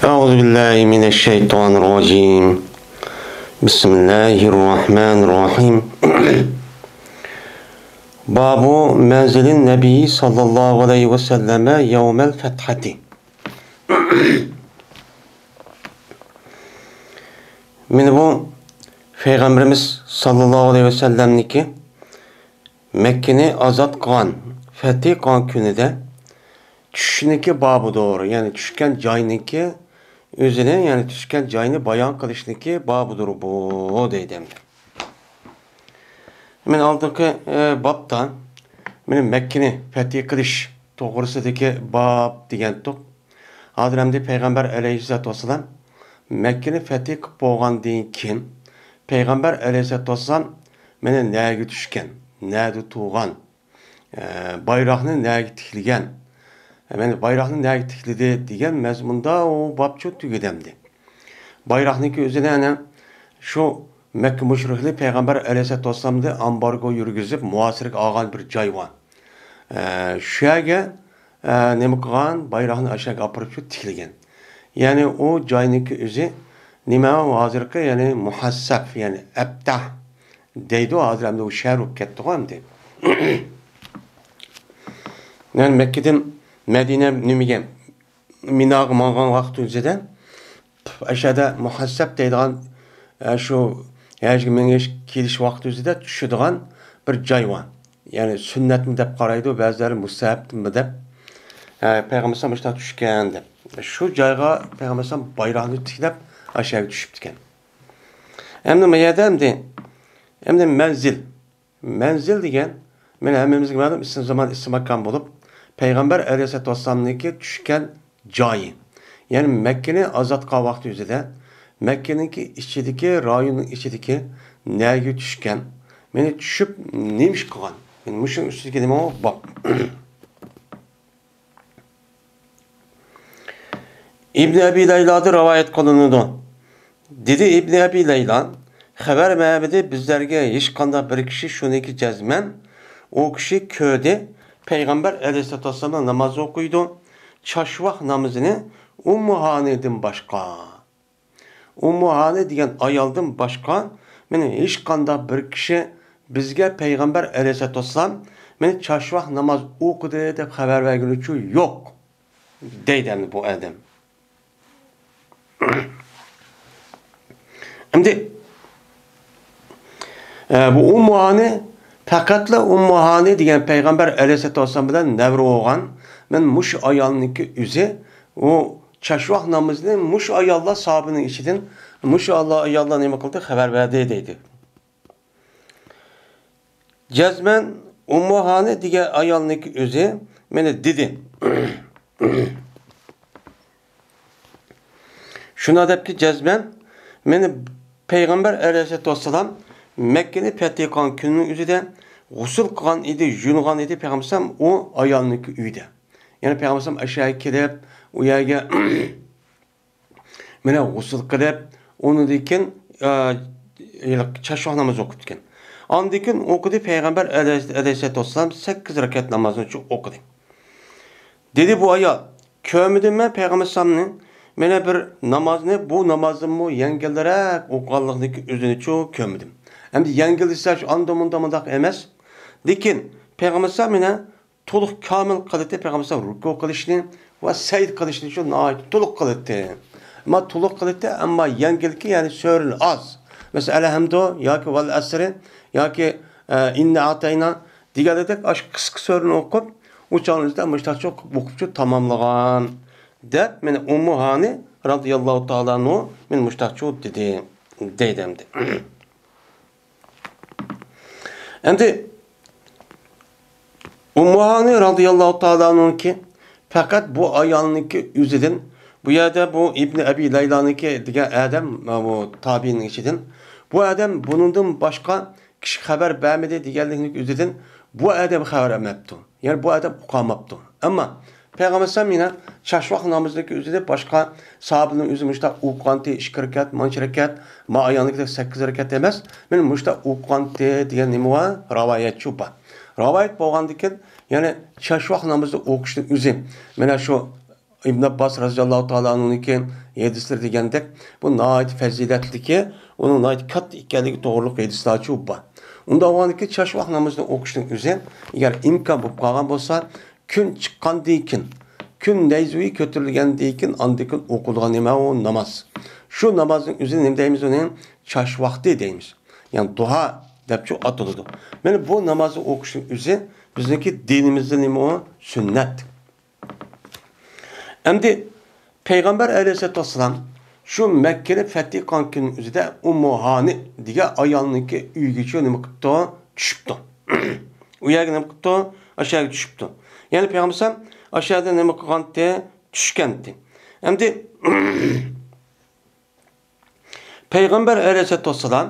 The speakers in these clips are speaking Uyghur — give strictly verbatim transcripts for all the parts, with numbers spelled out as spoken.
أعوذ بالله من الشيطان الرجيم. بسم الله الرحمن الرحيم. باب منزل النبي صلى الله عليه وسلم يوم الفتح. مانا بۇ پەيغەمبىرىمىز ساللاللاھۇ ئەلەيھى ۋەسەللەمنىڭكى مەككىنى ئازاد قىلغان، فەتھى قىلغان كۈنىدە چۈشنىڭكى بابىدۇر، يەنى چۈشكەن جاينىڭكى ئۆزىنى، يەنى چۈشكەن جاينى بايان قىلىشنىڭكى بابىدۇر بۇ، دەيدۇ ئەمدى. مانا ئالدىنقى، ئە، بابتا مانا مەككىنى فەتھى قىلىش توغرىسىدىكى باب دېگەنتۇق. ھازىر ئەمدى پەيغەمبەر ئەلەيھىسسالاتۇ ۋەسسالام مەككىنى فەتھى قىلىپ بولغاندىن كېيىن، پەيغەمبەر ئەلەيھىسسالاتۇ ۋەسسالام مانا نەگە چۈشكەن، نەدە تۇرغان، ئە، بايراقنى نەگە تىكلىگەن، ئە، مانا بايراقنى نەگە تىكلىدى دېگەن مەزمۇندا ئۇ بابچۇ تۈگىدى ئەمدى. بايراقنىڭكى ئۆزىدە ئەنە شۇ مەككە مۇشرىكلىرى پەيغەمبەر ئەلەيھىسسالاتۇ ۋەسسالامدىن ئامبارگو يۈرگۈزۈپ، مۇھاسىرىگە ئالغان بىر جاي بار. ئە، شۇ يەرگە، ئە، نېمە قىلغان؟ بايراقنى ئاشۇ يەرگە ئاپىرىپ شۇ تىكلىگەن. يەنى ئۇ جاينىڭكى ئۆزى نېمە؟ ھازىرقى، يەنى مۇھەسسەپ، يەنى ئەبتەھ دەيدۇ. ھازىر ئەمدى ئۇ شەھەر بولۇپ كەتتىغۇ ئەمدى. يەنى مەككىدىن مەدىنە نېمىگە، مىناغا ماڭغان ۋاقتى ئۆزىدە ئەشەدە مۇھەسسەپ دەيدىغان، ئە، شۇ ھەجگە مېڭىش، كېلىش ۋاقتى ئۆزىدە چۈشىدىغان بىر جاي بار. يەنى سۈننەتمۇ دەپ قارايدۇ، بەزىلەر مۇستەھەبمۇ دەپ. ئە، پەيغەمبەر ئەلەيھىسسالام مۇشۇنداق چۈشكەن دەپ. شۇ جايغا پەيغەمبەر ئەلەيھىسسالام بايراقنى تىكلەپ، ئاشۇ يەرگە چۈشۈپتىكەن. ئەمدى ما يەردە ئەمدى، ئەمدى مەنزىل. مەنزىل دېگەن، مانا ھەممىمىزگە مەلۇم، ئىسىم زامان، ئىسىم ماكان بولۇپ، پەيغەمبەر ئەلەيھىسسالاتۇ ۋەسسالامنىڭكى چۈشكەن جايى. يەنى مەككىنى ئازاد قىلغان ۋاقتى ئۆزىدە، مەككىنىڭكى ئىچىدىكى، رايوننىڭ ئىچىدىكى نەگە چۈشكەن، مانا چۈشۈپ نېمە ئىش قىلغان؟ يەنى مۇشۇنىڭ ئۈستىدىكى نېمە بار؟ ئىبنى ئەبى لەيلادىن رىۋايەت قىلىنىدۇ. دېدى ئىبنى ئەبى لەيلا، خەۋەر بەرمىدى بىزلەرگە ھېچقانداق بىر كىشى شۇنىكى جەزمەن، ئۇ كىشى كۆردى، پەيغەمبەر ئەلەيھىسسالاتۇ ۋەسسالام ناماز ئوقۇيدۇ، چاشۋاق نامىزىنى ئۇممۇ ھانىدىن باشقا. ئۇممۇ ھانى دېگەن ئايالدىن باشقا مانا ھېچقانداق بىر كىشى بىزگە پەيغەمبەر ئەلەيھىسسالاتۇ ۋەسسالام مانا چاشۋاق ناماز ئوقۇدى دەپ خەۋەر بەرگىنىچۇ يوق، دەيدۇ ئەمدى بۇ ئادەم. ئەمدى، ئە، بۇ ئۇممۇ ھانى، پەقەتلا ئۇممۇ ھانى دېگەن پەيغەمبەر ئەلەيھىسسالاتۇ ۋەسسالام بىلەن نەۋرە بولغان، مانا مۇشۇ ئايالنىڭكى ئۆزى ئۇ چاشۋاق نامىزىنى مۇشۇ ئاياللار ساھابىنىڭ ئىچىدىن، مۇشۇ ئاياللار نېمە قىلدى؟ خەۋەر بەردى دەيدۇ. جەزمەن ئۇممۇ ھانى دېگەن ئايالنىڭكى ئۆزى مانا دېدى. شۇنداق دەپتۇ جەزمەن، مانا پەيغەمبەر ئەلەيھىسسالاتۇ ۋەسسالام مەككىنى پەتھى قىلغان كۈننىڭ ئۆزىدە غۇسۇل قىلغان ئىدى، يۇيۇنغان ئىدى پەيغەمبەر ئەلەيھىسسالام ئۇ ئايالنىڭكى ئۆيىدە. يەنى پەيغەمبەر ئەلەيھىسسالام ئاشۇ يەرگە كېلىپ، ئۇ يەرگە مانا غۇسۇل قىلىپ، ئۇنىڭدىن كېيىن، ئە، چاشۋاق نامىزى ئوقۇپتىكەن. ئاندىن كېيىن ئوقۇدى پەيغەمبەر ئەلەيھىسسالاتۇ ۋەسسالام سەككىز رەكەت نامازنى شۇ ئوقۇدى. دېدى بۇ ئايال، كۆرمىدىم مەن پەيغەمبەر ئەلەيھىسسالامنى مانا بىر نامازنى، بۇ نامازدىنمۇ يەڭگىلرەك ئوقۇغانلىقىنى ئۆزىنىچۇ كۆرمىدىم. ئەمدى يەڭگىل دېسە شۇ ئاندا مۇندا مۇنداق ئەمەس. لېكىن پەيغەمبەر ئەلەيھىسسالام مانا تولۇق كامىل قىلىتتى، پەيغەمبەر ئەلەيھىسسالام رۇكۇ قىلىشنى ۋە سەجدە قىلىشنى شۇ ناھايىتى تولۇق قىلىتتى. ئەمما تولۇق قىلىتتى، ئەمما يەڭگىلكى، يەنى سۈرىلىرى ئاز. مەسىلەن، ئەلھەمدۇ ياكى ۋەل ئەسرى ياكى، ئە، ئىننا ئەتەينا دېگەندەك ئاشۇ قىسقا سۈرىنى ئوقۇپ، ئۇ چاغنىڭ ئىچىدە مۇشتاقچۇ ئوقۇپچۇ تاماملىغان، دەپ، مانا ئۇممۇ ھانى رازىياللاھۇ تائالا ئەنھۇ مانا مۇشتاقچۇ دېدى، دەيدۇ ئەمدى. ئەمدى ئۇممۇ ھانى رازىياللاھۇ تائالا ئەنھۇنىڭكى پەقەت بۇ ئايالنىڭكى ئۆزىدىن، بۇ يەردە بۇ ئىبنى ئەبى لەيلانىڭكى دېگەن ئادەم، بۇ تابىئىنىڭ ئىچىدىن، بۇ ئادەم بۇنىڭدىن باشقا كىشى خەۋەر بەرمىدى دېگەنلىكنىڭ ئۆزىدىن بۇ ئادەم خەۋەر ئەمەپتۇ. يەنى بۇ ئادەم ئۇقالماپتۇ. ئەمما پەيغەمبەر ئەلەيھىسسالام يەنە چاشۋاق نامىزىدىكى ئۆزىدە باشقا ساھابىنىڭ ئۆزى مۇشتاق ئوقۇغانتى ئىككى رەكەت، مانچە رەكەت، ما ئايالنىڭكىدەك سەككىز رەكەت ئەمەس، مانا مۇشتاق ئوقۇغانتى دېگەن نېمە بار؟ رىۋايەتچۇ بار. رىۋايەت بولغاندىكىن، يەنى چاشۋاق نامىزى ئوقۇشنىڭ ئۆزى مانا شۇ ئىبن ئابباس رازىياللاھۇ تائالا ئەنھۇنىڭكى ھەدىسلىرى دېگەندەك، بۇ ناھايىتى پەزىلەتلىكى، ئۇنىڭ ناھايىتى كاتتا ئىكەنلىكى توغرۇلۇق ھەدىسلەرچۇ بار. ئۇنداق بولغاندىكىن، چاشۋاق نامىزىنى ئوقۇشنىڭ ئۆزى، ئەگەر ئىمكان بولۇپ قالغان بولسا، كۈن چىققاندىن كېيىن، كۈن نەيزىۋى كۆتۈرۈلگەندىن كېيىن، ئاندىن كېيىن ئوقۇلىدىغان نېمە ئۇ؟ ناماز. شۇ نامازنىڭ ئۆزىنى نېمە دەيمىز؟ ئۇنى چاش ۋاقتى دەيمىز. يەنى دۇھا دەپچۇ ئاتىلىدۇ. مانا بۇ نامازنى ئوقۇشنىڭ ئۆزى بىزنىڭكى دىنىمىزدا نېمە ئۇ؟ سۈننەت. ئەمدى پەيغەمبەر ئەلەيھىسسالاتۇ ۋەسسالام شۇ مەككىنى پەتھى قىلغان كۈننىڭ ئۆزىدە ئۇممۇ ھانى دېگەن ئايالنىڭكى ئۆيىگىچۇ نېمە قىپتۇ؟ چۈشۈپتۇ. ئۇ يەرگە نېمە قىپتۇ؟ ئاشۇ يەرگە چۈشۈپتۇ. يەنى پەيغەمبەر ئەلەيھىسسالام ئاشۇ يەردە نېمە قىلغانتى؟ چۈشكەنتى. ئەمدى پەيغەمبەر ئەلەيھىسسالاتۇ ۋەسسالام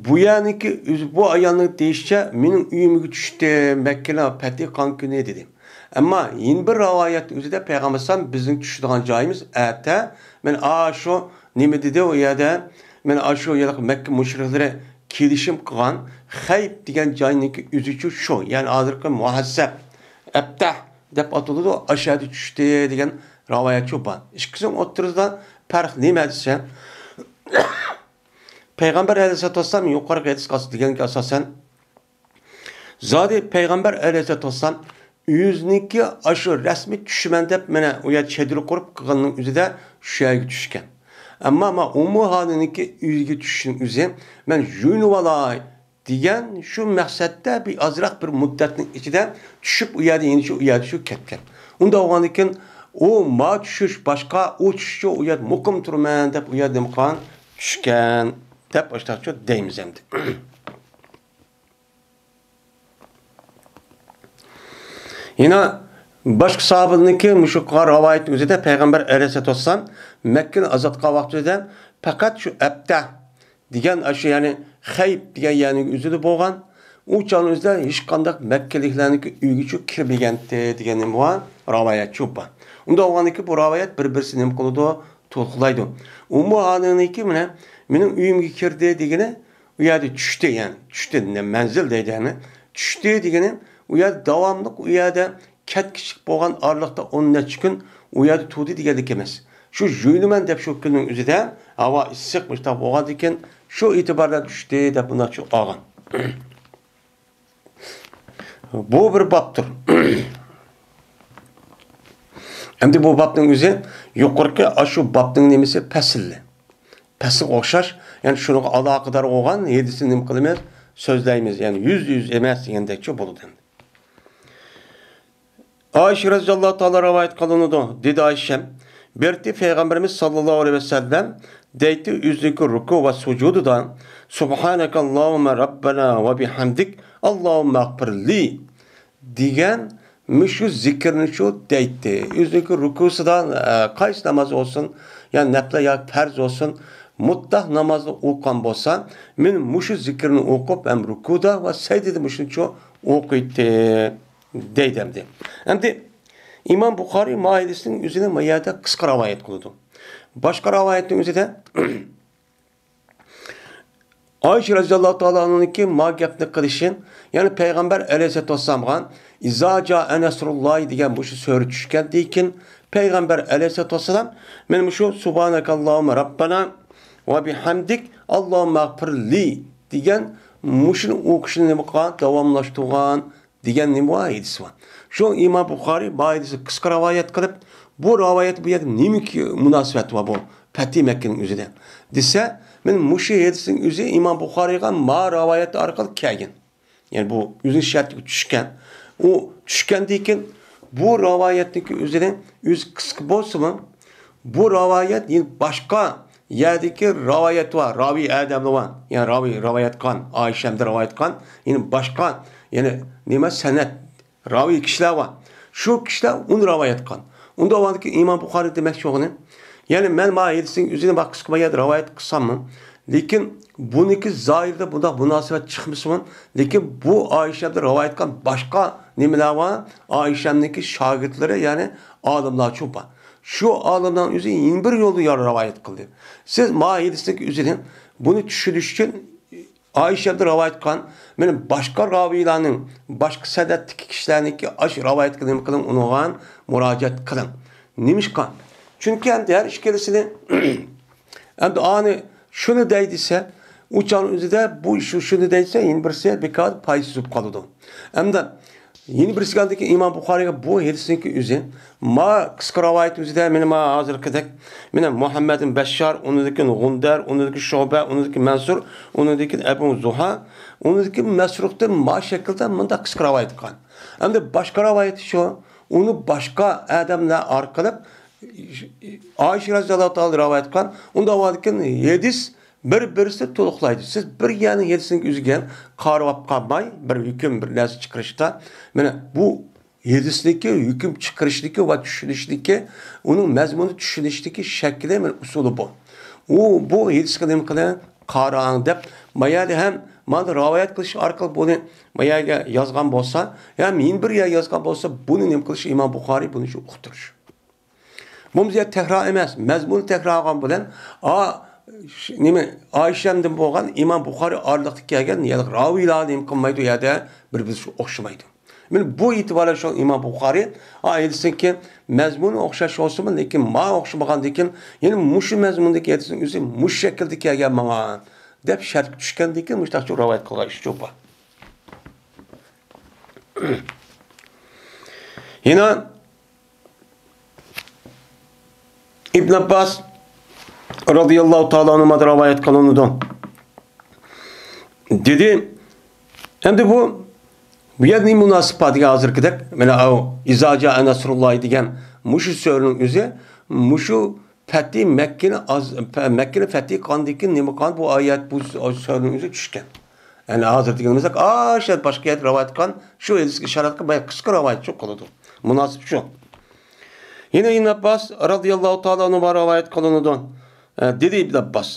بۇ يەرنىڭكى ئۆزى، بۇ ئايالنىڭ دېيىشىچە، مېنىڭ ئۆيۈمگە چۈشتى، مەككىنى پەتھى قىلغان كۈنى دېدى. ئەمما يەنە بىر رىۋايەتنىڭ ئۆزىدە پەيغەمبەر ئەلەيھىسسالام بىزنىڭ چۈشىدىغان جايىمىز ئەتە، مانا ئاشۇ نېمە دېدى ئۇ يەردە، مانا ئاشۇ ھېلىقى مەككە مۇشرىكلىرى كېلىشىم قىلغان خەيپ دېگەن جاينىڭكى ئۆزىچۇ شۇ، يەنى ھازىرقى مۇھەسسەب، ئەبتەھ دەپ ئاتىلىدۇ، ئاشۇ يەردە چۈشتى دېگەن رىۋايەتچۇ بار. ئىككىسىنىڭ ئوتتۇرىسىدا پەرق نېمە دېسە، پەيغەمبەر ئەلەيھىسسالاتۇ ۋەسسالام يۇقىرىقى ھەدىسكە ئاس-، دېگەنگە ئاساسەن، زادى پەيغەمبەر ئەلەيھىسسالاتۇ ۋەسسالام ئۆزىنىڭكى ئاشۇ رەسمىي چۈشىمەن دەپ، مانا ئۇ يەردە چېدىر قۇرۇپ قىلغاننىڭ ئۆزىدە شۇ يەرگە چۈشكەن. ئەمما مانا ئۇممۇ ھانىنىڭكى ئۆيىگە چۈشۈشنىڭ ئۆزى، مەن يۇيۇنۇۋالاي دېگەن شۇ مەقسەتتە بىر ئازراق بىر مۇددەتنىڭ ئىچىدە چۈشۈپ، ئۇ يەردە يەنە شۇ، ئۇ يەردە شۇ كەتكەن. ئۇنداق بولغاندىكىن، ئۇ ما چۈشۈش باشقا، ئۇ چۈشۈشچۇ ئۇ يەردە مۇقىم تۇرىمەن دەپ ئۇ يەردە نېمە قىلغان؟ چۈشكەن دەپ ئاشۇنداقچۇ دەيمىز ئەمدى. يەنە باشقا ساھابىنىڭكى مۇشۇ قىلغان رىۋايەتنىڭ ئۆزىدە پەيغەمبەر ئەلەيھىسسالاتۇ ۋەسسالام مەككىنى ئازاد قىلغان ۋاقتىدا پەقەت شۇ ئەبتەھ دېگەن ئاشۇ، يەنى خەيپ دېگەن يەرنىڭ ئۆزىدە بولغان. ئۇ چاغنىڭ ئۆزىدە ھېچقانداق مەككىلىكلەرنىڭكى ئۆيىگىچۇ كىرمىگەنتى دېگەن نېمە بار؟ رىۋايەتچۇ بار. ئۇنداق بولغاندىكىن بۇ رىۋايەت بىر-بىرسىنى نېمە قىلىدۇ؟ تولۇقلايدۇ. ئۇممۇ ھانىنىڭكى مانا، مېنىڭ ئۆيۈمگە كىردى دېگىنى، ئۇ يەردە چۈشتى، يەنى چۈشتى، مەنزىل دەيدۇ، يەنى چۈشتى دېگىنى، ئۇ يەردە داۋاملىق، ئۇ يەردە كەتكۈچىلىك بولغان ئارىلىقتا ئون نەچچە كۈن ئۇ يەردە تۇردى دېگەنلىك ئەمەس. شۇ يۇيۇنىمەن دەپ شۇ كۈننىڭ ئۆزىدە ھاۋا ئىسسىق مۇشۇنداق بولغاندىكىن، شۇ ئېتىبار بىلەن چۈشتى دەپ بۇنداق چۈشىنىپ ئالغان. بۇ بىر بابتۇر. ئەمدى بۇ بابنىڭ ئۆزى يۇقىرىقى ئاشۇ بابنىڭ نېمىسى؟ پەسلى. پەسلىگە ئوخشاش، يەنى شۇنىڭغا ئالاقىدار بولغان ھەدىسنى نېمە قىلىمىز؟ سۆزلەيمىز. يەنى يۈزدە يۈز ئەمەس دېگەندەكچۇ بولىدۇ ئەمدى. ئائىشە رەزىياللاھۇ تائالا رىۋايەت قىلىنىدۇ، دېدى ئائىشەم، بىر رېتى پەيغەمبىرىمىز ساللاللاھۇ ئەلەيھى ۋەسەللەم دەيتتى، ئۆزىنىڭكى رۇكۇ ۋە سۇجۇدىدا سۇبھانەكاللاھۇممە رەببەنا ۋە بىھەمدىك، ئاللاھۇممەغپىرلى دېگەن مۇشۇ زىكىرنى شۇ دەيتتى. ئۆزىنىڭكى رۇكۇسىدا، ئە، قايسى ناماز بولسۇن، يا نەپلە ياكى پەرز بولسۇن، مۇتلەق نامازنى ئوقۇغان بولسا، مەن مۇشۇ زىكىرنى ئوقۇپ، ھەم رۇكۇدا ۋە سەجدىدە مۇشۇنچە ئوقۇيتتى. دەيدۇ ئەمدى. ئەمدى ئىمام بۇخارىي ما ھەدىسنىڭ ئۆزىنى ما يەردە قىسقا رىۋايەت قىلىدۇ. باشقا رىۋايەتنىڭ ئۆزىدە ئائىشە رەزىياللاھۇ تائالا ئانھانىڭكى ما گەپنى قىلىشى، يەنى پەيغەمبەر ئەلەيھىسسالاتۇ ۋەسسالامغا ئىزا جائە نەسرۇللاھى دېگەن مۇشۇ سۈرە چۈشكەندىن كېيىن، پەيغەمبەر ئەلەيھىسسالاتۇ ۋەسسالام مەن مۇشۇ سۇبھانەكاللاھۇممە رەببەنا ۋە بىھەمدىك، ئاللاھۇممەغپىرلى دېگەن مۇشۇنى ئوقۇشنى نېمە قىلغان؟ داۋاملاشتۇرغان. دېگەن نېمە بار؟ ھەدىسى بار. شۇ ئىمام بۇخارىي بۇ ھەدىسنى قىسقا رىۋايەت قىلىپ، بۇ رىۋايەت بۇ يەردە نېمە مۇناسىۋەت بار بۇ پەتھى مەككىنىڭ ئۆزىدە دېسە، مەن مۇشۇ ھەدىسنىڭ ئۆزى ئىمام بۇخارىيغا ما رىۋايەت ئارقىلىق كەلگەن. يەنى بۇ ئۆزىنىڭ شەرتىگە چۈشكەن. ئۇ چۈشكەندىن كېيىن بۇ رىۋايەتنىڭكى ئۆزىنىڭ ئۆزى قىسقا بولسىمۇ، بۇ رىۋايەت يەنە باشقا يەردىكى رىۋايەت بار، راۋىي ئادەملەر بار. يەنى راۋىي رىۋايەت قىلغان، ئائىشەمدىن رىۋايەت قىلغان، يەنە باشقا، يەنى نېمە، سەنەد، راۋىي كىشىلەر بار. شۇ كىشىلەر ئۇنى رىۋايەت قىلغان. ئۇنداق بولغاندىكىن ئىمام بۇخارىي دېمەكچى بولغىنى، يەنى مەن ما ھەدىسنىڭ ئۆزىنى بار قىسقا بۇ يەردە رىۋايەت قىلساممۇ، لېكىن بۇنىڭكى زاھىرىدا بۇنداق مۇناسىۋەت چىقمىسىمۇ، لېكىن بۇ ئائىشەمدىن رىۋايەت قىلغان باشقا نېمىلەر بار؟ ئائىشەمنىڭكى شاگىرتلىرى، يەنى ئالىملارچۇ بار. شۇ ئالىمنىڭ ئۆزى يەنە بىر يولدا يار رىۋايەت قىلدى. سىز ما ھەدىستىكى ئۆزىنى بۇنى چۈشىنىش ئۈچۈن ئائىشەدىن رىۋايەت قىلغان، مانا باشقا راۋىيلارنىڭ، باشقا سەنەدتىكى كىشىلەرنىڭكى ئاشۇ رىۋايەتكە نېمە قىلىڭ، ئۇنىڭغا مۇراجىئەت قىلىڭ. نېمىشقا؟ چۈنكى ئەمدى ھەر ئىككىلىسىنى ئەمدى ئانى شۇنى دەي دېسە، ئۇ چاغنىڭ ئۆزىدە بۇ شۇ، شۇنى دەي دېسە، يەنە بىرسى بىكار پايدىسىز بولۇپ قالىدۇ. ئەمدى يەنە بىرسىگە ئاندىكى ئىمام بۇخارىيغا بۇ ھەدىسنىڭكى ئۆزى، ما قىسقا رىۋايەت ئۆزىدە مانا ما ھازىرقىدەك، مانا مۇھەممەد بىن بەششار، ئۇنىڭدىن كېيىن غۇندەر، ئۇنىڭدىن كېيىن شۇبە، ئۇنىڭدىن كېيىن مەنسۇر، ئۇنىڭدىن كېيىن ئەبۇ زۇھا، ئۇنىڭدىن كېيىن مەسرۇقتىن ما شەكىلدە مۇنداق قىسقا رىۋايەت قىلغان. ئەمدى باشقا رىۋايىتى شۇ، ئۇنى باشقا ئادەملەر ئارقىلىق ئائىشە رەزىياللاھۇ تائالا رىۋايەت قىلغان. ئۇنداق بولغاندىكىن ھەدىس بىر-بىرسىنى تولۇقلايدۇ. سىز بىر يەرنىڭ ھەدىسىگە ئۆزىگە قارىۋاپ قالماي، بىر ھۆكۈم، بىر نەرسە چىقىرىشتا، مانا بۇ ھەدىسنىكى ھۆكۈم چىقىرىشنىكى ۋە چۈشىنىشنىكى، ئۇنىڭ مەزمۇنى چۈشىنىشنىكى شەكلى، مانا ئۇسۇلى بۇ. ئۇ، بۇ ھەدىسكە نېمە قىلىڭ، قاراڭ دەپ، ما يەردە ھەم مانا رىۋايەت قىلىش ئارقىلىق بۇنى ما يەرگە يازغان بولسا، ھەم يەنە بىر يەرگە يازغان بولسا، بۇنى نېمە قىلىش؟ ئىمام بۇخارىي بۇنى شۇ ئۇقتۇرۇش. بۇ بىزگە تەكرار ئەمەس، مەزمۇنى تەكرار قىلغان بىلەن، ئا، ش-، نېمە، ئائىشەمدىن بولغان ئىمام بۇخارىي ئارىلىقتا كەلگەن، يەنى راۋىيلار نېمە قىلمايدۇ، ئۇ يەردە بىر-بىرسىگە ئوخشىمايدۇ. مانا بۇ ئېتىبار بىلەن شۇ ئىمام بۇخارىي، ئا، ھەدىسنىڭكى مەزمۇنى ئوخشاش بولسىمۇ، لېكىن ما ئوخشىمىغاندىكىن، يەنە مۇشۇ مەزمۇندىكى ھەدىسنىڭ ئۆزى مۇشۇ شەكىلدە كەلگەن ماڭا، دەپ شەرتكە چۈشكەندىكىن، مۇشۇنداق رىۋايەت قىلغان ئىش شۇ بار. يەنە ئىبن ئابباس رازىياللاھۇ تائالا ئەنھۇمادىن رىۋايەت قىلىنىدۇ. دېدى، ئەمدى بۇ، بۇ يەردە نېمە مۇناسىۋەت بار دېگەن ھازىرقىدەك، مانا ئاۋۇ ئىزا جائە نەسرۇللاھى دېگەن مۇشۇ سۈرىنىڭ ئۆزى، مۇشۇ پەتھى مەككىنى ئاز-، پە-، مەككىنى پەتھى قىلغاندىن كېيىن نېمە قىلغان بۇ ئايەت، بۇ سۈرىنىڭ ئۆزى چۈشكەن. يەنى ھازىر دېگىنىمىزدەك، ئاشۇ باشقا يەردە رىۋايەت قىلغان، شۇ ھەدىسكە ئىشارەت قىلىپ، بايا قىسقا رىۋايەت شۇ قىلىدۇ. مۇناسىپ شۇ. يەنە ئىبن ئابباس رازىياللاھۇ تائالا ئەنھۇما رىۋايەت قىلىنىدۇ. ئە، دېدى ئىبن ئابباس.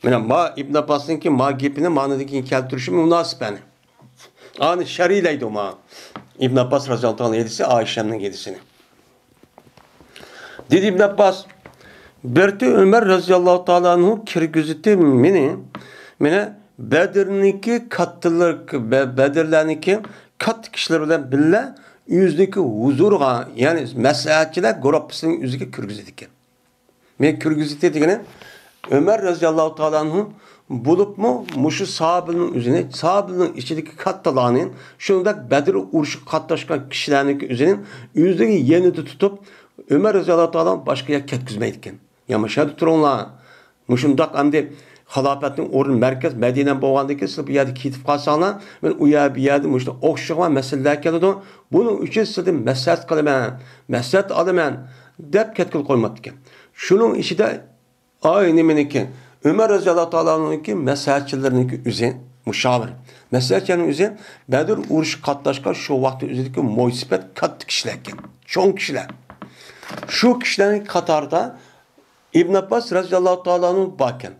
مانا ما ئىبن ئابباسنىڭكى ما گېپىنى مانىدىن كېيىن كەلتۈرۈشى مۇناسىپ، يەنى. ئانى شەرھلەيدۇ ما. ئىبن ئابباس رازىياللاھۇ تائالا ھەدىسى، ئائىشەمنىڭ ھەدىسىنى. دېدى ئىبن ئابباس، بىرتى ئۆمەر رازىياللاھۇ تائالا ئەنھۇ كىرگۈزدى مېنى، مېنى بەدرنىڭكى كاتتىلىرى، بە-، بەدرلەرنىڭكى كاتتا كىشىلىرى بىلەن بىللە ئۆزىنىڭكى ھۇزۇرىغا، يەنى مەسلىھەتچىلەر گۇرۇپپىسىنىڭ ئۆزىگە كىرگۈزىدىكەن. مېنى كىرگۈزدى دېگىنى، ئۆمەر رازىياللاھۇ تائالا ئەنھۇ بولۇپمۇ مۇشۇ ساھابىنىڭ ئۆزىنى، ساھابىنىڭ ئىچىدىكى كاتتىلارنى، شۇنداق بەدر ئۇرۇشىغا قاتناشقان كىشىلەرنىڭكى ئۆزىنى ئۆزىنىڭ يېنىدا تۇتۇپ، ئۆمەر رازىياللاھۇ تائالا باشقا يەرگە كەتكۈزمەيدىكەن. يا مۇشۇ يەردە تۇرۇڭلار. مۇشۇنداق ئەمدى خىلاپەتنىڭ ئورنى مەركەز مەدىنە بولغاندىن كېيىن، سىلەر بۇ يەردە كېتىپ قالساڭلار، مەن ئۇ يەر، بۇ يەردە مۇشۇنداق ئوخشىغان مەسىلىلەر كېلىدۇ. بۇنىڭ ئۈچۈن سىزدىن مەسلىھەت قىلىمەن، مەسلىھەت ئالىمەن، دەپ كەتكىلى قويماپتىكەن. شۇنىڭ ئىچىدە ئاي نېمىنىڭكى؟ ئۆمەر رازىياللاھۇ تائالا ئەنھۇنىڭكى مەسلىھەتچىلىرىنىڭكى ئۆزى، مۇشاۋىر. مەسلىھەتچىلەرنىڭ ئۆزى بەدر ئۇرۇشىغا قاتناشقان شۇ ۋاقىتتا ئۆزىدىكى مويسىپەت كاتتا كىشىلەر ئىكەن. چوڭ كىشىلەر. شۇ كىشىلەرنىڭ قاتارىدا ئىبن ئابباس رازىياللاھۇ تائالا ئەنھۇ باركەن.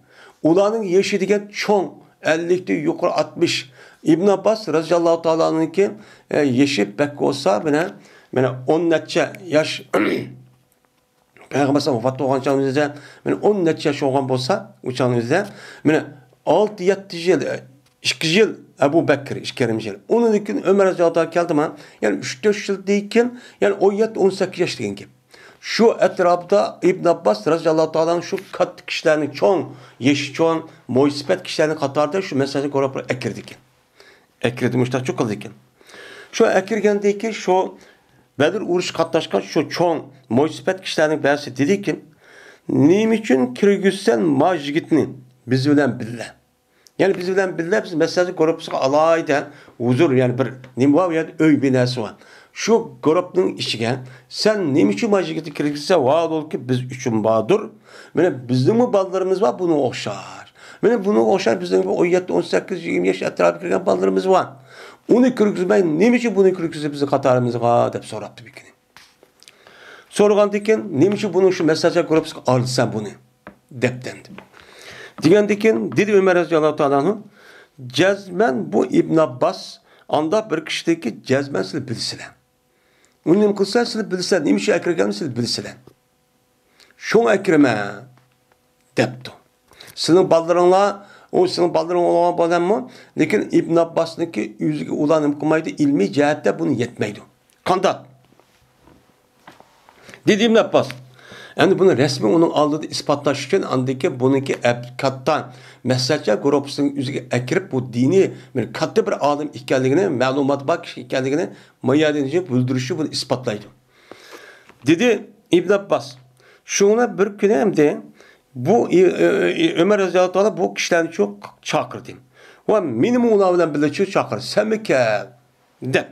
ئۇلارنىڭ يېشى دېگەن چوڭ، ئەللىكتىن يۇقىرى ئاتمىش. ئىبن ئابباس رازىياللاھۇ تائالا ئەنھۇنىڭكى، ئە، يېشى بەك بولسا، مانا، مانا ئون نەچچە ياش پەيغەمبەر ئەلەيھىسسالام ۋاپات بولغان چاغنىڭ ئۆزىدە، مانا ئون نەچچە ياش بولغان بولسا، ئۇ چاغنىڭ ئۆزىدە، مانا ئالتە يەتتە يىل، ئىككى يىل ئەبۇ بەكرى، ئىككى يېرىم يىل. ئۇنىڭدىن كېيىن ئۆمەر رازىياللاھۇ تائالا كەلدىما، يەنى ئۈچ تۆت يىلدىن كېيىن، يەنى ئون يەتتە، ئون سەككىز ياش دېگەن گەپ. شۇ ئەتراپتا ئىبن ئابباس رازىياللاھۇ تائالا شۇ كاتتا كىشىلەرنىڭ، چوڭ، يېشى چوڭ، مويسىپەت كىشىلەرنىڭ قاتارىدا شۇ مەسىلىنى گۇرۇپپىغا ئەكىردىكەن. ئەكىردى، مۇشۇنداق چوقۇلدىكەن. شۇ ئەكىرگەندىن كېيىن شۇ بەدر ئۇرۇشىغا قاتناشقان شۇ چوڭ مويسىپەت كىشىلەرنىڭ بەزىسى دېدىكى، نېمە ئۈچۈن كىرگۈزسەن ما يىگىتنى بىز بىلەن بىللە؟ يەنى بىز بىلەن بىللە بىز مەسىلەنى گۇرۇپپىسىغا ئالاھىدە ھۇزۇر، يەنى بىر نېمە بار، يەنى ئۆي بىناسى بار. شۇ گۇرۇپپىنىڭ ئىچىگە سەن نېمە ئۈچۈن ما يىگىتنى كىرگۈزسەن، ۋاھالەنكى بىز ئۈچۈن باردۇر. مانا بىزنىڭمۇ بالىلىرىمىز بار بۇنىڭغا ئوخشاش. مانا بۇنىڭغا ئوخشاش بىزنىڭ بىر ئون يەتتە، ئون سەككىز، يىگىرمە ياش ئەتراپىغا كىرگەن بالىلىرىمىز بار. ئۇنى كىرگۈزمەي نېمە ئۈچۈن بۇنى كىرگۈزدى بىزنىڭ قاتارىمىزغا دەپ سوراپتۇ بىر كۈنى. سورىغاندىكىن، نېمە ئۈچۈن بۇنى شۇ مەسلىھەتچى گۇرۇپپىسىغا ئارىلىسەن بۇنى؟ دەپتەندى. دېگەندىكىن، دېدى ئۆمەر رەزىياللاھۇ تائالا ئەنھۇ، جەزمەن بۇ ئىبن ئابباس ئانداق بىر كىشىدىكى، جەزمەن سىلەر بىلىسىلەر. ئۇنى نېمە قىلسا سىلەر بىلىسىلەر، نېمە ئۈچۈن ئەكىرگەننى سىلەر بىلىسىلەر. شۇڭا ئەكىرىمەن، دەپتۇ. سىلىنىڭ بالىلىرىڭلار، ئۇ سىلىنىڭ بالىلىرىڭ بولغان بولىدۇ، لېكىن ئىبن ئابباسنىڭكى ئۆزىگە ئۇلار نېمە قىلمايدۇ، ئىلمىي جەھەتتە بۇنى يەتمەيدۇ. قانداق؟ دېدى ئىبن ئابباس. ئەمدى بۇنى رەسمىي ئۇنىڭ ئالدىدا ئىسپاتلاش ئۈچۈن، ئاندىن كېيىن بۇنىڭكى ئەپ-، كاتتا مەسلىھەتچىلەر گۇرۇپپىسىنىڭ ئۆزىگە ئەكىرىپ، بۇ دىنىي بىر كاتتا بىر ئالىم ئىكەنلىكىنى، مەلۇماتى بار كىشى ئىكەنلىكىنى مايادىن بىلدۈرۈشى بۇنى ئىسپاتلايدۇ. دېدى ئىبن ئابباس. شۇڭا بىر كۈنى ئەمدى بۇ ئى-، ئى-، ئى-، ئۆمەر رەزىياللاھۇ تائالا بۇ كىشىلەرنى شۇ چاقىردى. ۋە مېنىمۇ ئۇلار بىلەن بىللە شۇ چاقىر، سەنمۇ كەل، دەپ.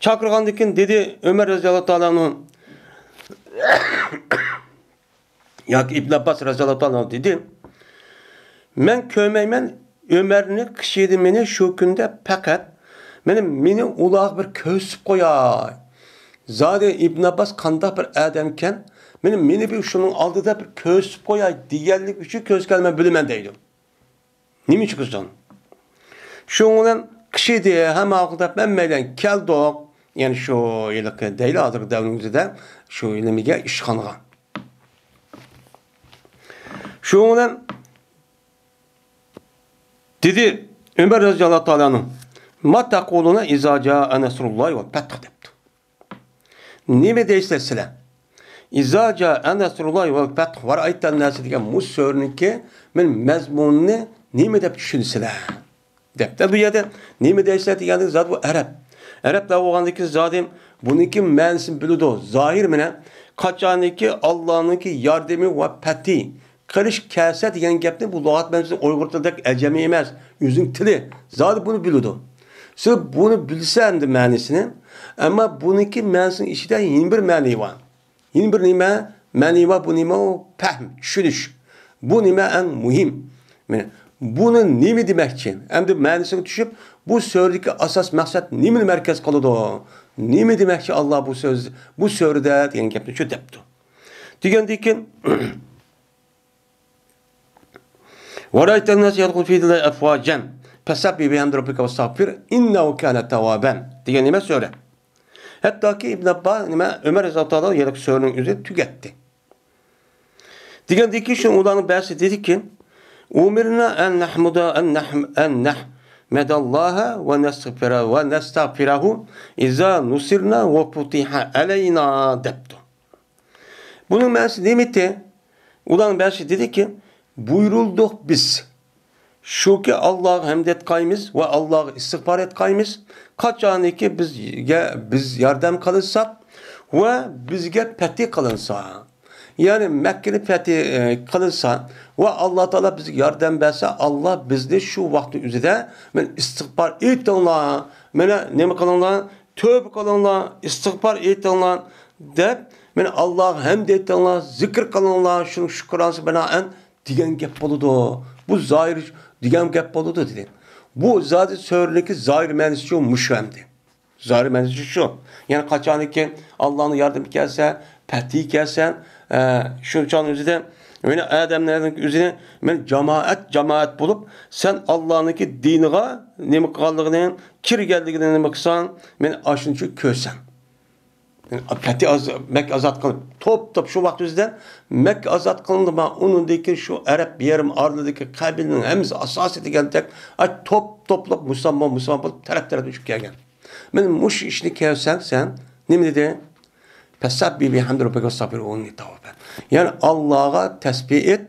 چاقىرغاندىن كېيىن دېدى ئۆمەر رەزىياللاھۇ تائالا ئەنھۇ، ياكى ئىبن ئابباس رەزىياللاھۇ تائالا ئەنھۇ دېدى، مەن كۆرمەيمەن ئۆمەرنى، قىشىدى مېنى شۇ كۈندە پەقەت، مېنى، مېنى ئۇلارغا بىر كۆرسىتىپ قوياي. زادى ئىبن ئابباس قانداق بىر ئادەمكەن، مېنى، مېنى بىر شۇنىڭ ئالدىدا بىر كۆرسىتىپ قوياي دېگەنلىك ئۈچۈن كۆرسىتىپ قوياي، مەن بىلىمەن دەيدۇ. نېمە ئۈچۈن قىزغىن؟ شۇنىڭ بىلەن قىشىدى ھەم ئاخىردا ھەممەيلەن كەلدۇق. يەنى شۇ ھېلىقى دەيلى ھازىرقى دەۋرنىڭ ئۆزىدە شۇ نېمىگە، ئىشخانىغا. شۇنىڭ بىلەن دېدى ئۆمەر رەزىياللاھۇ تائالا ئەنھۇ، ما تەقۇلۇنە ئىزا جائە نەسرۇللاھى ۋەل فەتھ دەپتۇ. نېمە دەيسىلەر سىلەر؟ ئىزا جائە نەسرۇللاھى ۋەل فەتھ ۋە رەئەيتەن ناسە دېگەن مۇ سۈرىنىڭكى مەن مەزمۇنىنى نېمە دەپ چۈشىنىسىلەر؟ دەپتۇ. بۇ يەردە نېمە دەيسىلەر دېگەندە زادى بۇ ئەرەب. ئەرەبلەر بولغاندىكىن زادى بۇنىڭكى مەنىسىنى بىلىدۇ. زاھىر مەنە قاچانكى ئاللانىڭكى ياردىمى ۋە پەتھى قىلىش كەلسە دېگەن گەپنى بۇ لۇغەت مەنىسى ئۇيغۇر تىلىدەك ئەجەمىي ئەمەس، ئۆزىنىڭ تىلى. زادى بۇنى بىلىدۇ. سىز بۇنى بىلسە ئەمدى مەنىسىنى، ئەمما بۇنىڭكى مەنىسىنىڭ ئىچىدە يەنە بىر مەنى بار. يەنە بىر نېمە؟ مەنى بار، بۇ نېمە ئۇ؟ پەھم، چۈشىنىش. بۇ نېمە ئەڭ مۇھىم؟ مانا، بۇنى نېمە دېمەكچى؟ ئەمدى مەنىسىگە چۈشۈپ، بۇ سۈرىدىكى ئاساس مەقسەت نېمىنى مەركەز قىلىدۇ؟ نېمە دېمەكچى ئاللا بۇ سۆز، بۇ سۈرىدە دېگەن گەپنى شۇ دەپتۇ. دېگەندىن كېيىن، ۋە رەئەيتەن ناسە يەدخۇلۇنە فى دىنىللاھى ئەفۋاجەن فەسەببىھ بىھەمدى رەببىكە ۋەستەغفىرھ ئىننەھۇ كانە تەۋۋابەن دېگەن نېمە سۈرە. ھەتتاكى ئىبن ئابباس نېمە، ئۆمەر رەزىياللاھۇ تائالا يەنە سۈرىنىڭ ئۆزى تۈگەتتى. دېگەندىن كېيىن شۇ ئۇلارنىڭ بەزىسى دېدىكى، ئۇمرنا ئەن نەھمۇدە، ئەن نەھم-، ئەن نەھمەدەللاھە ۋە نەستەغفىرە-، ۋە نەستەغفىرەھۇ ئىزا نۇسرنا ۋە فۇتىھە ئەلەينا دەپتۇ. بۇنىڭ مەنىسى نېمىتى؟ ئۇلارنىڭ بەزىسى دېدىكى، بۇيرۇلدۇق بىز. شۇكى، ئاللاغا ھەمد ئېيتقايمىز ۋە ئاللاغا ئىستىغپار ئېيتقايمىز. قاچانكى بىزگە، بىز ياردەم قىلىنساق ۋە بىزگە پەتھى قىلىنسا، يەنى مەككىنى پەتھى، ئى، قىلىنسا ۋە ئاللا تائالا بىزگە ياردەم بەرسە، ئاللا بىزنى شۇ ۋاقىتنىڭ ئۆزىدە، مانا، ئىستىغپار ئېيتىڭلار، مانا، نېمە قىلىڭلار، تۆبە قىلىڭلار، ئىستىغپار ئېيتىڭلار دەپ، مانا، ئاللاغا ھەمد ئېيتىڭلار، زىكىر قىلىڭلار، شۇنىڭ شۈكرانىسى بىنائەن دېگەن گەپ بولىدۇ. بۇ زاھىر دېگەن گەپ بولىدۇ دېدى. بۇ زادى سۈرىنىڭكى زاھىر مەنىسى شۇ، مۇشۇ ئەمدى. زاھىر مەنىسى شۇ. يەنى قاچانكى ئاللانىڭ ياردىمى كەلسە، پەتھى كەلسە، ئە، شۇ چاغنىڭ ئۆزىدە مانا ئادەملەرنىڭ ئۆزىنى، مانا جامائەت، جامائەت بولۇپ، سەن ئاللانىڭكى دىنىغا نېمە قىلغانلىقىنى، كىرگەنلىكىنى نېمە قىلساڭ، مانا ئاشۇنچە كۆرسەڭ. پەتھى ئاز-، مەككە ئازاد قىلىپ، توپ-توپ شۇ ۋاقىت ئۆزىدە مەككە ئازاد قىلىندىما، ئۇنىڭدىن كېيىن شۇ ئەرەب يېرىم ئارىلىدىكى قەبىلىنىڭ ھەممىسى ئاساسىي دېگەندەك، ئاي، توپ-توپلاپ مۇسۇلمان، مۇسۇلمان بولۇپ تەرەپ-تەرەپتىن چۈشۈپ كەلگەن. مانا مۇشۇ ئىشنى كۆرسەڭ سەن، نېمە دېدى؟ فەسەببىھ بىھەمدى رەببىكە ۋەستەغفىرھۇ ئىننەھۇ كانە تەۋۋابا. يەنى ئاللاغا تەسبىھ ئېيت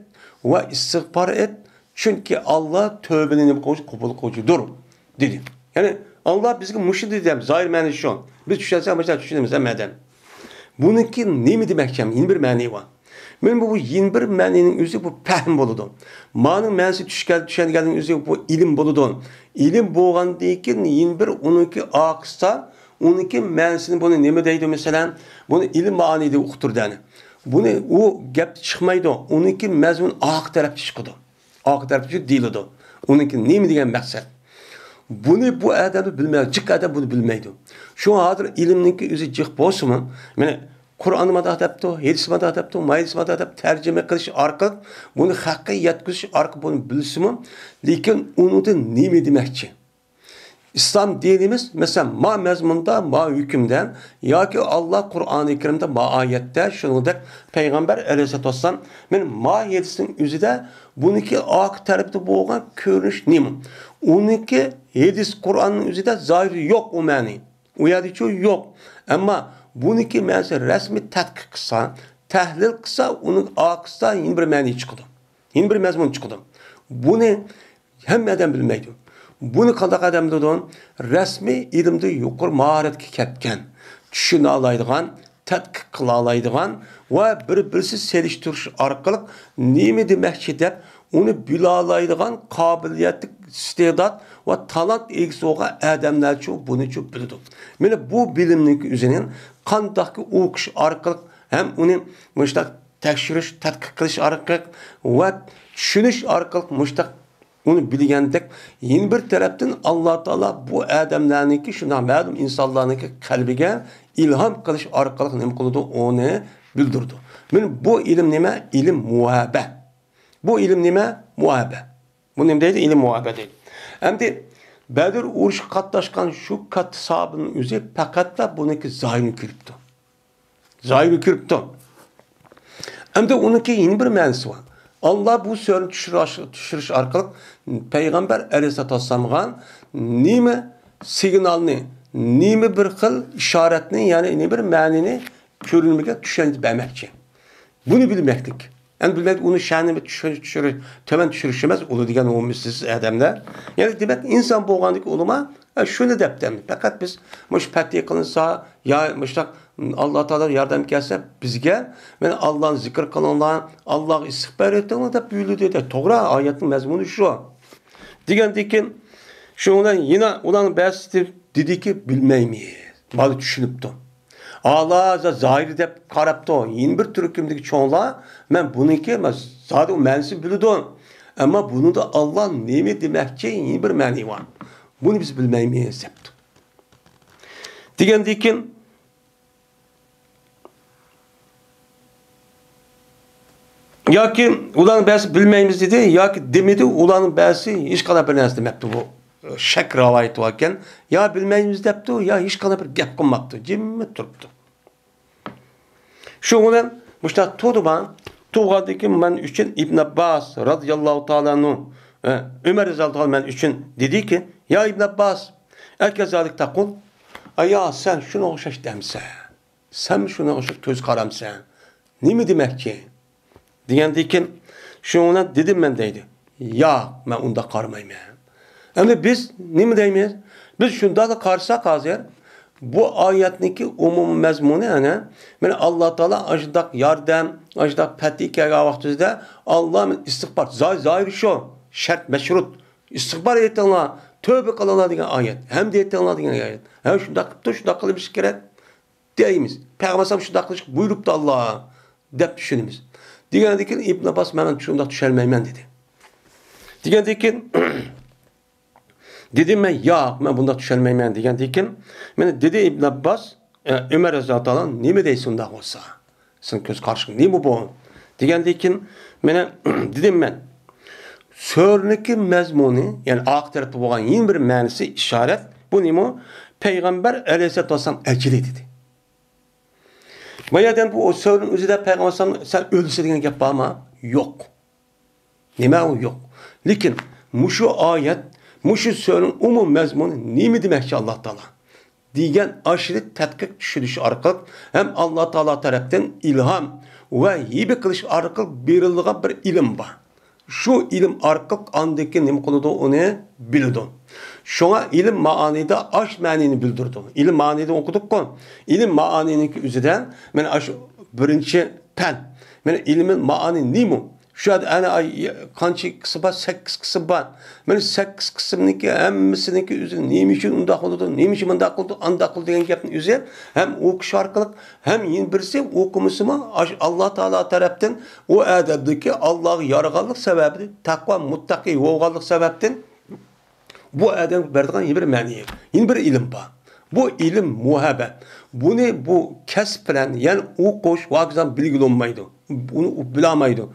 ۋە ئىستىغپار ئېيت، چۈنكى ئاللا تۆبىنى نېمە قىلغۇچى، قوبۇل قىلغۇچىدۇر، دېدى. يەنى ئاللا بىزگە مۇشۇ دېدى، زاھىر مەنىسى شۇ. بىز چۈشەنسەك، مۇشۇنداق چۈشىنىمىز ھەممە ئادەم. بۇنىڭكى نېمە دېمەكچى؟ يەنە بىر مەنىسى بار. مانا بۇ يەنە بىر مەنىنىڭ ئۆزى بۇ پەھىم بولىدۇ. مانىڭ مەنىسى چۈشكەن، چۈشەنگەننىڭ ئۆزى بۇ ئىلىم بولىدۇ. ئىلىم بولغاندىن كېيىن يەنە بىر ئۇنىڭكى ئارقىسىدا، ئۇنىڭكى مەنىسىنى بۇنى نېمە دەيدۇ مەسىلەن؟ بۇنى ئىلىم مائانىدە ئۇقتۇرىدۇ. بۇنى ئۇ گەپتە چىقمايدۇ. ئۇنىڭكى مەزمۇن ئارقا تەرەپتە چىقىدۇ. ئارقا تەرەپتە دېيىلىدۇ. ئۇنىڭكى نېمە دېگەن مەقسەت؟ بۇنى بۇ ئادەم بىلمەيدۇ، جىق ئادەم بۇنى بىلمەيدۇ. شۇڭا ھازىر ئىلىمنىڭكى ئۆزى جىق بولسىمۇ، مانا قۇرئان مادا دەپتۇ، ھەدىس مادا دەپتۇ، مايىس مادا دەپ تەرجىمە قىلىش ئارقىلىق، بۇنى خەققە يەتكۈزۈش ئارقىلىق بۇنى بىلسىمۇ، لېكىن ئۇنىڭدىن نېمە دېمەكچى؟ ئىسلام دىنىمىز، مەسىلەن، ما مەزمۇندا، ما ھۆكۈمدە ياكى ئاللا قۇرئانى كەرىمدە، ما ئايەتتە، شۇنىڭدەك پەيغەمبەر ئەلەيھىسسالاتۇ ۋەسسالام، مانا ما ھەدىسنىڭ ئۆزىدە بۇنىڭكى ئارقا تەرەپتە بولغان كۆرۈنۈش نېمە؟ ئۇنىڭكى ھەدىس، قۇرئاننىڭ ئۆزىدە زاھىرى يوق ئۇ مەنى. ئۇ يەردىچۇ يوق. ئەمما بۇنىڭكى مەنىسى رەسمىي تەتقىق قىلسا، تەھلىل قىلسا، ئۇنىڭ ئارقىسىدا يەنە بىر مەنى چىقىدۇ. يەنە بىر مەزمۇن چىقىدۇ. بۇنى ھەممە ئادەم بىلمەيدۇ. بۇنى قانداق ئادەم بىلىدۇ؟ رەسمىي ئىلىمدە يۇقىرى ماھارەتكە كەتكەن، چۈشىنەلەيدىغان، تەتقىق قىلالايدىغان ۋە بىر-بىرسى سېلىشتۇرۇش ئارقىلىق نېمە دېمەكچى دەپ ئۇنى بىلالايدىغان قابىلىيەتلىك، ئىستېدات ۋە تالانت ئىگىسى بولغان ئادەملەرچۇ بۇنىچۇ بىلىدۇ. مانا بۇ بىلىمنىڭكى ئۆزىنى قانداقكى ئوقۇش ئارقىلىق ھەم ئۇنى مۇشۇنداق تەكشۈرۈش، تەتقىق قىلىش ئارقىلىق ۋە چۈشىنىش ئارقىلىق مۇشۇنداق ئۇنى بىلگەندەك، يەنە بىر تەرەپتىن ئاللا تائالا بۇ ئادەملەرنىڭكى، شۇنداق مەلۇم ئىنسانلارنىڭكى قەلبىگە ئىلھام قىلىش ئارقىلىق نېمە قىلىدۇ؟ ئۇنى بىلدۈرىدۇ. مانا بۇ ئىلىم نېمە؟ ئىلىم مۇھابە. بۇ ئىلىم نېمە؟ مۇھابە. بۇ نېمە دەيدۇ؟ ئىلىم مۇھابە دەيدۇ. ئەمدى بەدر ئۇرۇشىغا قاتناشقان شۇ كاتتا ساھابىنىڭ ئۆزى پەقەتلا بۇنىڭكى زاھىرىنى كۆرۈپتۇ. زاھىرىنى كۆرۈپتۇ. ئەمدى ئۇنىڭكى يەنە بىر مەنىسى بار. ئاللا بۇ سۈرىنى چۈشۈرۈش، چۈشۈرۈش ئارقىلىق پەيغەمبەر ئەلەيھىسسالاتۇ ۋەسسالامغا نېمە سىگنالنى، نېمە بىر خىل ئىشارەتنى، يەنى نېمە بىر مەنىنى كۆرۈنمىگەن چۈشەنچە بەرمەكچى. بۇنى بىلمەكلىك. ئەمدى بىلمەك ئۇنى شەنى چۈشۈر-، چۈشۈرۈش، تۆۋەن چۈشۈرۈش ئەمەس، ئۇلۇ دېگەن ئۇ مىسلىسىز ئادەملەر. يەنى دېمەك، ئىنسان بولغاندىكى ئۇلىما، ئە، شۇنى دەپتۇ ئەمدى. پەقەت بىز مۇشۇ پەتھى قىلىنسا، يا مۇشۇنداق ئاللا تائالا ياردەم كەلسە بىزگە، مانا ئاللانى زىكىر قىلىڭلار، ئاللاغا ئىستىغپار ئېيتىڭلار دەپ بۇيرۇلدى دە. توغرا، ئايەتنىڭ مەزمۇنى شۇ. دېگەندىن كېيىن، شۇنىڭ بىلەن يەنە ئۇلارنىڭ بەزىسى دېدىكى، بىلمەيمىز. بالا چۈشىنىپتۇ. ئالا زاھىر دەپ قاراپتۇ. يەنە بىر تۈركۈمدىكى چوڭلار، مەن بۇنىڭكى، مەن زادى ئۇ مەنىسىنى بىلىدۇ. ئەمما بۇنىڭدا ئاللا نېمە دېمەكچى، يەنە بىر مەنى بار. بۇنى بىز بىلمەيمىز دەپتۇ. دېگەندىن كېيىن، ياكى ئۇلارنىڭ بەزىسى بىلمەيمىز دېدى، ياكى دېمىدى، ئۇلارنىڭ بەزىسى ھېچقانداق بىر نەرسە دېمەپتۇ. بۇ شەك رىۋايىتى باركەن. يا بىلمەيمىز دەپتۇ، يا ھېچقانداق بىر گەپ قىلماپتۇ، جىممىت تۇرۇپتۇ. شۇ بىلەن مۇشۇنداق تۇردۇما، تۇرغاندىن كېيىن مەن ئۈچۈن ئىبن ئابباس رازىياللاھۇ تائالا ئەنھۇ، ئە، ئۆمەر رازىياللاھۇ تائالا مەن ئۈچۈن دېدىكى، يا ئىبن ئابباس، ئەكەزالىك تەقۇل؟ ئايا، سەن شۇنىڭغا ئوخشاش دەمسەن؟ سەن شۇنىڭغا ئوخشاش كۆز قارامسەن؟ نېمە دېمەكچى؟ دېگەندىن كېيىن، شۇنىڭ بىلەن دېدىم مەن دەيدۇ. ياق، مەن ئۇنداق قارىمايمەن. ئەمدى بىز نېمە دەيمىز؟ بىز شۇنداقلا قارىساق ھازىر، بۇ ئايەتنىڭكى ئومۇمىي مەزمۇنى، ئەنە، مانا ئاللا تائالا ئاشۇنداق ياردەم، ئاشۇنداق پەتھى كەلگەن ۋاقتىمىزدا، ئاللا ئىستىغپار، زاي-، زاھىرى شۇ، شەرت مەشرۇت. ئىستىغپار ئېيتىڭلار، تۆۋبە قىلىڭلار دېگەن ئايەت، ھەمدە ئېيتىڭلار دېگەن ئايەت. ھە، شۇنداق قىپتۇ، شۇنداق قىلىۋېلىش كېرەك. دەيمىز. پەيغەمبەر ئەلەيھىسسالام شۇنداق قىلىشقا بۇيرۇپتۇ ئاللا دەپ چۈشىنىمىز. دېگەندىن كېيىن ئىبن ئابباس، مەن شۇنداق چۈشەنمەيمەن دېدى. دېگەندىن كېيىن دېدىم مەن، ياق، مەن بۇنداق چۈشەنمەيمەن دېگەندىن كېيىن، مانا دېدى ئىبن ئابباس، ئە، ئۆمەر رەزىياللاھۇ تائالا، نېمە دەيسەن ئۇنداق بولسا؟ سېنىڭ كۆز قارىشىڭ نېمە بۇ؟ دېگەندىن كېيىن، مانا دېدىم مەن، سۈرىنىڭكى مەزمۇنى، يەنى ئارقا تەرەپتە بولغان يەنە بىر مەنىسى، ئىشارەت، بۇ نېمە؟ پەيغەمبەر ئەلەيھىسسالاتۇ ۋەسسالام ئەجىلى دېدى. ما يەردىن بۇ سۈرىنىڭ ئۆزىدە پەيغەمبەر ئەلەيھىسسالام سەن ئۆلىسە دېگەن گەپ بارمۇ؟ يوق. نېمە ئۇ؟ يوق. لېكىن مۇشۇ ئايەت، مۇشۇ سۈرىنىڭ ئومۇمىي مەزمۇنى نېمە دېمەكچى ئاللا تائالا؟ دېگەن ئاشۇنى تەتقىق چۈشىنىش ئارقىلىق ھەم ئاللا تائالا تەرەپتىن ئىلھام ۋە ھىبە قىلىش ئارقىلىق بېرىلىدىغان بىر ئىلىم بار. شۇ ئىلىم ئارقىلىق ئاندىن كېيىن نېمە قىلىدۇ؟ ئۇنى بىلىدۇ. شۇڭا ئىلىم مائانىدا ئاش مەنىنى بىلدۈرىدۇ. ئىلىم مائانىدا ئوقۇدۇققۇ. ئىلىم مائانىنىڭكى ئۆزىدە مانا ئاشۇ بىرىنچى پەن. مانا ئىلمىل مائانى نېمە؟ شۇ يەردە ئەنە ئاي، قانچە قىسىم بار؟ سەككىز قىسىم بار. مانا سەككىز قىسىمنىڭكى ھەممىسىنىڭكى ئۆزى نېمە ئۈچۈن ئۇنداق بولىدۇ، نېمە ئۈچۈن مۇنداق قىلىدۇ، ئانداق قىلىدۇ دېگەن گەپنى ئۆزى ھەم ئوقۇش ئارقىلىق، ھەم يەنە بىرسى ئوقۇمىسىمۇ، ئاشۇ ئاللا تائالا تەرەپتىن ئۇ ئادەمدىكى ئاللاغا يارىغانلىق سەۋەبىدىن، تەقۋا مۇتتەقى بولغانلىق سەۋەبتىن بۇ ئادەمگە بەرىدىغان يەنە بىر مەنى، يەنە بىر ئىلىم بار. بۇ ئىلىم مۇھەببەت. بۇنى بۇ كەسىپ بىلەن، يەنى ئوقۇش ۋە ھاكازا بىلگىلى بولمايدۇ. بۇنى ئۇ بىلەلمەيدۇ.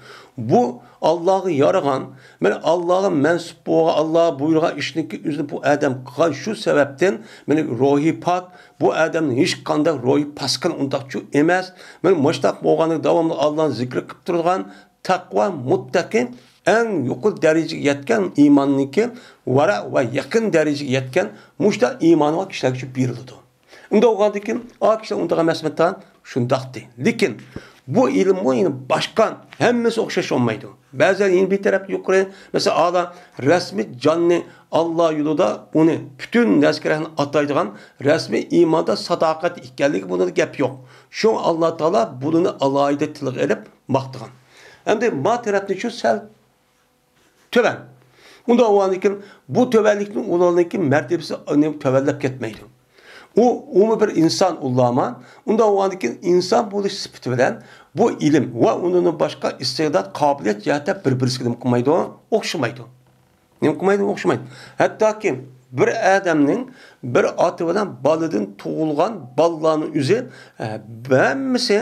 بۇ ئاللاغا يارىغان، مانا ئاللاغا مەنسۇپ بولغان، ئاللا بۇيرۇغان ئىشنىڭكى ئۆزىنى بۇ ئادەم قىلغان. شۇ سەۋەبتىن مانا روھى پاك، بۇ ئادەمنىڭ ھېچقانداق روھى پاسكىنا ئۇنداقچۇ ئەمەس. مانا مۇشۇنداق بولغاندا داۋاملىق ئاللانى زىكىر قىلىپ تۇرىدىغان، تەقۋا مۇتتەقى، ئەڭ يۇقىرى دەرىجىگە يەتكەن ئىماننىڭكى ۋەرە ۋە يېقىن دەرىجىگە يەتكەن مۇشۇنداق ئىمانى بار كىشىلەرگە شۇ بېرىلىدۇ. ئۇنداق بولغاندىن كېيىن، ئا كىشىلەر ئۇنداق ئەمەسمىكەن، شۇنداقتى. لېكىن بۇ ئىلىممۇ يەنە باشقا، ھەممىسى ئوخشاش بولمايدۇ. بەزىلەر يەنە بىر تەرەپتە يۇقىرى، مەسىلەن، ئالا رەسمىي جاننى ئاللا يولىدا ئۇنى پۈتۈن نەرسىگە ئاتايدىغان رەسمىي ئىماندا ساداقەت ئىكەنلىكى، بۇنىڭدا گەپ يوق. شۇڭا ئاللا تائالا بۇنى ئالاھىدە تىلغا ئېلىپ ماختىغان. ئەمدى ما تەرەپنى شۇ سەل تۆۋەن. ئۇنداق بولغاندىكىن، بۇ تۆۋەنلىكنىڭ ئۇلارنىڭكى مەرتىبىسى تۆۋەنلەپ كەتمەيدۇ. ئۇ، ئۇمۇ بىر ئىنسان ئۇللامە. ئۇنداق بولغاندىكىن، ئىنسان بولۇش سۈپىتى بىلەن بۇ ئىلىم ۋە ئۇنىڭدىن باشقا ئىستېدات، قابىلىيەت جەھەتتە بىر-بىرسىگە نېمە قىلمايدۇ؟ ئوخشىمايدۇ. نېمە قىلمايدۇ؟ ئوخشىمايدۇ. ھەتتاكى بىر ئادەمنىڭ بىر ئاتا بىلەن بالىدىن تۇغۇلغان بالىلارنىڭ ئۆزى، ئە، ھەممىسى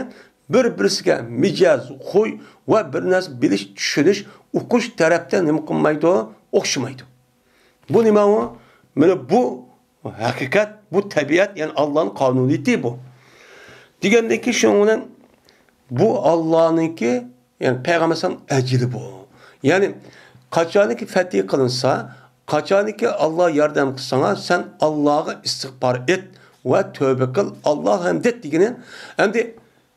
بىر-بىرسىگە مىجەز، خۇي ۋە بىر نەرسە بىلىش، چۈشىنىش، ئۇقۇش تەرەپتە نېمە قىلمايدۇ؟ ئوخشىمايدۇ. بۇ نېمە ئۇ؟ مانا بۇ ھەقىقەت، بۇ تەبىئەت، يەنى ئاللانىڭ قانۇنىيىتى بۇ. دېگەندىكى، شۇنىڭ بىلەن بۇ ئاللانىڭكى، يەنى پەيغەمبەر ئەلەيھىسسالام ئەجىلى بۇ. يەنى قاچانكى فەتھى قىلىنسا، قاچانكى ئاللا ياردەم قىلساڭا، سەن ئاللاغا ئىستىغپار ئېيت ۋە تۆبە قىل، ئاللاغا ھەمد ئېيت دېگىنى. ئەمدى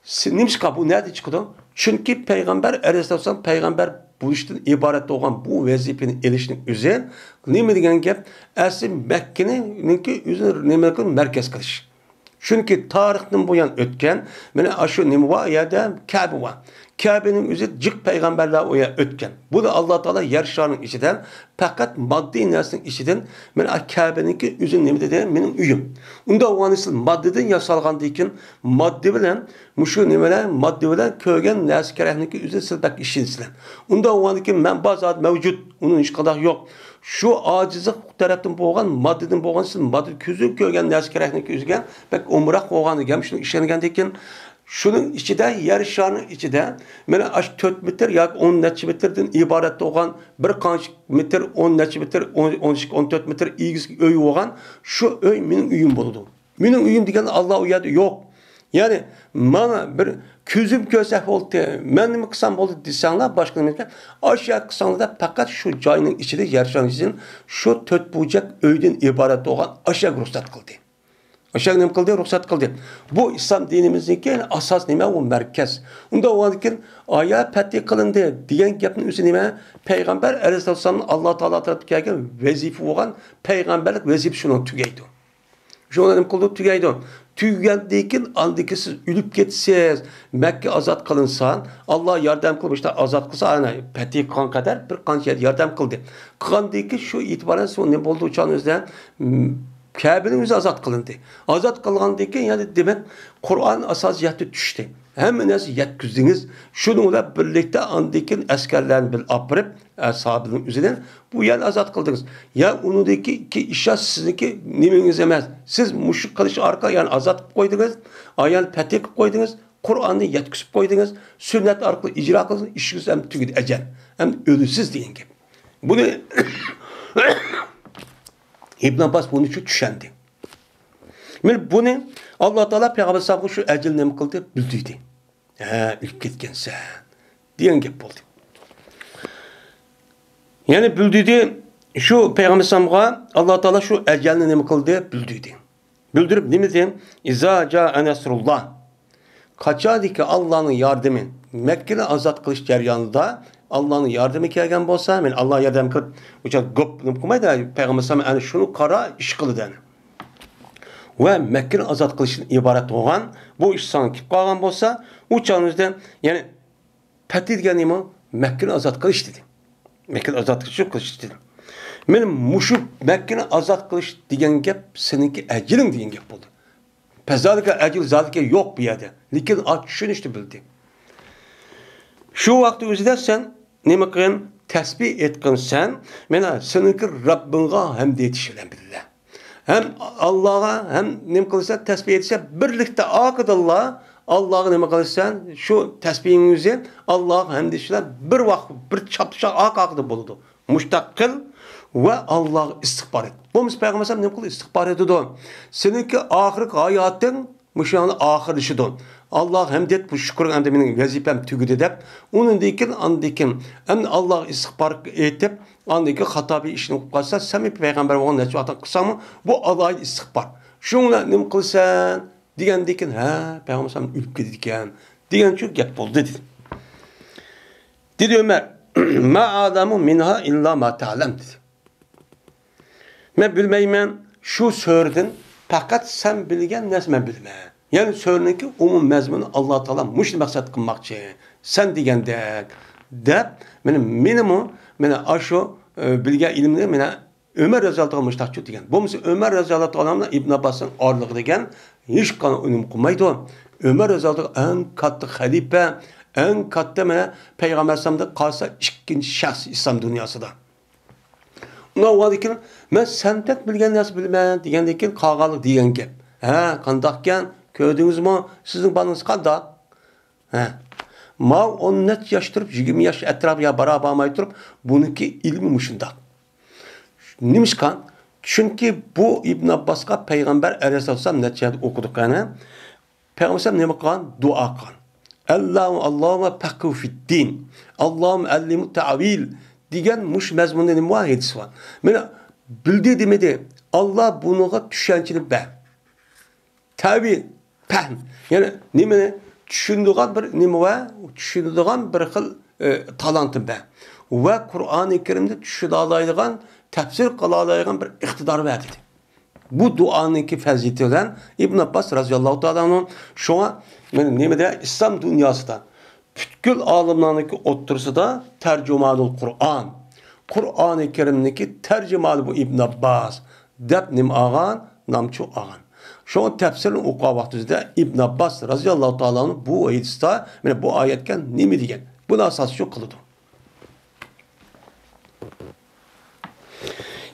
س-، نېمىشقا بۇ نەدىن چىقىدۇ؟ چۈنكى پەيغەمبەر ئەلەيھىسسالام پەيغەمبەر بولۇشتىن ئىبارەت بولغان بۇ ۋەزىپىنى ئېلىشنىڭ ئۆزى نېمە دېگەن گەپ؟ ئەسلى مەككىنىڭكى ئۆزىنى نېمە قىلىپ مەركەز قىلىش. چۈنكى تارىختىن بۇيان ئۆتكەن، مانا ئاشۇ نېمە بار، ئۇ يەردە كەبە بار. كەبىنىڭ ئۆزى جىق پەيغەمبەرلەر ئۇ يەردە ئۆتكەن. بۇنى ئاللا تائالا يەر شارىنىڭ ئىچىدە پەقەت ماددىي نەرسىنىڭ ئىچىدىن، مانا كەبىنىڭكى ئۆزى نېمە دېدى؟ مېنىڭ ئۆيۈم. ئۇنداق بولغان ئىسى ماددىدىن ياسالغاندىن كېيىن، ماددا بىلەن، مۇشۇ نېمىلەر، ماددا بىلەن كۆرگەن نەرسە كېرەكنىڭكى ئۆزىنى سىز بەك ئىشىنىسىلەر. ئۇنداق بولغاندىن كېيىن مەن بار زادى مەۋجۇت، ئۇنىڭ ھېچقانداق يوق. شۇ ئاجىزلىق تەرەپتىن بولغان، ماددىدىن بولغان، سىز ماددا كۆزۈڭ كۆرگەن نەرسە كېرەكنىڭكى ئۆزىگە بەك ئومراق بولغان گەپ، شۇنى ئىشەنگەندىن كېيىن، شۇنىڭ ئىچىدە، يەر شارىنىڭ ئىچىدە، مانا ئاشۇ تۆت مېتىر ياكى ئون نەچچە مېتىردىن ئىبارەت بولغان، بىر قانچە مېتىر، ئون نەچچە مېتىر، ئون، ئون ئىككى، ئون تۆت مېتىر ئېگىزلىك ئۆي بولغان، شۇ ئۆي مېنىڭ ئۆيۈم بولىدۇ. مېنىڭ ئۆيۈم دېگەن ئاللا ئۇ يەردە يوق. يەنى ماڭا بىر كۆزۈم كۆرسە بولدى، مەن نېمە قىلسام بولدى دېسەڭلار، باشقا نېمە، ئاشۇ يەر قىلساڭلار دەپ، پەقەت شۇ جاينىڭ ئىچىدە، يەر شارىنىڭ ئىچىدىن شۇ تۆت بۇرجەك ئۆيدىن ئىبارەت بولغان ئاشۇ يەرگە رۇخسەت قىلدى. ئاشۇ يەرگە نېمە قىلدى؟ رۇخسەت قىلدى. بۇ ئىسلام دىنىمىزنىڭكى ئاساس نېمە؟ ئۇ مەركەز. ئۇنداق بولغاندىكىن، ئايا پەتھى قىلىندى دېگەن گەپنىڭ ئۆزى نېمە؟ پەيغەمبەر ئەلەيھىسسالام ئاللا تائالا تەرەپتىن كەلگەن ۋەزىپە بولغان، پەيغەمبەرلىك ۋەزىپە شۇنىڭ تۈگەيدۇ. شۇنىڭ نېمە قىلىدۇ؟ تۈگەيدۇ. تۈگىگەندىن كېيىن، ئاندىن كېيىن سىز ئۆلۈپ كەتسىز، مەككە ئازاد قىلىنسا، ئاللا ياردەم قىلىپ، مۇشۇنداق ئازاد قىلسا، ئانا، پەتھى قىلغان قەدەر بىر قانچە يەردە ياردەم قىلدى. قىلغاندىن كېيىن شۇ ئېتىبارەن سۇ نېمە بولدى؟ ئۇ چاغنىڭ ئۆزىدە، م، كەبىنىڭ ئۆزى ئازاد قىلىندى. ئازاد قىلغاندىن كېيىن، يەنە دېمەك، قۇرئان ئاساس يەتتە چۈشتى. ھەممە نەرسە يەتكۈزدىڭىز. شۇنىڭ بىلەن بىرلىكتە ئاندىن كېيىن ئەسكەرلەرنى بىلەن ئاپىرىپ، ئەسھابىنىڭ ئۆزىدىن بۇ يەرنى ئازاد قىلدىڭىز. يا ئۇنىڭدىكى ئىككى ئىشا سىزنىڭكى نېمىڭىز ئەمەس. سىز مۇشۇ قىلىش ئارقىلىق يەنى ئازاد قىلىپ قويدىڭىز، ئايان پەتھى قىلىپ قويدىڭىز، قۇرئاننى يەتكۈزۈپ قويدىڭىز، سۈننەت ئارقىلىق ئىجرا قىلدىڭىز، ئىشىڭىز ئەمدى تۈگىدى، ئەجەل. ئەمدى ئۆلىسىز دېگەن گەپ. بۇنى ئىبن ئابباس بۇنى شۇ چۈشەندى. مانا بۇنى ئاللا تائالا پەيغەمبەر ئەلەيھىسسالامغا شۇ ئەجىلنى نېمە قىلدى؟ بىلدۈردى. ھە، ئۆلۈپ كەتكەنسەن دېگەن گەپ بولدى. يەنى بىلدۈردى، شۇ پەيغەمبەر ئەلەيھىسسالامغا ئاللا تائالا شۇ ئەجەلنى نېمە قىلدى؟ بىلدۈردى. بىلدۈرۈپ نېمە دېدى؟ ئىزا جائە نەسرۇللا. قاچاندىكى ئاللانىڭ ياردىمى، مەككىنى ئازاد قىلىش جەريانىدا ئاللانىڭ ياردىمى كەلگەن بولسا، مەن ئاللا ياردەم قىلىپ، ئۇچا گوپ نېمە قىلمايدۇ، پەيغەمبەر ئەلەيھىسسالام ئەنە شۇنى قارا ئىش قىلىدۇ ئەنە. ۋە مەككىنى ئازاد قىلىشتىن ئىبارەت بولغان بۇ ئىش ساڭا كېلىپ قالغان بولسا، ئۇ چاغنىڭ ئۆزىدە، يەنى پەتھى دېگەن نېمە؟ مەككىنى ئازاد قىلىش دېدى. مەككىنى ئازاد قىلىش، قىلىش دېدى. مانا مۇشۇ مەككىنى ئازاد قىلىش دېگەن گەپ سېنىڭكى ئەجىلىڭ دېگەن گەپ بولدى. پەزالىكە ئەجىل زالىكە يوق بۇ يەردە. لېكىن ئا چۈشىنىشنى بىلدى. شۇ ۋاقىت ئۆزىدە سەن نېمە قىلغىن؟ تەسبىھ ئېيتقىن سەن. مانا سېنىڭكى رەببىڭغا ھەمد ئېيتىش بىلەن بىللە. ھەم ئاللاغا، ھەم نېمە قىلىسەن؟ تەسبىھ ئېيتىسەن، بىرلىكتە ئارقىدىنلا ئاللاغا نېمە قىلىسەن؟ شۇ تەسبىھىڭنى ئۆزى ئاللاغا ھەمد ئېيتىش بىلەن بىر ۋاقىت، بىر چاپلىشاق ئارقا-ئارقىدىن بولىدۇ. مۇشۇنداق قىل ۋە ئاللاغا ئىستىغپار ئېيت. بولمىسا پەيغەمبەر ئەلەيھىسسالام نېمە قىلدى؟ ئىستىغپار ئېيتىدۇ. سېنىڭكى ئاخىرقى ھاياتىڭ مۇشۇ يەردە ئاخىرلىشىدۇ. ئاللاغا ھەمد ئېيت، بۇ شۈكرۈڭ ئەمدى مېنىڭ ۋەزىپەم تۈگىدى دەپ، ئۇنىڭدىن كېيىن، ئاندىن كېيىن ئەمدى ئاللاغا ئىستىغپار ئېيتىپ، ئاندىن كېيىن خاتا بىر ئىشنى قىلىپ قالسا، سەن بىر پەيغەمبەر بولغان نەچچە ۋاقىتتىن قىلساڭمۇ، بۇ ئالاھىدە ئىستىغپار. شۇڭلا نېمە قىلىسەن؟ دېگەندىكىن، ھە، پەيغەمبەر ئەلەيھىسسالام ئۆلۈپ كېتىدىكەن، دېگەن شۇ گەپ بولدى، دېدى. دېدى ئۆمەر، ما ئەئلەمۇ مىنھا ئىللا ما تەئلەم، دېدى. مەن بىلمەيمەن، شۇ سۈرىدىن پەقەت سەن بىلگەن نەرسە مەن بىلىمەن. يەنى سۈرىنىڭكى ئومۇمىي مەزمۇنى، ئاللا تائالا مۇشۇنى مەقسەت قىلماقچى، سەن دېگەندەك، دەپ، مانا مېنىمۇ، مانا ئاشۇ، ئە، بىلگەن ئىلىمنى، مانا ئۆمەر رەزىياللاھۇ تائالا مۇشۇنداقچۇ دېگەن. بولمىسا ئۆمەر رەزىياللاھۇ تائالا ئىبن ئابباسنىڭ ئارىلىقى دېگەن ھېچقانداق ئۈنۈم قىلمايدۇ. ئۆمەر رەزىياللاھۇ تائالا ئەڭ كاتتا خەلىپە، ئەڭ كاتتا، مانا پەيغەمبەر ئەلەيھىسسالامدىن قالسا ئىككىنچى شەخس ئىسلام دۇنياسىدا. ئۇنداق بولغاندىن كېيىن، مەن سەندەك بىلگەن نەرسە بىلىمەن دېگەندىن كېيىن، قالغانلىق دېگەن گەپ. ھە، قانداقكەن؟ كۆردىڭىزمۇ؟ سىزنىڭ بالىڭىز قانداق؟ ھە. ماۋۇ ئون نەچچە ياش تۇرۇپ، يىگىرمە ياش ئەتراپىغا بارا بارماي تۇرۇپ، بۇنىڭكى ئىلمى مۇشۇنداق. نېمىشقا؟ چۈنكى بۇ ئىبن ئابباسقا پەيغەمبەر ئەلەيھىسسالام نەچچە يەردە ئوقۇدۇق يەنە. پەيغەمبەر نېمە قىلغان؟ دۇئا قىلغان. ئاللاھۇممە، ئاللاھۇممە پەققىھۇ فىددىن. ئاللاھۇممە ئەللىمھۇ تەۋىل. دېگەن مۇشۇ مەزمۇندا نېمە بار؟ ھەدىس بار. مانا بىلدى دېمىدى. ئاللا بۇنىڭغا چۈشەنچىنى بەر. تەۋىل، پەھم. يەنى نېمىنى؟ چۈشىنىدىغان بىر نېمە ۋە چۈشىنىدىغان بىر خىل، ئى، تالانتنى بەر. ۋە قۇرئانى كەرىمنى چۈشىنەلەيدىغان، تەپسىر قىلالايدىغان بىر ئىقتىدار بەر دېدى. بۇ دۇئانىڭكى پەزىلىتى بىلەن ئىبن ئابباس رازىياللاھۇ تائالا ئەنھۇ شۇڭا، مانا نېمىدە، ئىسلام دۇنياسىدا پۈتكۈل ئالىملارنىڭكى ئوتتۇرىسىدا تەرجىمانۇل قۇرئان، قۇرئانى كەرىمنىڭكى تەرجىمانى بۇ ئىبن ئابباس دەپ نېمە ئالغان؟ نامچۇ ئالغان. شۇڭا تەپسىرنى ئوقۇغان ۋاقتىمىزدا ئىبن ئابباس رازىياللاھۇ تائالا ئەنھۇ بۇ ھەدىستە، مانا بۇ ئايەتكە نېمە دېگەن؟ بۇنى ئاساس شۇ قىلىدۇ.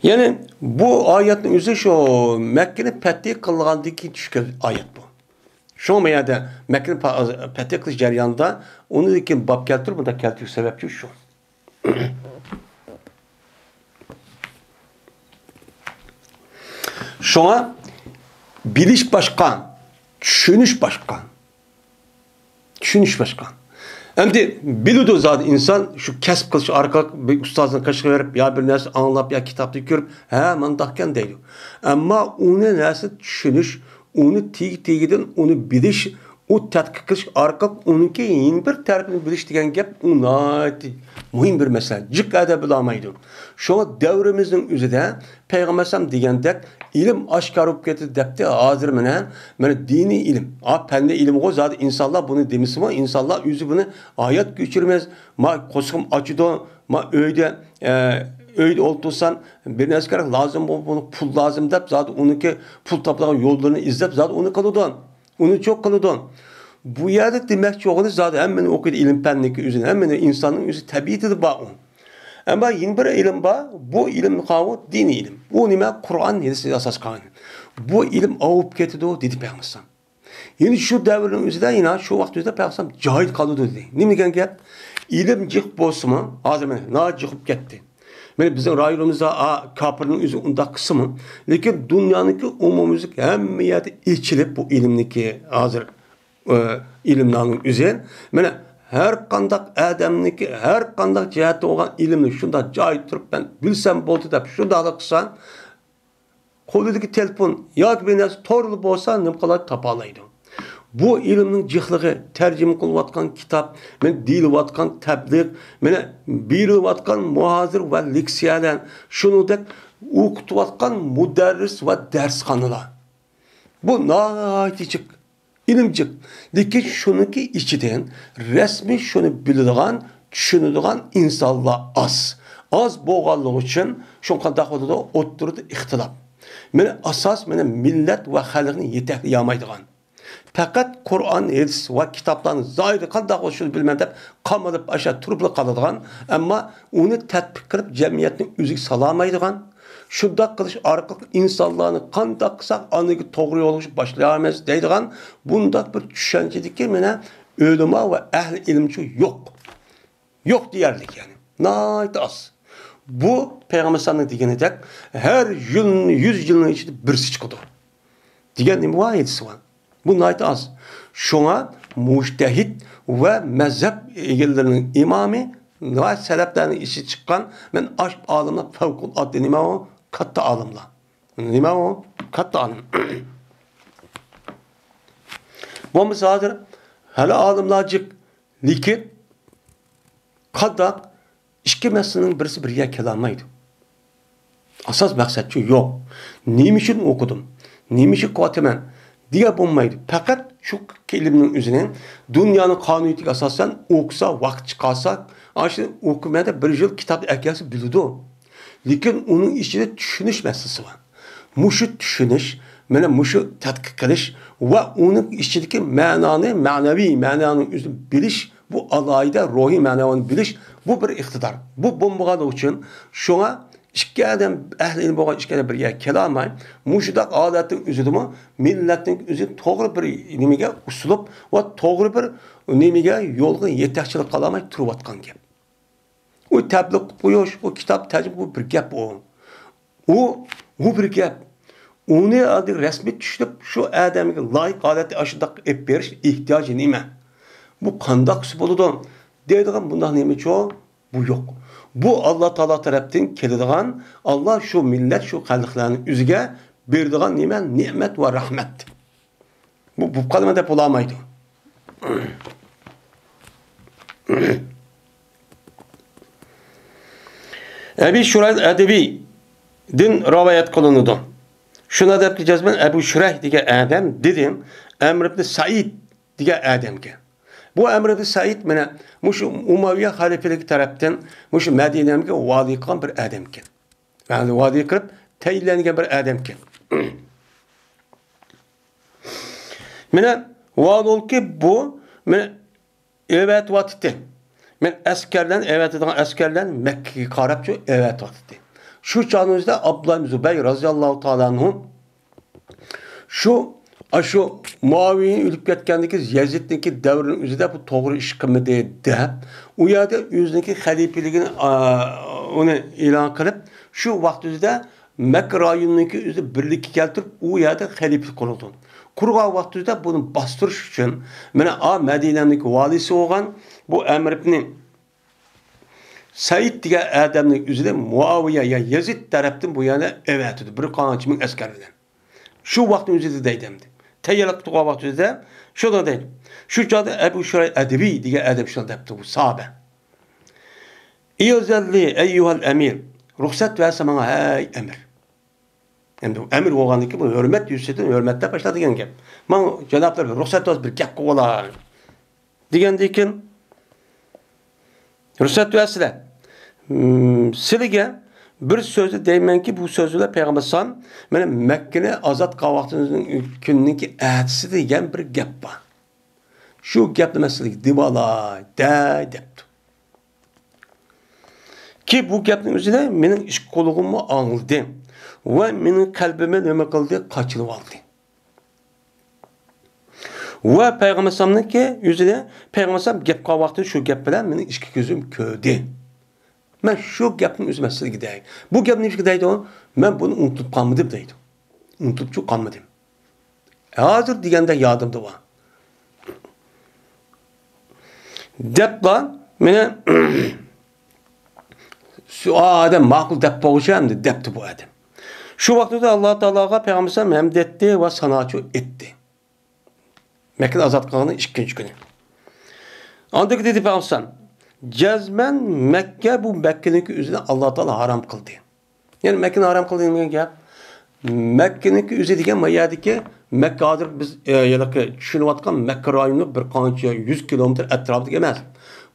يەنى بۇ ئايەتنىڭ ئۆزى شۇ مەككىنى پەتھى قىلغاندىن كېيىن چۈشكەن ئايەت بۇ. شۇڭا بۇ يەردە مەككىنى پا-، پەتھى قىلىش جەريانىدا ئۇنىڭدىن كېيىن باب كەلتۈرۈپ، بۇنداق كەلتۈرۈش سەۋەبچى شۇ. شۇڭا بىلىش باشقا، چۈشىنىش باشقا. چۈشىنىش باشقا. ئەمدى بىلىدۇ زادى ئىنسان، شۇ كەسىپ قىلىش ئارقىلىق بىر ئۇستازنىڭ قېشىغا بېرىپ، يا بىر نەرسە ئاڭلاپ، يا كىتابتا كۆرۈپ، ھە، مانداقكەن دەيدۇ. ئەمما ئۇنى نەرسە چۈشىنىش، ئۇنى تېگى-تېگىدىن ئۇنى بىلىش، ئۇ تەتقىق قىلىش ئارقىلىق ئۇنىڭكى يەنە بىر تەرىپىنى بىلىش دېگەن گەپ، ئۇ ناھايىتى مۇھىم بىر مەسىلە. جىق ئادەم بىلەلمەيدۇ. شۇڭا دەۋرىمىزنىڭ ئۆزىدە پەيغەمبەر ئەلەيھىسسالام دېگەندەك، ئىلىم ئاشكارا بولۇپ كەتتى دەپتۇ. ھازىر مانا، مانا دىنىي ئىلىم. ئا، پەننىي ئىلىمغۇ زادى ئىنسانلار بۇنى دېمىسىمۇ، ئىنسانلار ئۆزى بۇنى ھايات كۆچۈرىمىز. ما قورسىقىم ئاچىدۇ، ما ئۆيدە، ئە، ئۆيدە ئولتۇرسام، بىر نەرسە كېرەك لازىم بولۇپ، بۇنى پۇل لازىم دەپ، زادى ئۇنىڭكى پۇل تاپىدىغان يوللىرىنى ئىزدەپ، زادى ئۇنى قىلىدۇ. ئۇنى چوق قىلىدۇ. بۇ يەردە دېمەكچى بولغىنى زادى ھەممىنى ئوقۇيدۇ، ئىلىم پەننىكى ئۆزىنى، ھەممىنى ئىنساننىڭ ئۆزى تەبىئىتىدە بار ئۇ. ئەمما يەنە بىر ئىلىم بار، بۇ ئىلىم قاۋۇ دىنىي ئىلىم. ئۇ نېمە؟ قۇرئان، ھەدىسكە ئاساس قىلغان. بۇ ئىلىم ئاۋۇپ كېتىدۇ، دېدى پەيغەمبەر ئەلەيھىسسالام. يەنە شۇ دەۋرنىڭ ئۆزىدە، يەنە شۇ ۋاقىت ئۆزىدە پەيغەمبەر ئەلەيھىسسالام جاھىل قالىدۇ دېدى. نېمە دېگەن گەپ؟ ئىلىم جىق بولسىمۇ، ھازىر مانا ناھايىتى جىق بولۇپ كەتتى. مانا بىزنىڭ رايونىمىزدا، ئا، كاپىرنىڭ ئۆزى ئۇنداق قىلسىمۇ، لېكىن دۇنيانىڭكى ئومۇميۈزلۈك ھەممە يەردە ئېچىلىپ بۇ ئىلىمنىڭكى ھازىر، ئە، ئىلىملارنىڭ ئۆزى. مانا ھەر قانداق ئادەمنىڭكى، ھەر قانداق جەھەتتە بولغان ئىلىمنى شۇنداق جايىدا تۇرۇپ مەن بىلسەم بولدى دەپ شۇنداقلا قىلسا، قولىدىكى تېلېفون ياكى بىر نەرسە تورلا بولسا، نېمە قىلار، تاپالايدۇ. بۇ ئىلىمنىڭ جىقلىقى، تەرجىمە قىلىنىۋاتقان كىتاب، مانا دېيىلىۋاتقان تەبلىغ، مانا بېرىلىۋاتقان مۇھازىرە ۋە لېكسىيەلەر، شۇنىڭدەك ئوقۇتۇۋاتقان مۇدەررىس ۋە دەرسخانىلار. بۇ ناھايىتى جىق. ئىلىم جىق. لېكىن شۇنىڭكى ئىچىدىن رەسمىي شۇنى بىلىدىغان، چۈشىنىدىغان ئىنسانلار ئاز. ئاز بولغانلىقى ئۈچۈن شۇ قانداق بولىدۇ؟ ئوتتۇرىدا ئىختىلاپ. مانا ئاساس، مانا مىللەت ۋە خەلقنى يېتەكلىيەلمەيدىغان. پەقەت قۇرئان، ھەدىس ۋە كىتابلارنىڭ زاھىرى قانداق بولسا شۇنى بىلىمەن دەپ قامىلىپ ئاشۇ تۇرۇپلا قالىدىغان، ئەمما ئۇنى تەتبىق قىلىپ جەمئىيەتنى ئۆزىگە سالالمايدىغان، شۇنداق قىلىش ئارقىلىق ئىنسانلارنى قانداق قىلساق ئانىڭكى توغرا يولغا باشلايمىز دەيدىغان بۇنداق بىر چۈشەنچىدىكى مانا ئۆلىما ۋە ئەھلى ئىلىمچۇ يوق. يوق دېيەرلىك يەنى. ناھايىتى ئاز. بۇ پەيغەمبەر ئەلەيھىسسالامنىڭ دېگىنىدەك ھەر يىل، يۈز يىلنىڭ ئىچىدە بىرسى چىقىدۇ. دېگەن نېمە ۋاھىدىسى بار؟ بۇ ناھايىتى ئاز. شۇڭا مۇجتەھىد ۋە مەزھەپ ئىگىلىرىنىڭ ئىمامى ۋە سەلەپلەرنىڭ ئىچىدىن چىققان، مەن ئاشۇ ئالىملار پەۋقۇلئاددە نېمە ئۇ؟ كاتتا ئالىملار. نېمە ئۇ؟ كاتتا ئالىم. بولمىسا ھازىر ھېلى ئالىملار جىق، لېكىن قانداق ئىككى مەسىلىنىڭ بىرسى بىر يەرگە كېلەلمەيدۇ. ئاساس مەقسەتچۇ يوق. نېمە ئۈچۈن ئوقۇدۇم؟ نېمە ئۈچۈن قىلىۋاتىمەن؟ دېگەن بولمايدۇ. پەقەت شۇ ئىلىمنىڭ ئۆزىنى دۇنيانىڭ قانۇنىيىتىگە ئاساسەن ئوقۇسا، ۋاقىت چىقارسا، ئاشۇ ئوقۇمەندە بىر يىل كىتابنى ئەكەلسە بىلىدۇ. لېكىن ئۇنىڭ ئىچىدە چۈشىنىش مەسىلىسى بار. مۇشۇ چۈشىنىش، مانا مۇشۇ تەتقىق قىلىش ۋە ئۇنىڭ ئىچىدىكى مەنانى، مەنىۋى مەنانىڭ ئۆزىنى بىلىش، بۇ ئالاھىدە روھىي مەنىۋىنى بىلىش، بۇ بىر ئىقتىدار. بۇ بولمىغانلىقى ئۈچۈن شۇڭا ئىككى ئادەم، ئەھلى ئىلىم بولغان ئىككى ئادەم بىر يەرگە كېلەلمەي، مۇشۇنداق ھالەتنىڭ ئۆزىدىمۇ مىللەتنىڭ ئۆزىنى توغرا بىر نېمىگە ئۇسلۇب ۋە توغرا بىر نېمىگە، يولغا يېتەكچىلىك قىلالماي تۇرۇۋاتقان گەپ. ئۇ تەبلىغ قىلىپ قويۇش، ئۇ كىتاب تەرجىمە، بۇ بىر گەپ ئۇ. ئۇ، ئۇ بىر گەپ. ئۇنى ئاندىن رەسمىي چۈشىنىپ، شۇ ئادەمگە لايىق ھالەتتە ئاشۇنداق ئېلىپ بېرىش ئېھتىياجى نېمە؟ بۇ قانداقسى بولىدۇ؟ دەيدىغان بۇنداق نېمىچۇ؟ بۇ يوق. بۇ ئاللا تائالا تەرەپتىن كېلىدىغان، ئاللا شۇ مىللەت، شۇ خەلقلەرنىڭ ئۆزىگە بېرىدىغان نېمە؟ نېمەت ۋە رەھمەت. بۇ بولۇپ قالىمەن دەپ بولالمايدۇ. ئەبى شۇرايھ ئەدۋىدىن رىۋايەت قىلىنىدۇ. شۇنى دەپتۇ جەزمەن، ئەبۇ شۇرايھ دېگەن ئادەم دېدى، ئەمر ئىبنى سەئىد دېگەن ئادەمگە. بۇ ئەمر ئىبنى سەئىد مانا مۇشۇ ئۇمەۋىيە خەلىپىلىكى تەرەپتىن مۇشۇ مەدىنەمگە ۋالىي قىلغان بىر ئادەمكەن. يەنى ۋالىي قىلىپ تەيىنلەنگەن بىر ئادەمكەن. مانا ۋالىيكى بۇ مانا ئەۋەتىۋاتىتتى. مەن ئەسكەرلەرنى، ئەۋەتىدىغان ئەسكەرلەرنى مەككىگە قاراپچۇ ئەۋەتىۋاتىتتى. شۇ چاغنىڭ ئۆزىدە ئابدۇللا ئىبن زۇبەير رازىياللاھۇ تائالا ئەنھۇ شۇ، ئاشۇ مۇئاۋىيە ئۆلۈپ كەتكەندىن كېيىن يەزىدنىڭكى دەۋرىنىڭ ئۆزىدە بۇ توغرا ئىش قىلمىدى دەپ، ئۇ يەردە ئۆزىنىڭكى خەلىپىلىكىنى، ئا، ئۇنى ئېلان قىلىپ، شۇ ۋاقىت ئۆزىدە مەككە رايونىنىڭكى ئۆزى بىرلىككە كەلتۈرۈپ، ئۇ يەردە خەلىپىلىك قۇرۇلدى. قۇرغان ۋاقتىدا بۇنى باستۇرۇش ئۈچۈن، مانا، ئا، مەدىنەنىڭكى ۋالىسى بولغان بۇ ئەمر ئىبنى سەئىد دېگەن ئادەمنى ئۆزىنى مۇئاۋىيە يا يەزىد تەرەپتىن بۇ يەرگە ئەۋەتىدۇ، بىر قانچە مىڭ ئەسكەر بىلەن. شۇ ۋاقىتنىڭ ئۆزىدە دەيدۇ ئەمدى. تەييارلىق تۇرغان ۋاقىت ئۆزىدە شۇنداق دەيدۇ. شۇ چاغدا ئەبۇ شۇراي ئەدۋى دېگەن ئادەم شۇنداق دەپتۇ، بۇ ساھابە. ئىزەنلى ئەييۇھەل ئەمىر. رۇخسەت بەرسە ماڭا، ھەي ئەمىر. ئەمدى ئەمىر بولغاندىن كېيىن بۇ ھۆرمەت يۈزىسىدىن ھۆرمەتلەپ باشلا دېگەن گەپ. ماڭا جانابلار بىر رۇخسەت بەرسە بىر گەپ قىلىۋالاي. دېگەندىن كېيىن رۇخسەت بەرسىلە. ھىم، سىلىگە بىر سۆزنى دەيمەنكى، بۇ سۆز بىلەن پەيغەمبەر ئەلەيھىسسالام مانا مەككىنى ئازاد قىلغان ۋاقتىنىڭ كۈنىنىڭكى ئەتىسى دېگەن بىر گەپ بار. شۇ گەپنى مەن سىلىگە دېۋالاي، دەي دەپتۇ. كى بۇ گەپنىڭ ئۆزىنى مېنىڭ ئىككى قۇلىقىممۇ ئاڭلىدى ۋە مېنىڭ قەلبىمنى نېمە قىلدى؟ قاچىلىۋالدى. ۋە پەيغەمبەر ئەلەيھىسسالامنىڭكى ئۆزىنى، پەيغەمبەر ئەلەيھىسسالام گەپ قىلغان ۋاقتىدا شۇ گەپ بىلەن مېنىڭ ئىككى كۆزۈم كۆردى. مەن شۇ گەپنى ئۆزۈم سىلىگە دەي. بۇ گەپنى نېمىشقا دەيدۇ؟ مەن بۇنى ئۇنتۇپ قالمىدىم دەيدۇ. ئۇنتۇپچۇ قالمىدىم. ھازىر دېگەندە يادىمدا بار. دەپلا مېنى شۇ ئادەم ماقۇل دەپ بولغۇچە ئەمدى دەپتۇ بۇ ئادەم. شۇ ۋاقىتتا ئاللا تائالاغا پەيغەمبەر ئەلەيھىسسالام ھەمد ئېيتتى ۋە ساناچۇ ئېيتتى. مەككىنى ئازاد قىلغاننىڭ ئىككىنچى كۈنى. ئاندىن كېيىن دېدى پەيغەمبەر ئەلەيھىسسالام، جەزمەن مەككە، بۇ مەككىنىڭكى ئۆزىنى ئاللا تائالا ھارام قىلدى. يەنى مەككىنى ھارام قىلدى دېگەن گەپ. مەككىنىڭكى ئۆزى دېگەن ما يەردىكى مەككە ھازىر بىز، ئە، ھېلىقى چۈشىنىۋاتقان مەككە رايونى بىر قانچە يۈز كىلومېتىر ئەتراپىدىكى ئەمەس.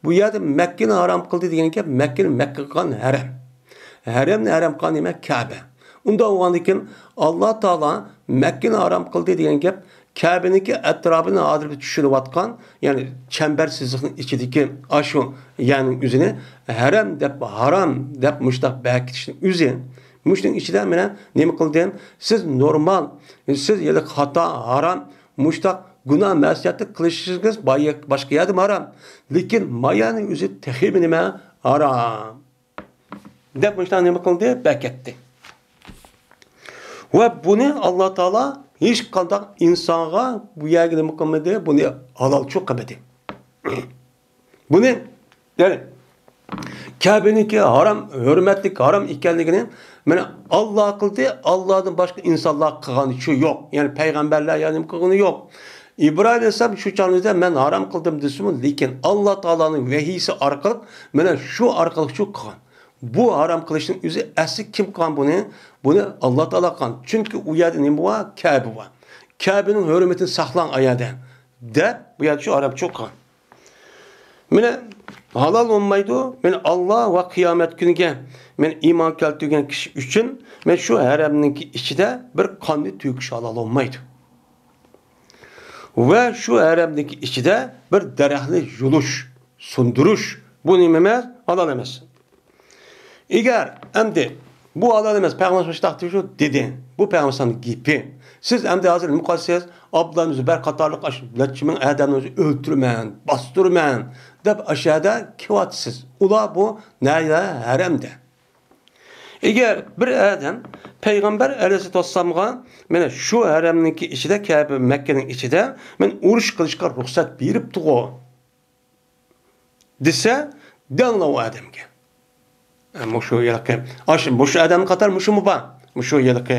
بۇ يەردە مەككىنى ھارام قىلدى دېگەن گەپ، مەككىنى مەككە قىلغان ھەرەم. ھەرەمنى ھەرەم قىلغان نېمە؟ كەبە. ئۇنداق بولغاندىكىن، ئاللا تائالا مەككىنى ھارام قىلدى دېگەن گەپ، كەبىنىڭكى ئەتراپىنى ھازىر بىز چۈشىنىۋاتقان، يەنى چەمبەر سىزىقنىڭ ئىچىدىكى ئاشۇ يەرنىڭ ئۆزىنى ھەرەم دەپ، ھارام دەپ مۇشۇنداق بەكىتىشنىڭ ئۆزى. مۇشۇنىڭ ئىچىدە مانا نېمە قىلدىم؟ سىز نورمال، سىز يەنە خاتا، ھارام، مۇشۇنداق گۇناھ مەسىيەتنى قىلىشىڭىز باي-، باشقا يەردىمۇ ھارام. لېكىن ما يەرنىڭ ئۆزى تېخىمۇ نېمە؟ ھارام. دەپ مۇشۇنداق نېمە قىلدى؟ بەكەتتى. ۋە بۇنى ئاللا تائالا ھېچقانداق ئىنسانغا بۇ يەرگە نېمە قىلمىدى؟ بۇنى ھالالچۇ قىلمىدى. بۇنى، يەنى، كەبىنىڭكى ھارام، ھۆرمەتلىك ھارام ئىكەنلىكىنى مانا ئاللا قىلدى، ئاللادىن باشقا ئىنسانلار قىلغىنى شۇ يوق. يەنى پەيغەمبەرلەر يا نېمە قىلغىنى يوق. ئىبراھىم ئەلەيھىسسالام شۇ چاغنىڭ ئۆزىدە مەن ھارام قىلدىم دېسىمۇ، لېكىن ئاللا تائالانىڭ ۋەھىيسى ئارقىلىق مانا شۇ ئارقىلىق شۇ قىلغان. بۇ ھارام قىلىشنىڭ ئۆزى ئەسلى كىم قىلغان بۇنى؟ بۇنى ئاللا تائالا قىلغان. چۈنكى ئۇ يەردە نېمە بار؟ كەبە بار. كەبىنىڭ ھۆرمىتىنى ساقلاڭ ئۇ يەردە، دەپ بۇ يەردە شۇ ھارام شۇ قىلغان. مانا ھالال بولمايدۇ. مانا ئاللا ۋە قىيامەت كۈنىگە مانا ئىمان كەلتۈرگەن كىشى ئۈچۈن مانا شۇ ھەرەمنىڭكى ئىچىدە بىر قاننى تۆكۈش ھالال بولمايدۇ. ۋە شۇ ھەرەمنىڭكى ئىچىدە بىر دەرەخنى يۇلۇش، سۇندۇرۇش، بۇ نېمە ئەمەس؟ ھالال ئەمەس. ئەگەر ئەمدى بۇ ھالال ئەمەس، پەيغەمبەر مۇشۇنداق دېدى. بۇ پەيغەمبەرنىڭ گېپى. سىز ئەمدى ھازىر نېمە قىلىسىز؟ ئابدۇللا ئىبنى زۇبەير قاتارلىق ئاشۇ نەچچە مىڭ ئادەمنى ئۆزى ئۆلتۈرىمەن، باستۇرىمەن دەپ ئاشۇ يەردە كېلىۋاتىسىز. ئۇلار بۇ نەيلە ھەرەمدە. ئەگەر بىر ئادەم پەيغەمبەر ئەلەيھىسسالاتۇ ۋەسسالامغا مانا شۇ ھەرەمنىڭكى ئىچىدە، كەبە مەككىنىڭ ئىچىدە مانا ئۇرۇش قىلىشقا رۇخسەت بېرىپتىغۇ دېسە، دەڭلار ئۇ ئادەمگە. ئە، مۇشۇ ھېلىقى، ئاش-، مۇشۇ ئادەمنىڭ قاتارى مۇشۇمۇ بار. مۇشۇ ھېلىقى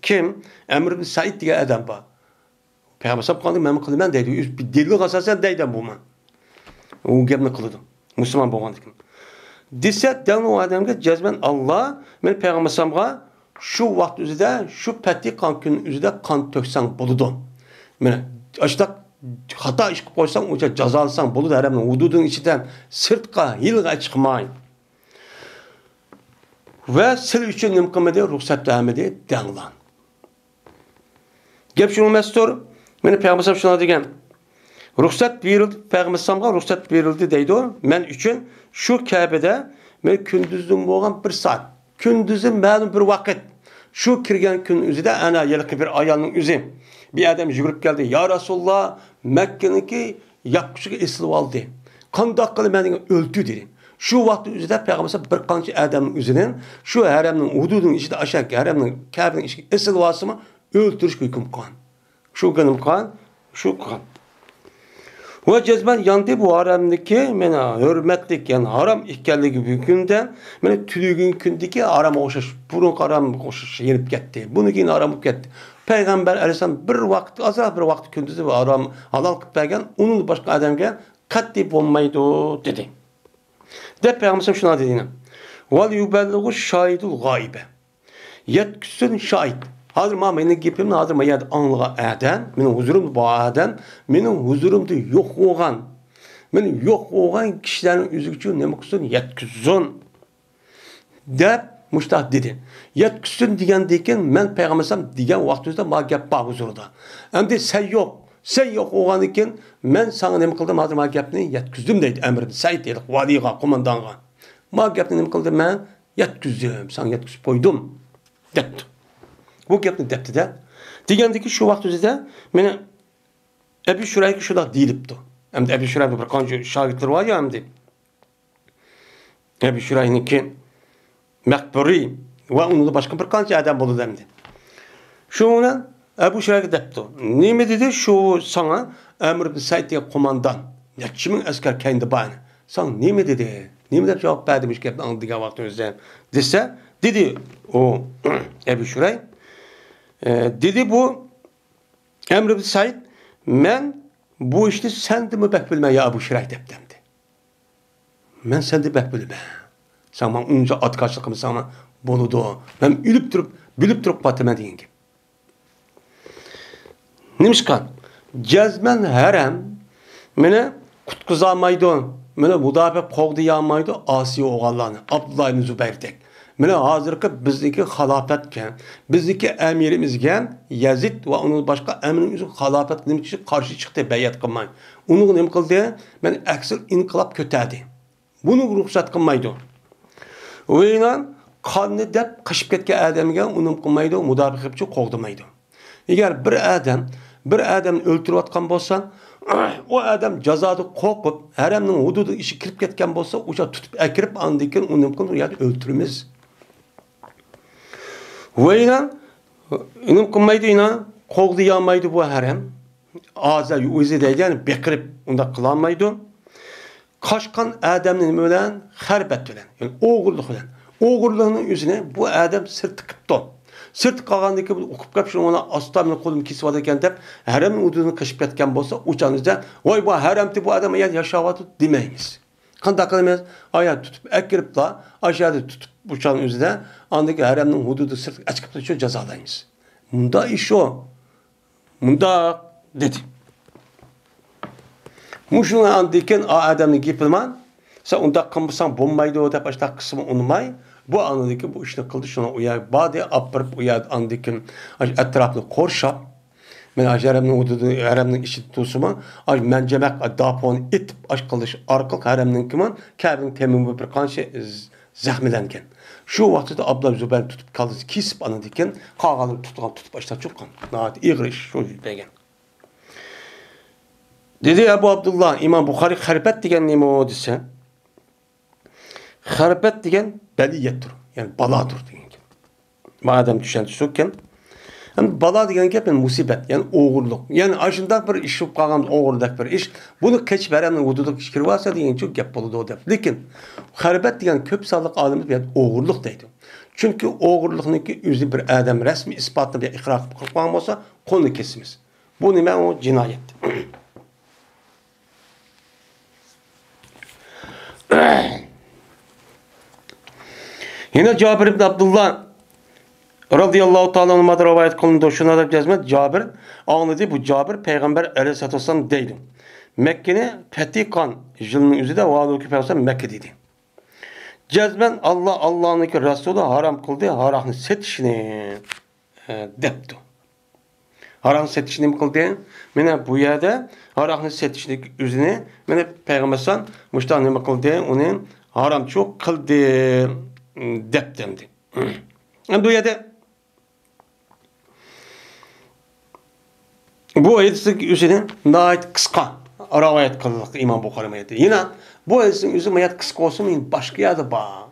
كىم؟ ئەمر ئىبن سەئىد دېگەن ئادەم بار. پەيغەمبەر ئەلەيھىسسالام قىلغاننى مەنمۇ قىلىمەن دەيدۇ. ئۆز دېلىلىغا ئاساسەن دەيدۇ بۇمۇ. ئۇ گەپنى قىلىدۇ. مۇسۇلمان بولغاندىكىن. دېسە، دەڭلار ئۇ ئادەمگە جەزمەن ئاللا، مەن پەيغەمبەر ئەلەيھىسسالامغا شۇ ۋاقىت ئۆزىدە، شۇ پەتھى قىلغان كۈن ئۆزىدە قان تۆكسەڭ بولىدۇ. مانا، ئاشۇنداق خاتا ئىش قىلىپ قويساڭ، ئۇنچە جازالىساڭ بولىدۇ، ھەرەمنىڭ ھۇدۇدىنىڭ ئىچىدە سىرتقا، ھىيلىگە چىقماي. ۋە سىلەر ئۈچۈن نېمە قىلمىدى؟ رۇخسەت بەرمىدى، دەڭلار. گەپ شۇ ئەمەستۇر. مانا پەيغەمبەر شۇنداق دېگەن. رۇخسەت بېرىلدى، پەيغەمبەر رۇخسەت بېرىلدى دەيدۇ. مەن ئۈچۈن شۇ كەبىدە مەن كۈندۈزدىن بولغان بىر سائەت، كۈندۈزى مەلۇم بىر ۋاقىت، شۇ كىرگەن كۈن ئۆزىدە ئەنە ھېلىقى بىر ئايالنىڭ ئۆزى، بىر ئادەم يۈگۈرۈپ كەلدى. يا رەسۇلاللا، مەككىنىڭكى ياپقۇچىغا ئېسىلىۋالدى. قانداق قىلىمەن دېگەن، ئۆلتۈر دېدى. شۇ ۋاقىت ئۆزىدە پەيغەمبەر بىر قانچە ئادەمنىڭ ئۆزىنى شۇ ھەرەمنىڭ ھۇدۇدىنىڭ ئىچىدە، ئاشۇ ھەرەمنىڭ، كەبىنىڭ ئىچىگە ئېسىلىۋالسىمۇ ئۆلتۈرۈشكە ھۆكۈم قىلغان. شۇ كۈنى قىلغان، شۇ قىلغان. ۋە جەزمەن ياندى بۇ ھەرەمدىكى، مانا، ھۆرمەتلىك، يەنى ھارام ئىكەنلىكى بۈگۈندە، مانا، تۈنۈگۈنكى كۈندىكى ھارامغا ئوخشاش، بۇرۇنقى ھارامغا ئوخشاش يېنىپ كەتتى. بۇنىڭ كېيىن ھارام بولۇپ كەتتى. پەيغەمبەر ئەلەيھىسسالام بىر ۋاقىت، ئازراق بىر ۋاقىت كۈندۈزى ھارام، ھالال قىلىپ بەرگەن، ئۇنىڭدىن باشقا ئادەمگە قەتئىي بولمايدۇ، دېدى. دەپ پەيغەمبەر شۇنداق دېدى. ۋەل يۇبەللىغۇ شاھىدۇل غائىبە. يەتكۈزسۇن شاھىت. ھازىر مانا مېنىڭ گېپىمنى ھازىر ما يەردە ئاڭلىغان ئادەم، مېنىڭ ھۇزۇرۇمدا بار ئادەم، مېنىڭ ھۇزۇرۇمدا يوق بولغان، مېنىڭ يوق بولغان كىشىلەرنىڭ ئۆزىگىچۇ نېمە قىلسۇن؟ يەتكۈزسۇن. دەپ مۇشتاق دېدى. يەتكۈزسۇن دېگەندىن كېيىن مەن پەيغەمبەر ئەلەيھىسسالام دېگەن ۋاقتىمىزدا ما گەپ بار ھۇزۇرىدا. ئەمدى سەن يوق، سەن يوق بولغاندىن كېيىن مەن ساڭا نېمە قىلدىم؟ ھازىر ما گەپنى يەتكۈزدۈم دەيدۇ ئەمىر ئىبن سەئىد ھېلىقى ۋالىيغا، قوماندانغا. ما گەپنى نېمە قىلدىم مەن؟ يەتكۈزدۈم، ساڭا يەتكۈزۈپ قويدۇم، دەپتۇ. بۇ گەپنى دەپتۇ-دە. دېگەندىكى شۇ ۋاقىت ئۆزىدە مانا ئەبۇ شۇرەيھكە شۇنداق دېيىلىپتۇ. ئەمدى ئەبۇ شۇرەيھنىڭ بىر قانچە شاگىرتلىرى بار يا ئەمدى. ئەبۇ شۇرەيھنىڭكى مەقبۇرى ۋە ئۇنىڭدا باشقا بىر قانچە ئادەم بولىدۇ ئەمدى. شۇنىڭ بىلەن ئەبۇ شۇرەيھكە دەپتۇ. نېمە دېدى شۇ ساڭا ئەمر ئىبن سەئىد دېگەن قوماندان؟ نەچچە مىڭ ئەسكەر كەينىدە بار ئەنە. ساڭا نېمە دېدى؟ نېمە دەپ جاۋاب بەردى مۇشۇ گەپنى ئاڭلىدىغان ۋاقتىڭىزدا؟ دېسە، دېدى ئۇ ئەبۇ شۇرەيھ. ئە، دېدى بۇ ئەمر ئىبن سەئىد، مەن بۇ ئىشنى سەندىنمۇ بەك بىلىمەن يا ئەبۇ شۇرەيھ دەپتۇ ئەمدى. مەن سەندىن بەك بىلىمەن. سەن ماڭا ئۇنچە ئاتكاچلىق قىلمىساڭمۇ بولىدۇ. مەن ئۆلۈپ تۇرۇپ، بىلىپ تۇرۇپ قاتىمەن دېگەن گەپ. نېمىشقا؟ جەزمەن ھەرەم مېنى قۇتقۇزالمايدۇ، مېنى مۇداپىئە، قوغدىيالمايدۇ ئاسىي بولغانلارنى، ئابدۇللا ئىبن زۇبەيردەك. مانا ھازىرقى بىزنىڭكى خالاپەتكە، بىزنىڭكى ئەمىرىمىزگە يەزىد ۋە ئۇنىڭ باشقا ئەمىرىنىڭ ئۆزى خالاپەت نېمە ئۈچۈن قارشى چىقتى، بەيئەت قىلماي. ئۇنىڭغا نېمە قىلدى؟ مانا ئەكسىل ئىنقىلاب كۆتەردى. بۇنىڭغا رۇخسەت قىلمايدۇ. ۋە يەنە قاننى دەپ قېچىپ كەتكەن ئادەمگە ئۇنىمۇ قىلمايدۇ، مۇداپىئە قىلىپ قوغدىمايدۇ. ئەگەر بىر ئادەم، بىر ئادەمنى ئۆلتۈرۈۋاتقان بولسا، ئۇ ئادەم جازادىن قورقۇپ، ھەرەمنىڭ ھۇدۇدىنىڭ ئىچىگە كىرىپ كەتكەن بولسا، ئۇ چاغ تۇتۇپ ئەكىرىپ، ئاندىن كېيىن ئۇنى نېمە قىلىمىز؟ ئۇ يەردە ئۆلتۈرىمىز. ۋە يەنە نېمە قىلمايدۇ، يەنە قوغدىيالمايدۇ بۇ ھەرەم. ئازا يۇزى دەيدۇ، يەنى بېقىرىپ ئۇنداق قىلالمايدۇ. قاچقان ئادەمنى نېمە بىلەن؟ خەربەت بىلەن، يەنى ئوغرىلىق بىلەن. ئوغرىلىقنىڭ ئۆزىنى بۇ ئادەم سىرتتا قىپتۇ. سىرتقا قالغاندىن كېيىن ئۇقۇپ كەپ، شۇنى مانا ئاستا مېنى قولۇم كېسىۋاتىدىكەن دەپ، ھەرەمنىڭ ھۇدۇدىدىن قېچىپ كەتكەن بولسا، ئۇ چاغنىڭ ئىچىدە، ۋاي، بۇ ھەرەمتى، بۇ ئادەم يەنە ياشاۋاتىدۇ دېمەيمىز. قانداق قىلىمىز؟ ئايا تۇتۇپ ئەكىرىپلا، ئاشۇ يەردە تۇتۇپ، ئۇ چاغنىڭ ئۆزىدە، ئاندىن كېيىن ھەرەمنىڭ ھۇدۇدىدىن سىرتقا ئەچىقىپ شۇ جازالايمىز. مۇنداق ئىش يوق. مۇنداق دېدى. مۇشۇنى ئاندىن كېيىن ئا ئادەمنى گېپىمان، سەن ئۇنداق قىلمىساڭ بولمايدۇ دەپ ئاشۇنداق قىلسىمۇ ئۇنىماي، بۇ ئاندىن كېيىن بۇ ئىشنى قىلدى، شۇنىڭ ئۇ يەرگە باردى، ئاپىرىپ ئۇ يەردە ئاندىن كېيىن ئاشۇ ئەتراپنى قورشاپ، مەن ئاشۇ ھەرەمنىڭ ھۇدۇدىنى، ھەرەمنىڭ ئىچىدە تۇرسىمۇ، ئاشۇ مەنجەمەك داپونى ئېتىپ ئاشۇ قىلىش ئارقىلىق ھەرەمنىڭ كىمان كەبىنىڭ تېمىمۇ بىر قانچە زەخىملەنگەن. شۇ ۋاقىتتا ئابدۇللا زۇبەيرنى تۇتۇپ كاللىسى كېسىپ ئاندىن كېيىن قالغانلىرىنى تۇتقان، تۇتۇپ ئاشۇنداق چوققان. ناھايىتى ئېغىر ئىش شۇ يۈز بەرگەن. دېدى ئەبۇ ئابدۇللا، ئىمام بۇخارىي خەرپەت دېگەن نېمە دېسە، خەرپەت دېگەن بەلىيەتتۇر، يەنى بالادۇر دېگەن گەپ. مادەم چۈشەنچە شۇكەن. ئەمدى بالا دېگەن گەپ، يەنى مۇسىبەت، يەنى ئوغرىلىق. يەنى ئاشۇنداق بىر ئىش بولۇپ قالغان، ئوغرىدەك بىر ئىش. بۇنى قېچىپ ھەرەمنىڭ ھۇدۇدىغا كىرىۋالسا دېگەنچۇ گەپ بولىدۇ دەپ. لېكىن خەرپەت دېگەن كۆپ سانلىق ئالىمىز بۇ يەردە ئوغرىلىق دەيدۇ. چۈنكى ئوغرىلىقنىڭكى ئۆزى بىر ئادەم رەسمىي ئىسپاتنى بىر ئىقرار قىلىپ قىلىپ قالغان بولسا، قولىنى كېسىمىز. بۇ نېمە؟ ئۇ جىنايەت. يەنە جابىر ئىبن ئابدۇللا رازىياللاھۇ تائالا ئەنھۇدىن رىۋايەت قىلىنىدۇ. شۇنى دەپ جەزمەن جابىر ئاڭلىدى. بۇ جابىر پەيغەمبەر ئەلەيھىسسالاتۇ ۋەسسالام دەيدۇ. مەككىنى پەتھى قىلغان يىلنىڭ ئۆزىدە ۋاھالەنكى پەيغەمبەر مەككە دېدى. جەزمەن ئاللا، ئاللانىڭكى رەسۇلى ھارام قىلدى ھاراقنى سېتىشنى، ئە، دەپتۇ. ھاراقنى سېتىش نېمە قىلدى؟ مانا بۇ يەردە ھاراقنى سېتىشنىڭ ئۆزىنى، مانا پەيغەمبەر ئەلەيھىسسالام مۇشۇنداق نېمە قىلدى؟ ئۇنى ھارامچۇ قىلدى، دەپتۇ ئەمدى. ئەمدى بۇ يەردە بۇ ھەدىسنىڭ ئۆزىنى ناھايىتى قىسقا رىۋايەت قىلدى ئىمام بۇخارىي ما يەردە. يەنە بۇ ھەدىسنىڭ ئۆزى ما يەردە قىسقا بولسىمۇ، يەنە باشقا يەردە بار.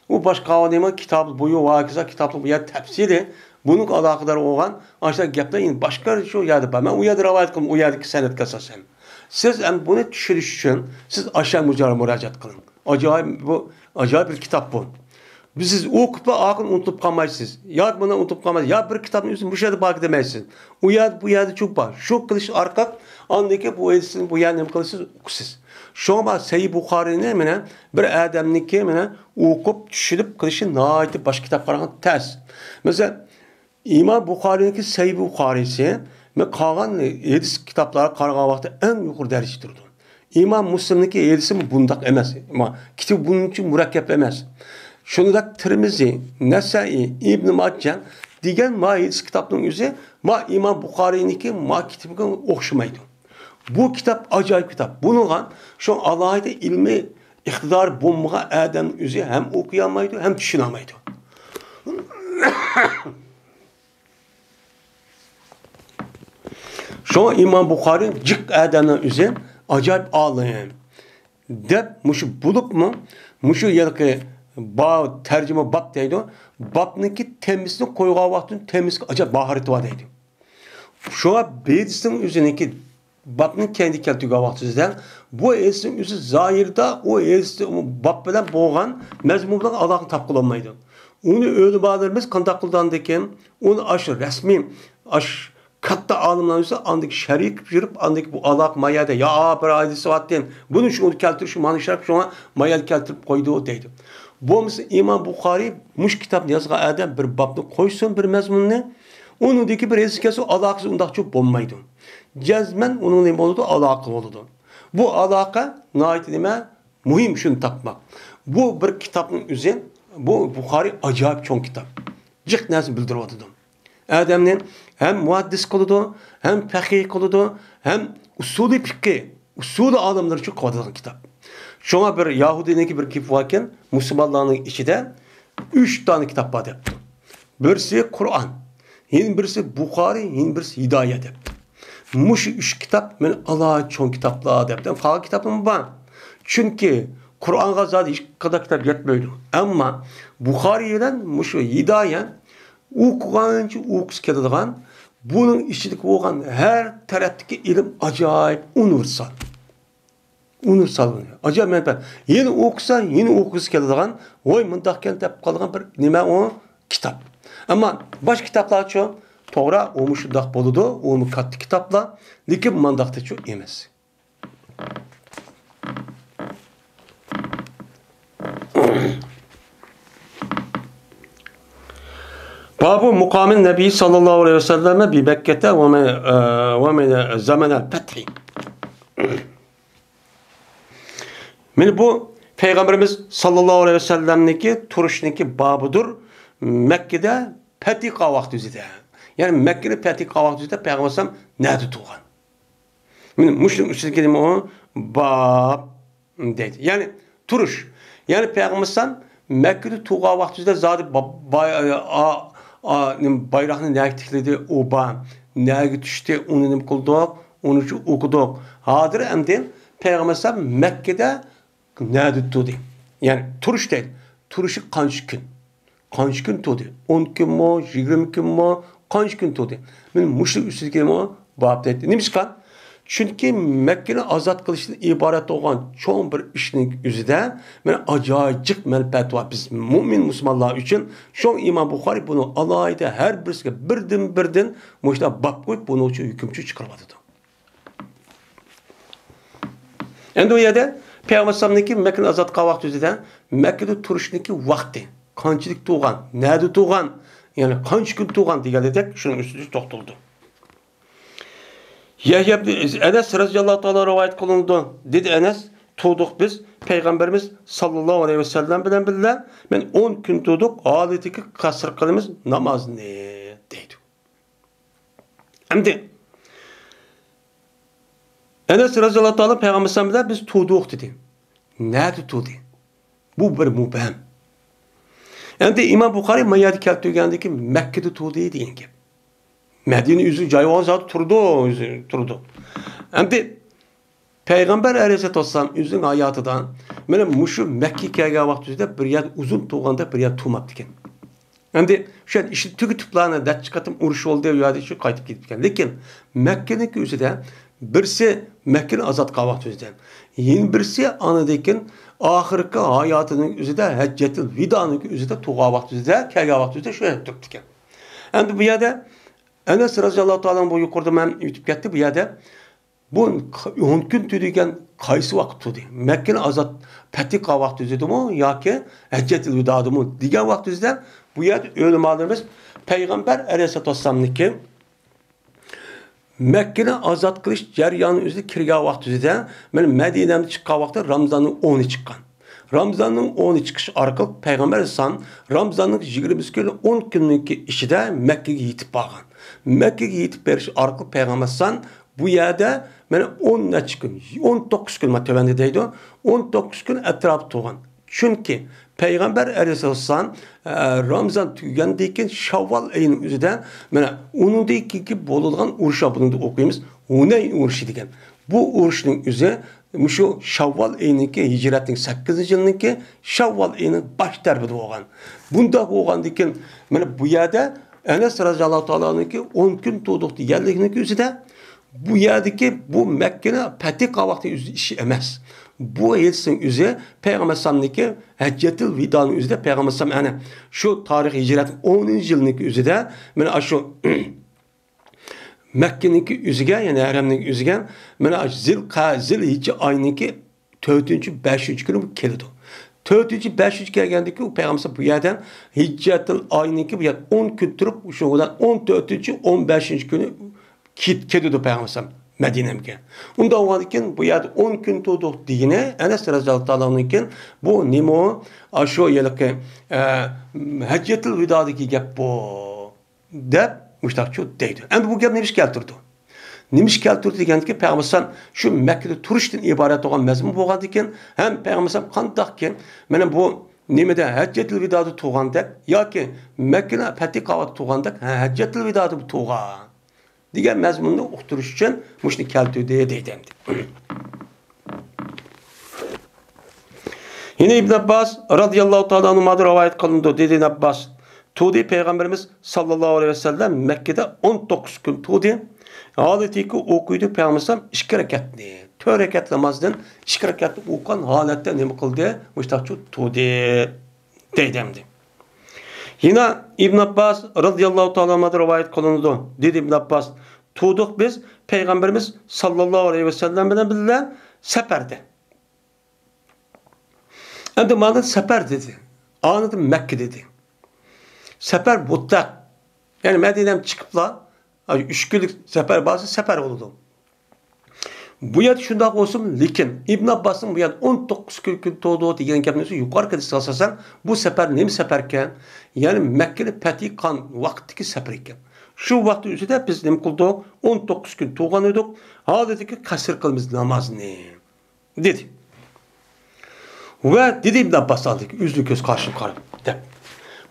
ئۇ باشقا نېمە، كىتابۇل بۇيۇ ۋە ھاكازا، كىتابۇل بۇيۇ تەپسىلى، بۇنىڭغا ئالاقىدار بولغان ئاشۇ گەپلەر يەنە باشقا شۇ يەردە بار. مەن ئۇ يەردە رىۋايەت قىلدىم، ئۇ يەردىكى سەنەدكە ئاساسەن. سىز ئەمدى بۇنى چۈشىنىش ئۈچۈن سىز ئاشۇ مۇجەللەتكە مۇراجىئەت قىلىڭ. ئاجايىپ، بۇ ئاجايىپ بىر كىتاب بۇ. بۇ سىز ئوقۇپلا ئاخىرىنى ئۇنتۇپ قالمايسىز. ياكى بۇنى ئۇنتۇپ قالمايسىز. يا بىر كىتابنىڭ ئۆزى مۇشۇ يەردە باركى دېمەيسىز. ئۇ يەردە، بۇ يەردە چوق بار. شۇ قىلىش ئارقىلىق ئاندىن كېيىن بۇ ھەدىسنى بۇ يەردە نېمە قىلىسىز؟ ئوقۇسىز. شۇڭا سەھىھ بۇخارىينى مانا بىر ئادەمنىڭكى مانا ئوقۇپ، چۈشىنىپ قىلىشى ناھايىتى باشقا كىتابقا قارىغاندا تەس. مەسىلەن، ئىمام بۇخارىينىڭكى سەھىھ بۇخارىيسى مانا قالغان ھەدىس كىتابلارغا قارىغان ۋاقىتتا ئەڭ يۇقىرى دەرىجىدە تۇرىدۇ. ئىمام مۇسلىمنىڭكى ھەدىسىمۇ بۇنداق ئەمەس. ما، كىتابى بۇنىڭچە مۇرەككەپ ئەمەس. شۇنداق تىرمىزى، نەسائىي، ئىبن ماجە دېگەن ما ھەدىس كىتابنىڭ ئۆزى ما ئىمام بۇخارىينىڭكى ما كىتابىغا ئوخشىمايدۇ. بۇ كىتاب ئاجايىپ كىتاب. بۇنىڭغا شۇ ئالاھىدە ئىلمىي ئىقتىدارى بولمىغان ئادەم ئۆزى ھەم ئوقۇيالمايدۇ، ھەم چۈشىنەلمەيدۇ. شۇڭا ئىمام بۇخارىي جىق ئادەمنىڭ ئۆزى ئاجايىپ ئالىم دەپ مۇشۇ بولۇپمۇ، مۇشۇ يەرقى باب، تەرجىمە باب دەيدۇ. بابنىڭكى تېمىسىنى قويغان ۋاقتىدا تېمىسىغا ئاجايىپ ماھارىتى بار دەيدۇ. شۇڭا بىرسىنىڭ ئۆزىنىڭكى بابنىڭ كەينىدە كەلتۈرگەن ۋاقتىمىزدا بۇ ھەدىسنىڭ ئۆزى زاھىردا ئۇ ھەدىس باب بىلەن بولغان مەزمۇن بىلەن ئالاقە تاپقىلى بولمايدۇ. ئۇنى ئۆلىمالىرىمىز قانداق قىلىدىغاندىكىن، ئۇنى ئاشۇ رەسمىي، ئاشۇ كاتتا ئالىملار بولسا ئاندىكى شەرىك يۈرۈپ، ئاندىكى بۇ ئالاقە ما يەردە، يا بىر ھەدىس بارتى، بۇنى شۇ كەلتۈرۈش، مانا شەرەپ شۇڭا ما يەردە كەلتۈرۈپ قويدى دەيدۇ. بولمىسا ئىمام بۇخارىي مۇشۇ كىتابنى يازغان ئادەم بىر بابنى قويسۇن، بىر مەزمۇننى، ئۇنىڭدىكى بىر ھەدىس كەلسە ئالاقىسى ئۇنداقچە بولمايدۇ. جەزمەن ئۇنىڭ نېمە بولىدۇ؟ ئالاقە بولىدۇ. بۇ ئالاقە ناھايىتى نېمە؟ مۇھىم شۇنى تاپماق. بۇ بىر كىتابنىڭ ئۆزى، بۇ بۇخارىي ئاجايىپ چوڭ كىتاب. جىق نەرسە بىلدۈرۈۋاتىدۇ. ئادەمنى ھەم مۇھەددىس قىلىدۇ، ھەم پەقىھ قىلىدۇ، ھەم ئۇسۇلى پىققى، ئۇسۇلى ئالىملىرى ئۈچۈن قىلىۋاتىدىغان كىتاب. شۇڭا بىر يەھۇدىينىڭكى بىر گېپى باركەن، مۇسۇلمانلارنىڭ ئىچىدە ئۈچ دانە كىتاب بار دەپتۇ. بىرسى قۇرئان، يەنە بىرسى بۇخارىي، يەنە بىرسى ھىدايە دەپتۇ. مۇشۇ ئۈچ كىتاب مانا ئالاھىدە چوڭ كىتابلار دەپتۇ. قالغان كىتابلارمۇ بار. چۈنكى قۇرئانغا زادى ھېچقانداق كىتاب يەتمەيدۇ. ئەمما بۇخارىي بىلەن مۇشۇ ھىدايە ئوقۇغانچە ئوقۇغۇسى كېلىدىغان، بۇنىڭ ئىچىدىكى بولغان ھەر تەرەپتىكى ئىلىم ئاجايىپ ئۇنىۋېرسال. ئۇنىۋېرسال بۇ. ئاجايىپ مەنپەئەت. يەنە ئوقۇسا، يەنە ئوقۇغۇسى كېلىدىغان، ۋاي مۇنداقكەن دەپ قالغان بىر نېمە ئۇ؟ كىتاب. ئەمما باشقا كىتابلارچۇ؟ توغرا، ئۇمۇ شۇنداق بولىدۇ، ئۇمۇ كاتتا كىتابلار، لېكىن مانداقتىچۇ ئەمەس. بابۇ مۇقامى نەبىي ساللاللاھۇ ئەلەيھى ۋەسەللەم بىمەككەتە ۋە مە-، ئە، ۋە مەنە زەمەنەل پەتھى. مانا بۇ پەيغەمبىرىمىز ساللاللاھۇ ئەلەيھى ۋەسەللەمنىڭكى تۇرۇشنىڭكى بابىدۇر، مەككىدە پەتھى قىلغان ۋاقتى ئۆزىدە. يەنى مەككىنى پەتھى قىلغان ۋاقتى ئۆزىدە پەيغەمبەر ئەلەيھىسسالام نەدە تۇرغان؟ مانا مۇشۇنىڭ ئۈستىدىكى نېمە ئۇ؟ باب دەيدۇ. يەنى تۇرۇش. يەنى پەيغەمبەر ئەلەيھىسسالام مەككىدە تۇرغان ۋاقتىدا زادى با-، با-، ئا-، ئا-، نېمە، بايراقنى نەگە تىكلىدى؟ ئۇ بار. نەگە چۈشتى؟ ئۇنى نېمە قىلدۇق؟ ئۇنى شۇ ئوقۇدۇق. ھازىر ئەمدى پەيغەمبەر ئەلەيھىسسالام مەككىدە نەدە تۇردى؟ يەنى تۇرۇش دەيدۇ. تۇرۇشى قانچە كۈن؟ قانچە كۈن تۇردى؟ ئون كۈنمۇ، يىگىرمە كۈنمۇ، قانچە كۈن تۇردى؟ مانا مۇشۇ ئۈستىدىكى باب دەيدۇ. نېمىشقا؟ چۈنكى مەككىنى ئازاد قىلىشتىن ئىبارەت بولغان چوڭ بىر ئىشنىڭ ئۆزىدە مانا ئاجايىپ جىق مەنپەئەت بار بىز مۇئمىن مۇسۇلمانلار ئۈچۈن. شۇڭا ئىمام بۇخارىي بۇنى ئالاھىدە ھەر بىرسىگە بىردىن-بىردىن مۇشۇنداق باب قويۇپ، بۇنىڭ ئۈچۈن ھۆكۈمچى چىقىرىۋاتىدۇ. ئەمدى ئۇ يەردە پەيغەمبەر ئەلەيھىسسالامنىڭكى مەككىنى ئازاد قىلغان ۋاقتى ئۆزىدە مەككىدە تۇرۇشنىڭكى ۋاقتى، قانچىلىك تۇرغان، نەدە تۇرغان، يەنى قانچە كۈن تۇرغان دېگەندەك شۇنىڭ ئۈستىدە توختىلىدۇ. يەھيا ئىبن ئەنەس رەزىياللاھۇ تائالا رىۋايەت قىلىنىدۇ. دېدى ئەنەس، تۇردۇق بىز پەيغەمبىرىمىز ساللاللاھۇ ئەلەيھى ۋەسەللەم بىلەن بىللە، مەن ئون كۈن تۇردۇق، ھالىتىكى قەسىر قىلىمىز نامازنى، دەيدۇ. ئەمدى ئەنەس رەزىياللاھۇ تائالا پەيغەمبەر ئەلەيھىسسالام بىلەن بىز تۇردۇق دېدى. نەدە تۇردى؟ بۇ بىر مۇبھەم. ئەمدى ئىمام بۇخارىي ما يەردە كەلتۈرگەندىكى مەككىدە تۇردى دېگەن گەپ. مەدىنە ئۆزى جاي بولغان زادى تۇرىدۇ، ئۆزى تۇرىدۇ. ئەمدى پەيغەمبەر ئەلەيھىسسالاتۇ ۋەسسالام ئۆزىنىڭ ھاياتىدا مانا مۇشۇ مەككىگە كەلگەن ۋاقتىدا بىر يەردە ئۇزۇن تۇرغاندا بىر يەردە تۇرماپتىكەن. ئەمدى شۇ يەردە ئىشنى تۈگىتىپلا نەچچە قېتىم ئۇرۇش بولدى، ئۇ يەردە شۇ قايتىپ كېتىپتىكەن. لېكىن مەككىنىڭكى ئۆزىدە بىرسى مەككىنى ئازاد قىلغان ۋاقتى ئۆزىدە، يەنە بىرسى ئانىدىن كېيىن ئاخىرقى ھاياتىنىڭ ئۆزىدە، ھەججەتۇل ۋىدانىڭكى ئۆزىدە تۇرغان ۋاقتى ئۆزىدە، كەلگەن ۋاقتى ئۆزىدە شۇ يەردە تۇرۇپتىكەن. ئەمدى بۇ يەردە ئەنەس رەزىياللاھۇ تائالا بۇ يۇقىرىدا مەن ئۆتۈپ كەتتى، بۇ يەردە بۇ ئون كۈن تۇردى دېگەن قايسى ۋاقىت تۇردى؟ مەككىنى ئازاد، پەتھى قىلغان ۋاقتى ئۆزىدىمۇ ياكى ھەججەتۇل ۋىدادىمۇ دېگەن ۋاقتى ئۆزىدە، بۇ يەردە ئۆلىمالىرىمىز پەيغەمبەر ئەلەيھىسسالاتۇ ۋەسسالامنىڭكى مەككىنى ئازاد قىلىش جەريانى ئۆزىدە كىرگەن ۋاقتى ئۆزىدە، مانا مەدىنەدىن چىققان ۋاقتى رامزاننىڭ ئونى چىققان. رامزاننىڭ ئونى چىقىش ئارقىلىق پەيغەمبەر ئەلەيھىسسالام رامزاننىڭ يىگىرمىسى كۈنى ئون كۈننىڭكى ئىچىدە مەككىگە يېتىپ بارغان. مەككىگە يېتىپ بېرىش ئارقىلىق پەيغەمبەر ئەلەيھىسسالام بۇ يەردە مانا ئون نەچچە كۈن، ئون توققۇز كۈن، مانا تۆۋەندە دەيدۇ، ئون توققۇز كۈن ئەتراپىدا تۇرغان. چۈنكى پەيغەمبەر ئەلەيھىسسالام، ئە، رامزان تۈگىگەندىن كېيىن شاۋۋال ئېيىنىڭ ئۆزىدە، مانا، ئۇنىڭدىن كېيىنكى بولىدىغان ئۇرۇش، بۇنىڭدا ئوقۇيمىز، ھۇنەين ئۇرۇشى دېگەن. بۇ ئۇرۇشنىڭ ئۆزى مۇشۇ شاۋۋال ئېيىنىڭكى، ھىجرەتنىڭ سەككىزىنچى يىلىنىڭكى شاۋۋال ئېيىنىڭ باش تەرىپىدە بولغان. بۇنداق بولغاندىن كېيىن، مانا، بۇ يەردە ئەنەس رەزىياللاھۇ تائالانىڭكى ئون كۈن تۇردۇق دېگەنلىكنىڭكى ئۆزىدە بۇ يەردىكى بۇ مەككىنى پەتھى قىلغان ۋاقتى ئۆزى ئىشى ئەمەس. بۇ ھېدىسنىڭ ئۆزى پەيغەمبەر ئەلەيھىسسالامنىڭكى ھەججەتۇل ۋىدانىڭ ئۆزىدە پەيغەمبەر ئەلەيھىسسالام ئەنە شۇ تارىخ ھىجرەتنىڭ ئونىنچى يىلىنىڭكى ئۆزىدە مانا شۇ مەككىنىڭكى ئۆزىگە، يەنى ھەرەمنىڭكى ئۆزىگە مانا شۇ زىل قە-، زىل ھىججە ئاينىڭكى تۆتىنچى، بەشىنچى كۈنى بۇ كېلىدۇ. تۆتىنچى، بەشىنچى كەلگەندىكى ئۇ پەيغەمبەر بۇ يەردە ھىججەتۇل ئاينىڭكى بۇ يەردە ئون كۈن تۇرۇپ، شۇ بىلەن ئون تۆتىنچى، ئون بەشىنچى كۈنى كېت-، كېتىدۇ پەيغەمبەر مەدىنەگە. ئۇنداق بولغاندىكىن بۇ يەردە ئون كۈن تۇردۇق دېگىنى ئەنەس رەزىياللاھۇ تائالانىڭكى بۇ نېمە ئۇ؟ ئاشۇ ھېلىقى، ئە، ھەججەتۇل ۋىدادىكى گەپ بۇ. دەپ مۇشتاقچۇ دەيدۇ. ئەمدى بۇ گەپ نېمە ئىش كەلتۈردى؟ نېمە ئىش كەلتۈردى دېگەندىكى، پەيغەمبەر ئەلەيھىسسالام شۇ مەككىدە تۇرۇشتىن ئىبارەت بولغان مەزمۇن بولغاندىكىن، ھەم پەيغەمبەر ئەلەيھىسسالام قانداقكى، مانا بۇ نېمىدە، ھەججەتۇل ۋىدادا تۇرغاندەك ياكى مەككىنى پەتھى قىلغان ۋاقتىدا تۇرغاندەك، ھە، ھەججەتۇل ۋىدادا تۇرغان دېگەن مەزمۇننى ئۇقتۇرۇش ئۈچۈن مۇشۇنى كەلتۈردى دەيدۇ ئەمدى. يەنە ئىبن ئابباس رەزىياللاھۇ تائالا ئەنھۇمادىن رىۋايەت قىلىنىدۇ. دېدى ئىبن ئابباس، تۇردى پەيغەمبىرىمىز ساللاللاھۇ ئەلەيھى ۋەسەللەم مەككىدە ئون توققۇز كۈن تۇردى. ھالىتىكى ئوقۇيدۇ پەيغەمبەر ئىككى رەكەتنى. تۆت رەكەت نامازدىن ئىككى رەكەتنى ئوقۇغان ھالەتتە نېمە قىلدى؟ مۇشتاقچۇ تۇردى دەيدۇ ئەمدى. يەنە ئىبن ئابباس رازىياللاھۇ تائالا ئانھۇدىن رىۋايەت قىلىنىدۇ. دېدى ئىبن ئابباس، تۇردۇق بىز پەيغەمبىرىمىز ساللاللاھۇ ئەلەيھى ۋەسەللەم بىلەن بىللە سەپەردە. ئەمدى مانا سەپەر دېدى. ئاندىن مەككە دېدى. سەپەر مۇتلەق. يەنى مەدىنەدىن چىقىپلا، ئۈچ كۈنلۈك سەپەر بارسا سەپەر بولىدۇ. بۇ يەردە شۇنداق بولسىمۇ، لېكىن ئىبن ئابباسنىڭ بۇ يەردە ئون توققۇز كۈن، كۈن تۇردۇق دېگەن گەپنى يۇقىرىقى ھەدىسكە ئاساسەن، بۇ سەپەر نېمە سەپەركەن؟ يەنى مەككىنى پەتھى قىلغان ۋاقىتتىكى سەپەر ئىكەن. شۇ ۋاقىت ئىچىدە بىز نېمە قىلدۇق؟ ئون توققۇز كۈن تۇرغان ئىدۇق. ھالىتىكى قەسىر قىلىمىز نامازنى. دېدى. ۋە دېدى ئىبن ئابباس ئالدىكى ئۆزىنىڭ كۆز قارىشىغا قاراپ، دەپ.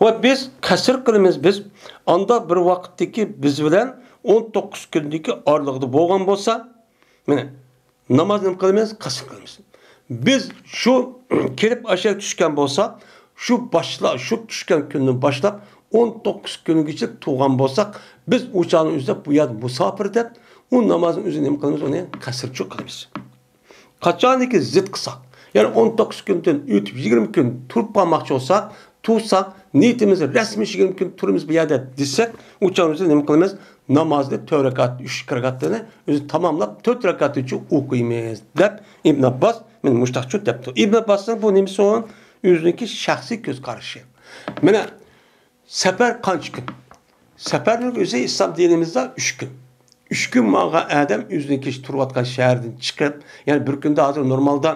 ۋە بىز قەسىر قىلىمىز، بىز ئاندا بىر ۋاقىتتىكى بىز بىلەن ئون توققۇز كۈندىكى ئارىلىقىدا بولغان بولسا، مانا، ناماز نېمە قىلىمىز؟ قەسىر قىلىمىز. بىز شۇ كېلىپ ئاشۇ يەرگە چۈشكەن بولساق، شۇ باشلا-، شۇ چۈشكەن كۈندىن باشلاپ ئون توققۇز كۈنگىچە تۇرغان بولساق، بىز ئۇ چاغنىڭ ئۆزىدە بۇ يەردە مۇساپىر دەپ، ئۇ نامازنىڭ ئۆزىنى نېمە قىلىمىز؟ ئۇنى قەسىرچۇ قىلىمىز. قاچانكى زىت قىلساق، يەنى ئون توققۇز كۈندىن ئۆتۈپ يىگىرمە كۈن تۇرۇپ قالماقچى بولساق، تۇرساق، نىيىتىمىز رەسمىي يىگىرمە كۈن تۇرىمىز بۇ يەردە دېسەك، ئۇ چاغدا نېمە قىلىمىز؟ نامازنى تۆت رەكەت، ئۈچ رەكەتنى ئۆزى تاماملاپ، تۆت رەكەتنىچە ئوقۇيمىز، دەپ ئىبن ئابباس مانا مۇشتاقچۇ دەپتۇ. ئىبن ئابباسنىڭ بۇ نېمىسى ئۇ؟ ئۆزىنىڭكى شەخسىي كۆز قارىشى. مانا سەپەر قانچە كۈن؟ سەپەرنىڭ ئۆزى ئىسلام دىنىمىزدا ئۈچ كۈن. ئۈچ كۈن ماڭغان ئادەم ئۆزىنىڭكى تۇرۇۋاتقان شەھەردىن چىقىپ، يەنى بىر كۈندە ھازىر نورمالدا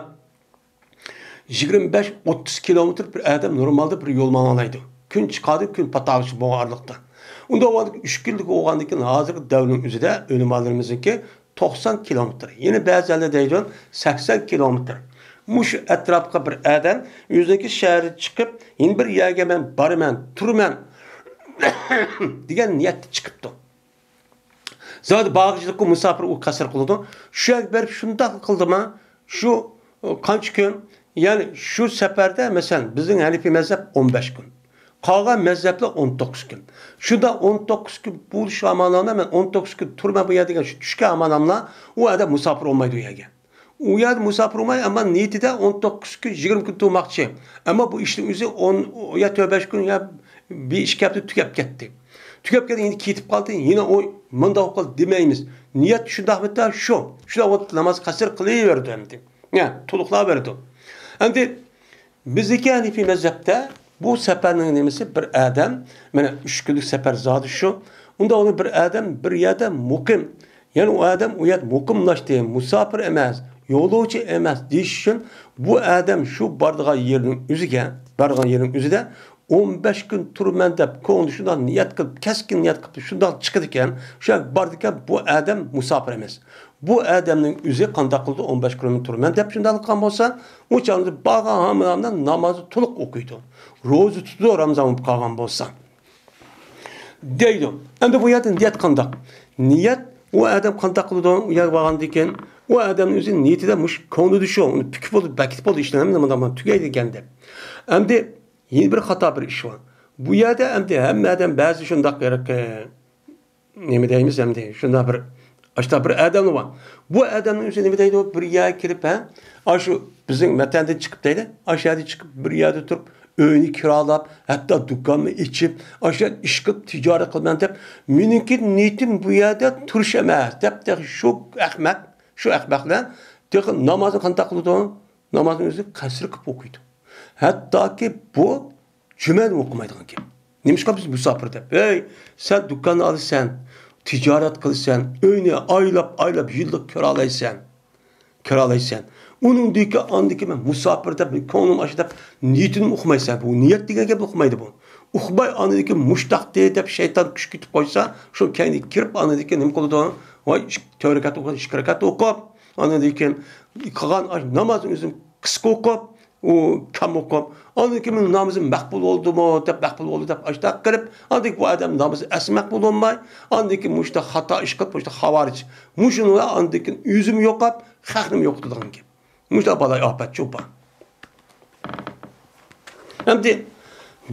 يىگىرمە بەش ئوتتۇز كىلومېتىر بىر ئادەم نورمالدا بىر يول ماڭالايدۇ. كۈن چىقىدۇ، كۈن پاتاقلىشىپ بولغان ئارىلىقتا. ئۇنداق بولغاندىكىن ئۈچ كۈنلۈك بولغاندىكىن ھازىرقى دەۋرنىڭ ئۆزىدە ئۆلىمالىرىمىزنىڭكى توقسان كىلومېتىر. يەنە بەزىلەر دەيدۇ، سەكسەن كىلومېتىر. مۇشۇ ئەتراپقا بىر ئادەم ئۆزىنىڭكى شەھىرىدىن چىقىپ، يەنە بىر يەرگە مەن بارىمەن، تۇرىمەن دېگەن نىيەتتە چىقىپتۇ. زادى بارغۇچىلىققا مۇساپىر ئۇ قەسىر قىلىدۇ. شۇ يەرگە بېرىپ شۇنداق قىلدىما، شۇ، ئۇ، قانچە كۈن؟ يەنى شۇ سەپەردە، مەسىلەن، بىزنىڭ ھەنىفىي مەزھەپ ئون بەش كۈن. قالغان مەزھەپلەر ئون توققۇز كۈن. شۇنداق ئون توققۇز كۈن بولۇش ئامالىدا مەن ئون توققۇز كۈن تۇرىمەن بۇ يەردە دېگەن شۇ چۈشكەن ئامالدا ئۇ ئادەم مۇساپىر بولمايدۇ ئۇ يەرگە. ئۇ يەردە مۇساپىر بولماي، ئەمما نىيىتىدە ئون توققۇز كۈن، يىگىرمە كۈن تۇرماقچى. ئەمما بۇ ئىشنىڭ ئۆزى ئون، يا تۆت بەش كۈن، يا بىر ئىككى ھەپتە تۈگەپ كەتتى. تۈگەپ كەتتى، يەنە كېتىپ قالدى، يەنە ئۇ مۇنداق بولۇپ قالدى دېمەيمىز. نىيەت شۇنداقمىتى شۇ. شۇنداق بولۇپ ناماز قەسىر قىلىۋېرىدۇ ئەمدى. يا، تولۇقلاۋېرىدۇ. ئەمدى بىزدىكى ھەنىفىي مەزھەپتە بۇ سەپەرنىڭ نېمىسى؟ بىر ئادەم، مانا ئۈچ كۈنلۈك سەپەر زادى شۇ. ئۇنداق بولغاندا بىر ئادەم بىر يەردە مۇقىم، يەنى ئۇ ئادەم ئۇ يەردە مۇقىملاشتى، مۇساپىر ئەمەس، يولۇچى ئەمەس دېيىش ئۈچۈن بۇ ئادەم شۇ بارىدىغان يېرىنىڭ ئۆزىگە، بارىدىغان يېرىنىڭ ئۆزىدە ئون بەش كۈن تۇرىمەن دەپ كۆڭلىدە شۇنداق نىيەت قىلىپ، كەسكىن نىيەت قىلىپ شۇنداق چىقىدىكەن، شۇ يەرگە بارىدىكەن، بۇ ئادەم مۇساپىر ئەمەس. بۇ ئادەمنىڭ ئۆزى قانداق قىلىدۇ؟ ئون بەش كۈن تۇرىمەن دەپ شۇنداق قىلغان بولسا، ئۇ چاغدا بارغان ھامىلامدا نامازنى تولۇق ئوقۇيدۇ. روزا تۇتىدۇ، رامزان بولۇپ قالغان بولسا. دەيدۇ. ئەمدى بۇ يەردە نىيەت قانداق؟ نىيەت ئۇ ئادەم قانداق قىلىدۇ؟ ئۇ يەرگە بارغاندىن كېيىن، ئۇ ئادەمنىڭ ئۆزى نىيىتىدە مۇشۇ كۆڭلىدە شۇ، ئۇنى پۈكۈپ بولدى، بەكىتىپ بولدى، ئىشلەرنى مۇنداق تۈگەيدىكەن دەپ. ئەمدى يەنە بىر خاتا بىر ئىش بار. بۇ يەردە ئەمدى ھەممە ئادەم بەزى شۇنداق، نېمە دەيمىز ئەمدى، شۇنداق بىر، ئاشۇنداق بىر ئادەملا بار. بۇ ئادەمنىڭ ئۆزى نېمە دەيدۇ؟ بىر يەرگە كېلىپ، ھە، ئاشۇ بىزنىڭ ۋەتەندىن چىقىپ دەيلى، ئاشۇ يەردىن چىقىپ بىر يەردە تۇرۇپ، ئۆينى كىرالاپ، ھەتتا دۇكاننى ئېچىپ، ئاشۇ يەردە ئىش قىلىپ تىجارەت قىلىمەن دەپ، مېنىڭكى نىيىتىم بۇ يەردە تۇرۇش ئەمەس دەپ، تېخى شۇ ئەخمەق، شۇ ئەخمەقلەر تېخى نامازنى قانداق قىلىدۇ؟ نامازنى ئۆزى قەسىر قىلىپ ئوقۇيدۇ. ھەتتاكى بۇ جۈمەنى ئوقۇمايدىغان گەپ. نېمىشقا بىز مۇساپىر دەپ؟ ھەي، سەن دۇكان ئالىسەن، تىجارەت قىلىسەن، ئۆينى ئايلاپ، ئايلاپ يىللىق كىرالايسەن. كىرالايسەن. ئۇنىڭدىكى ئاندىكى مەن مۇساپىر دەپ، كۆڭلۈم ئاشۇ دەپ نىيىتىنى ئۇقمايسەن. بۇ نىيەت دېگەن گەپنى ئۇقمايدۇ بۇ. ئۇقماي ئاندىكى مۇشتاق دەپ شەيتان كۈچ كېتىپ قويسا، شۇ كەينىگە كىرىپ ئاندىكى نېمە قىلىدۇ؟ ۋاي، ئىش-، تۆت رەكەت ئوقۇپ، ئىككى رەكەت ئوقۇپ، ئاندىن كېيىن قىلغان ئاش-، نامازنى ئۆزۈم قىسقا ئوقۇپ، ئۇ كەم ئوقۇپ، ئاندىن كېيىن مېنىڭ نامىزىم مەقبۇل بولدىمۇ دەپ، مەقبۇل بولدى دەپ ئاشتاق قىلىپ، ئاندىن كېيىن بۇ ئادەم نامىزى ئەسلى مەقبۇل بولماي، ئاندىن كېيىن مۇشۇنداق خاتا ئىش قىلىپ، مۇشۇنداق خاۋارىج. مۇشۇنى ئاندىن كېيىن ئۆزىمۇ يوقاپ، خەقنىمۇ يوقىتىدىغان گەپ. مۇشۇنداق بالاي ئاپەت چوپان. ئەمدى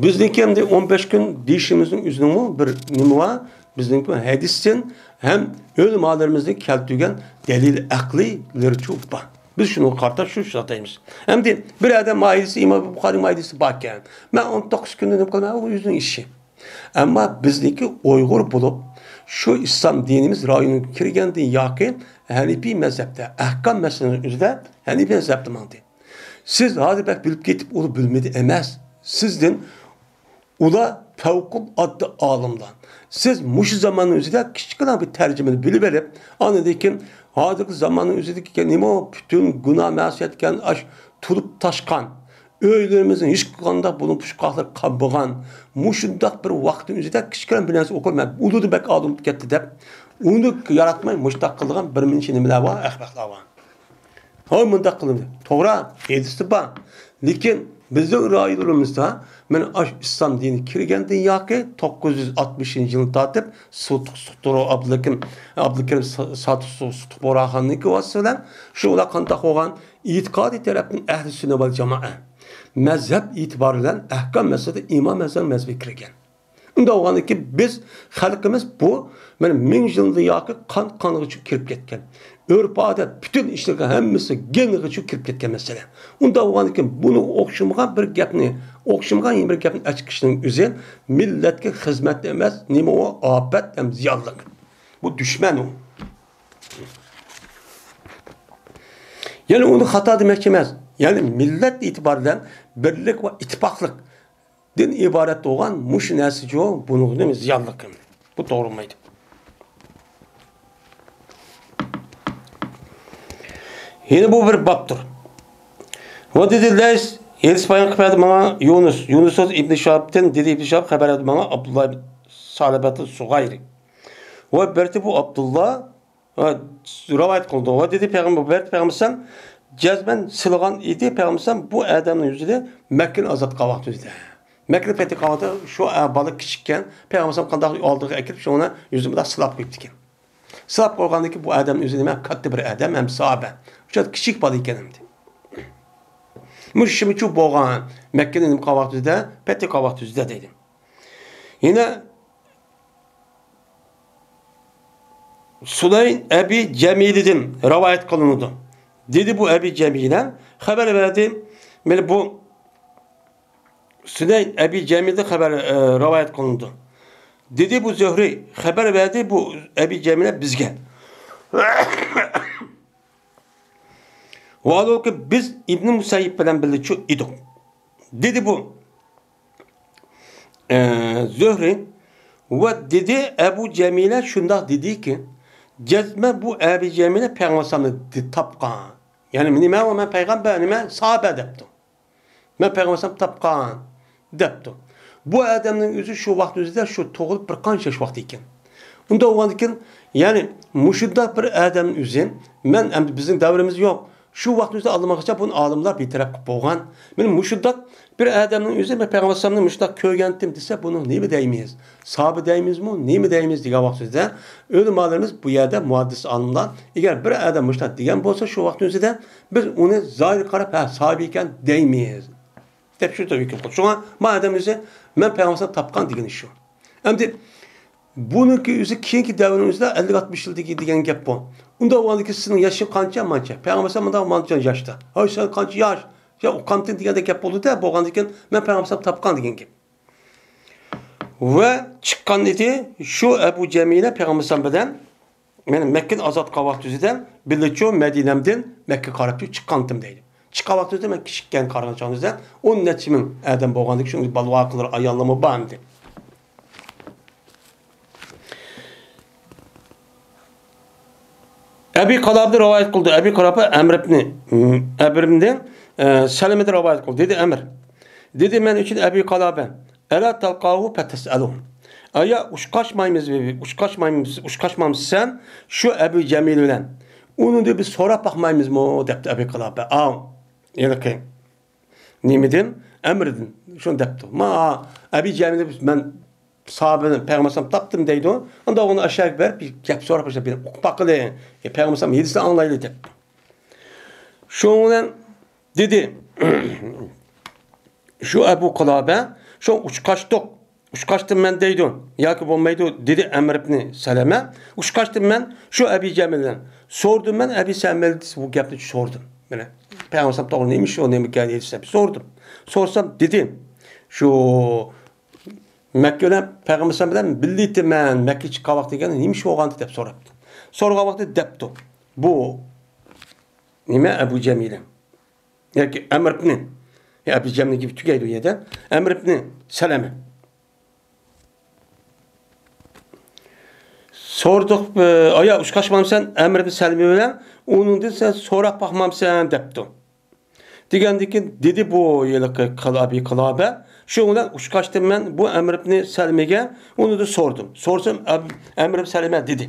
بىزنىڭكى ئەمدى ئون بەش كۈن دېيىشىمىزنىڭ ئۆزىنىڭمۇ بىر نېمە بار؟ بىزنىڭكى ھەدىستىن ھەم ئۆلىمالىرىمىزنىڭ كەلتۈرگەن دەلىل ئەقلىيلىرىچۇ بار. بىز شۇنىڭغا قارىتا شۇ، شۇ ئاتايمىز. ئەمدى بىر ئادەم مۇئاھىدىسى، ئىمام بۇخارىنىڭ مۇئاھىدىسى باركەن، مەن ئون توققۇز كۈندە نېمە قىلىمەن، ئۇ ئۆزىنىڭ ئىشى. ئەمما بىزنىڭكى ئۇيغۇر بولۇپ، شۇ ئىسلام دىنىمىز رايونىغا كىرگەندىن ياقى ھەنىپىي مەزھەپتە، ئەھكام مەسىلىنىڭ ئۆزىدە ھەنىپىي مەزھەپتە ماڭدى. سىز ھازىر بەك بىلىپ كېتىپ، ئۇ بىلمىدى ئەمەس. سىزدىن ئۇلار پەۋقۇلئاددە ئالىملار. سىز مۇشۇ زاماننىڭ ئۆزىدە كىچىككىنە بىر تەرجىمىنى بىلىۋېلىپ، ئاندىن كېيىن ھازىرقى زاماننىڭ ئۆزىدىكى نېمە پۈتۈن گۇناھ مەسىيەتكەن ئاش تولۇپ تاشقان، ئۆيلىرىمىزنىڭ ھېچقانداق بۇلۇڭ پۇچقاقلىرى قالمىغان، مۇشۇنداق بىر ۋاقىتنىڭ ئۆزىدە كىچىككىنە بىر نەرسە ئوقۇپ، مەن ئۇلىدا بەك ئالىم بولۇپ كەتتى دەپ، ئۇنى ياراتماي مۇشۇنداق قىلىدىغان بىر مۇنچە نېمىلەر بار، ئەخمەقلەر بار. ھاي، مۇنداق قىلىمىز. توغرا، ھەدىستە بار. لېكىن بىزنىڭ رايونىمىزدا مانا ئاشۇ ئىسلام دىنى كىرگەندىن ياقى توققۇز يۈز ئاتمىشىنچى يىلدىن تارتىپ سۇتۇق سۇتۇرو ئابدۇلكىم، ئابدۇلكېرىم سا-، ساتۇق سۇ-، سۇتۇق بوراخاننىڭكى ۋاسىتىسى بىلەن شۇ ئۇلار قانداق بولغان؟ ئېتىقادىي تەرەپتىن ئەھلى سۈننە ۋەل جامائە. مەزھەپ ئېتىبارى بىلەن ئەھكام مەسىلىدە ئىمام ئەزەم مەزھىپىگە كىرگەن. ئۇنداق بولغاندىكىن بىز خەلقىمىز بۇ، مانا، مىڭ يىلدىن ياقى قان قانغىچە كىرىپ كەتكەن. ئۆرپ-ئادەت، پۈتۈن ئىشلىرىغا ھەممىسى گېنىغىچە كىرىپ كەتكەن مەسىلە. ئۇنداق بولغاندىكىن بۇنىڭغا ئوخشىمىغان بىر گەپنى، ئوخشىمىغان يەنە بىر گەپنى ئەكىشنىڭ ئۆزى مىللەتكە خىزمەت ئەمەس، نېمە ئۇ؟ ئاپەت ھەم زىيانلىق. بۇ دۈشمەن ئۇ. يەنى ئۇنى خاتا دېمەكچى ئەمەس. يەنى مىللەت ئېتىبارى بىلەن بىرلىك ۋە ئىتتىپاقلىق دىن ئىبارەت بولغان مۇشۇ نەرسىچۇ، بۇنىڭغا نېمە زىيانلىق؟ بۇ توغرا بولمايدۇ. يەنە بۇ بىر بابتۇر. ۋە دېدى لەيس، ھەدىس بايان قىلىپ بەردى ماڭا يۇنۇس. يۇنۇس سۆز ئىبن شىھابتىن، دېدى ئىبن شىھاب خەبەر بەردى ماڭا ئابدۇللا ئىبن سالىبەتۇل سۇغايرى. ۋە بەردى بۇ ئابدۇللا ۋە رىۋايەت قىلدى. ۋە دېدى پەيغەمبەر، بەردى پەيغەمبەر جەزمەن سىلىغان ئىدى پەيغەمبەر بۇ ئادەمنىڭ يۈزىنى مەككىنى ئازاد قىلغان ۋاقتىدا. مەككىنى پەتھى قىلغان ۋاقتىدا شۇ، ئە، بالا كىچىككەن، پەيغەمبەر قانداق ئالدىغا ئەكىرىپ، شۇنى يۈزىنى بۇنداق سىلاپ قويۇپتىكەن. سىلاپ قويغاندىن كېيىن بۇ ئادەم ئۆزى نېمە؟ كاتتا بىر ئادەم ھەم ساھابە. شۇ كىچىك بالا ئىكەن ئەمدى. مۇشۇ شىمىچۇ بولغان مەككىنى نېمە قىلغان ۋاقتىدا، پەتھى قىلغان ۋاقتىدا دەيدۇ. يەنە سۇلەيم ئەبى جەمىلىدىن رىۋايەت قىلىنىدۇ. دېدى بۇ ئەبى جەمىلە خەۋەر بەردى. مانا بۇ سۇلەيم ئەبى جەمىلدىن خەۋەر، ئە، رىۋايەت قىلىنىدۇ. دېدى بۇ زۆھرى خەۋەر بەردى بۇ ئەبى جەمىلە بىزگە. ۋاھالۇكى بىز ئىبنى مۇسەييىب بىلەن بىللە چۇ ئىدۇق. دېدى بۇ، ئە، زۆھرى ۋە دېدى ئەبۇ جەمىلە شۇنداق دېدىكى، جەزمە بۇ ئەبى جەمىلە پەيغەمبەر ئەلەيھىسسالامنى دى-، تاپقان. يەنى نېمە ئۇ، مەن پەيغەمبەر، نېمە ساھابە دەپتۇ. مەن پەيغەمبەر ئەلەيھىسسالام تاپقان دەپتۇ. بۇ ئادەمنىڭ ئۆزى شۇ ۋاقىت ئۆزىدە شۇ تۇغۇلۇپ بىر قانچە ياش ۋاقتى ئىكەن. ئۇنداق بولغاندىكىن، يەنى مۇشۇنداق بىر ئادەمنىڭ ئۆزى، مەن ئەمدى بىزنىڭ دەۋرىمىز يوق. شۇ ۋاقىت ئۆزىدە ئاللىماغىچە بۇنى ئالىملار بىتەرەپ قىلىپ بولغان. مانا مۇشۇنداق بىر ئادەمنىڭ ئۆزى مەن پەيغەمبەر ئەلەيھىسسالامنى مۇشۇنداق كۆرگەنتىم دېسە، بۇنىڭ نېمە دەيمىز؟ ساھابە دەيمىزمۇ، نېمە دەيمىز دېگەن ۋاقتىدا ئۆلىمالىرىمىز بۇ يەردە مۇھەددىس ئالىملار، ئەگەر بىر ئادەم مۇشۇنداق دېگەن بولسا، شۇ ۋاقىتنىڭ ئۆزىدە بىز ئۇنى زاھىرىغا قاراپ، ھە، ساھابە ئىكەن دەيمىز دەپ شۇ ھۆكۈم قىلدى. شۇڭا ما ئادەم ئۆزى مەن پەيغەمبەر تاپقان دېگىنى شۇ. ئەمدى بۇنىڭكى ئۆزى كېيىنكى دەۋرنىڭ ئۆزىدە ئەللىك ئاتمىش يىلدىكى دېگەن گەپ بۇ. ئۇنداق بولغاندىكىن سېنىڭ ياشىڭ قانچە؟ مانچە. پەيغەمبەر مۇنداق مانچە ياشتا. ھاي، سەن قانچە ياش؟ يا ئۇقامتىن دېگەندەك گەپ بولدى-دە، بولغاندىكىن مەن پەيغەمبەر تاپقان دېگەن گەپ. ۋە چىققان ئىدى شۇ ئەبۇ جەمىلە پەيغەمبەر بىلەن، مەن مەككىنى ئازاد قىلغان ۋاقتى ئۆزىدە بىللىچۇ مەدىنەمدىن مەككە قاراپ چىققانتىم دەيدۇ. چىققان ۋاقتى ئۆزىدە مەن كىچىككەن قارىغان چاغىمىزدا ئون نەچچە مىڭ ئادەم بولغاندىكىن شۇ بالىۋاقىلار ئاياللىرىمۇ بار ئىدى. ئەبى قالابدىن رىۋايەت قىلدى. ئەبى قالابە ئەمر ئىبنى، ئەمر ئىبنى، ئە، سەلىمىدىن رىۋايەت قىلدى. دېدى ئەمر. دېدى مەن ئۈچۈن ئەبى قالابە. ئەلا تەلقاھۇ پەتەسئەلۇ. ئايا ئۇچقاشمايمىز، ئۇچقاشمايمىز، ئۇچقاشمامسەن شۇ ئەبۇ جەمىل بىلەن؟ ئۇنى بىز سوراپ باقمايمىزمۇ؟ دەپتۇ ئەبى قالابە. ئاۋ. ھېلىقى. نېمىدىن؟ ئەمردىن. شۇنى دەپتۇ. ما، ئەبى جەمىل مەن ساھابىنى پەيغەمبەر تاپتىم دەيدۇ. ئۇندا ئۇنى ئاشۇ يەرگە بېرىپ بىر گەپ سوراپ باشلاپ بېرىپ ئوقۇپ باقىلى. يا پەيغەمبەر ھەدىسىنى ئاڭلايلى دەپتۇ. شۇنىڭ بىلەن دېدى. شۇ ئەبۇ قىلابە، شۇ ئۇچقاشتۇق، ئۇچقاشتىم مەن دەيدۇ، ياكى بولمايدۇ، دېدى ئەمر ئىبنى سەلەمە. ئۇچقاشتىم مەن شۇ ئەبى جەمىل بىلەن. سورىدىم مەن ئەبى سەمەل بۇ گەپنى سورىدىم. پەيغەمبەر ئەلەيھىسسالام توغرا نېمە شۇ، نېمە گەپ دېسە، سورىدىم. سورىسام دېدى، شۇ مەككە بىلەن پەيغەمبەر ئەلەيھىسسالام بىلەن بىللە ئىدىم مەن، مەككىگە چىققان ۋاقىت دېگەن نېمە ئىش بولغانتى دەپ سوراپتۇ. سورىغان ۋاقتىدا دەپتۇ، بۇ نېمە، ئەبۇ جەمىلە ياكى ئەمر ئىبنى، يا ئەبۇ جەمىلە گېپى تۈگەيدۇ ئۇ يەردە، ئەمر ئىبنى سەلەمە. سورىدۇق، ئايا ئۇچراشمامسەن ئەمر ئىبنى سەلىمە بىلەن، ئۇنىڭدىن سەن سوراپ باقمامسەن دەپتۇ. دېگەندىكىن دېدى بۇ ھېلىقى قىلابى قىلابە، شۇنىڭ بىلەن ئۇچراشتىم مەن بۇ ئەمر ئىبنى سەلىمىگە، ئۇنىڭدىن سورىدىم. سورىسام ئەب-، ئەمر ئىبنى سەلىمە دېدى،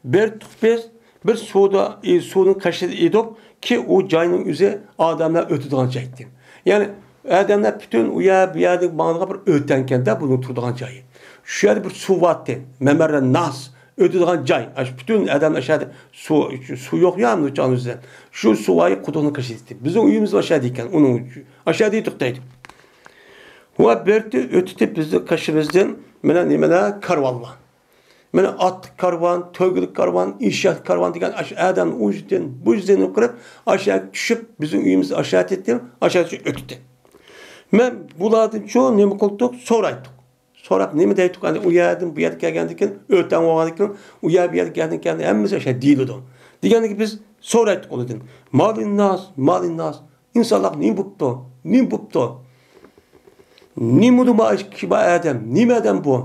بىر تۇپىز بىر سۇدا، سۇنىڭ قېشىدا ئىدۇق كى، ئۇ جاينىڭ ئۆزى ئادەملەر ئۆتىدىغان جاي ئىدى. يەنى ئادەملەر پۈتۈن ئۇ يەر، بۇ يەردىن ماڭىدىغان بىر ئۆتەنكەندە بۇنىڭ تۇرىدىغان جايى. شۇ يەردە بىر سۇ بارتى. مەمەررە ناس، ئۆتىدىغان جاي. ئاشۇ پۈتۈن ئادەم ئاشۇ يەردە سۇ، سۇ يوق يا، مۇچانىزدا. شۇ سۇ ۋايى قۇدۇقنىڭ قېشىدا ئىدى. بىزنىڭ ئۆيىمىز ئاشۇ يەردە ئىكەن، ئۇنىڭ ئاشۇ يەردە ئىدۇق دەيدۇ. ۋە بىرتى ئۆتۈتۈپ بىزنىڭ قېشىمىزدىن، مانا نېمىلەر، كارۋانلار. مانا ئاتلىق كارۋان، تۆگىلىك كارۋان، ئېشەك كارۋان دېگەن ئاشۇ ئادەم ئۇ يۈزدىن، بۇ يۈزدىن كىرىپ، ئاشۇ يەرگە چۈشۈپ، بىزنىڭ ئۆيىمىز ئاشۇ يەردە ئىدى، ئاشۇ يەردىن ئۆتتى. مەن بۇلاردىن شۇ نېمە قىلدۇق؟ سورايتتۇق. سوراپ نېمە دەيتتۇق؟ ئەنە ئۇ يەردىن بۇ يەرگە كەلگەندىن كېيىن، ئۆتەڭ بولغاندىن كېيىن، ئۇ يەر بۇ يەرگە كەلگەندىن كېيىن ھەممىسى ئاشۇ دېيىلىدۇ. دېگەندىن كېيىن بىز سورايتتۇق ئۇلاردىن. مالىنناس، مالىنناس. ئىنسانلارغا نېمە بوپتۇ؟ نېمە بوپتۇ؟ نېمىدۇ ما ئىككى با ئادەم؟ نېمە ئادەم بۇ؟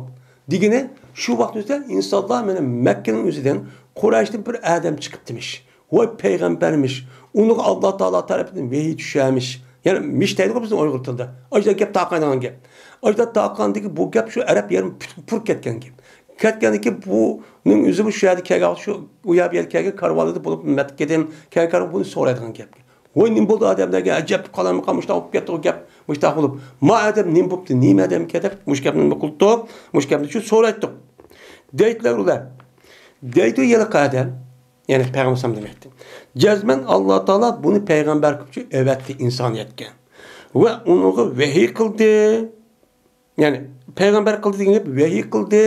دېگىنى شۇ ۋاقىتتا ئىنسانلار مانا مەككىنىڭ ئۆزىدىن، قۇرەيشتىن بىر ئادەم چىقىپتىمىش. ۋاي پەيغەمبەرمىش، ئۇنىڭغا ئاللا تائالا تەرىپىدىن ۋەھىي چۈشەرمىش. يەنى مىش دەيدىغۇ بىزنىڭ ئۇيغۇر تىلىدا. ئاشۇنداق گەپ تارقايدىغان گەپ. ئاشۇنداق تارقىغاندىكىن بۇ گەپ شۇ ئەرەب يېرىنى پۈتۈپ پۇرۇپ كەتكەن گەپ. كەتكەندىكىن بۇنىڭ ئۆزى بۇ شۇ يەردە كەلگەن، شۇ، ئۇ يەر بۇ يەرگە كەلگەن كارۋانلىرىدا بولۇپ مەككىدىن كەلگەن كارۋان بۇنى سورايدىغان گەپ. ۋاي نېمە بولدى ئادەملەرگە، ئەجەب قالايمىقان، مۇشۇنداق بولۇپ كەتتىغۇ گەپ، مۇشۇنداق بولۇپ. ما ئادەم نېمە بوپتۇ، نېمە ئادەمكەن دەپ مۇشۇ گەپنى نېمە قىلدۇق، مۇشۇ گەپنى شۇ سورايتتۇق. دەيتتىلەر ئۇلار. دەيدۇ ھېلىقى ئادەم. يەنى پەيغەمبەر ئەلەيھىسسالام دېمەكتە. جەزمەن ئاللا تائالا بۇنى پەيغەمبەر قىلىپ ئەۋەتتى ئىنسانىيەتكە. ۋە ئۇنىڭغا ۋەھىي قىلدى. يەنى پەيغەمبەر قىلدى دېگەن گەپ ۋەھىي قىلدى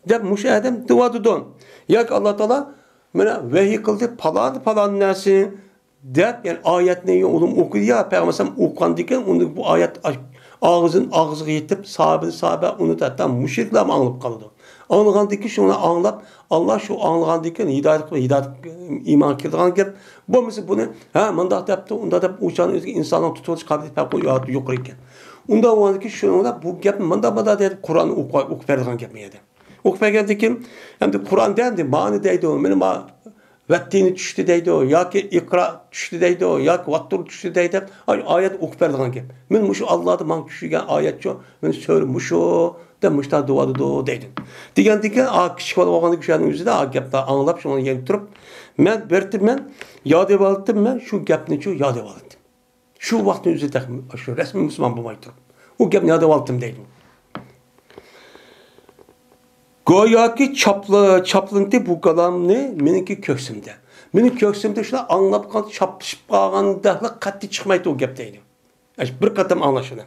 دەپ مۇشۇ ئادەم دەۋاتىدۇ. ياكى ئاللا تائالا مانا ۋەھىي قىلدى پالان، پالان نەرسە دەپ، يەنى ئايەتنى ئۇلۇم ئوقۇيدۇ يا، پەيغەمبەر ئەلەيھىسسالام ئوقۇغاندىن كېيىن ئۇنى بۇ ئايەت ئاغزىدىن ئاغزىغا يېتىپ، ساھابىدىن ساھابە ئۇنى ھەتتا مۇشرىكلارمۇ ئاڭلاپ قالىدۇ. ئاڭلىغاندىن كېيىن شۇنى ئاڭلاپ، ئاللا شۇ ئاڭلىغاندىن كېيىن ھىدايەت قىلىپ، ھىدايەت ئىمانغا كىرىدىغان گەپ. بولمىسا بۇنى، ھە، مۇنداق دەپتۇ، ئۇنداق دەپ، ئۇ چاغنىڭ ئۆزىگە ئىنساننىڭ تۇتۇۋېلىش قابىلىيىتى پەۋقۇلئاددە يۇقىرى ئىكەن. ئۇنداق بولغاندىن كېيىن شۇنىڭدا بۇ گەپنى مۇنداق، مۇنداق دەپ قۇرئاننى ئوقۇ-، ئوقۇپ بەرىدىغان گەپمۇ ئەدە. ئوقۇپ بەرگەندىن كېيىن، ئەمدى قۇرئاندا ئەمدى مانا دەيدۇ، مانا ما ۋەتتىنى چۈشتى دەيدۇ، ياكى ئىقرا چۈشتى دەيدۇ، ياكى ۋاتتۇر چۈشتى دەيدۇ دەپ، ئاي-، ئايەت ئوقۇپ بەرىدىغان گەپ. مەن مۇشۇ ئاللادا ماڭا چۈشۈرگەن ئايەتچۇ، مەن سۆرە مۇشۇ دەپ مۇشۇنداق دەۋاتىدۇ دەيدۇ. دېگەندىن كېيىن، ئا، كىچىك بالا بولغاندا شۇ يەرنىڭ ئۆزىدە ئا گەپنى ئاڭلاپ، شۇنى يەنە تۇرۇپ، مەن بىرتى مەن ياد ئېۋالدىم، مەن شۇ گەپنىچۇ ياد ئېۋالدىم. شۇ ۋاقىتنىڭ ئۆزىدە شۇ رەسمىي مۇسۇلمان بولماي تۇرۇپ، ئۇ گەپنى ياد ئېۋالدىم دەيدۇ. گوياكى چاپلا-، چاپلىنىتتى بۇ كالامنى مېنىڭكى كۆكسۈمدە. مېنىڭ كۆكسۈمدە شۇلار ئاڭلاپ قالغان، چاپلىشىپ قالغاندەكلا قەتئىي چىقمايتتى ئۇ گەپ دەيدۇ. ئەش-، بىر قېتىم ئاڭلاشنى.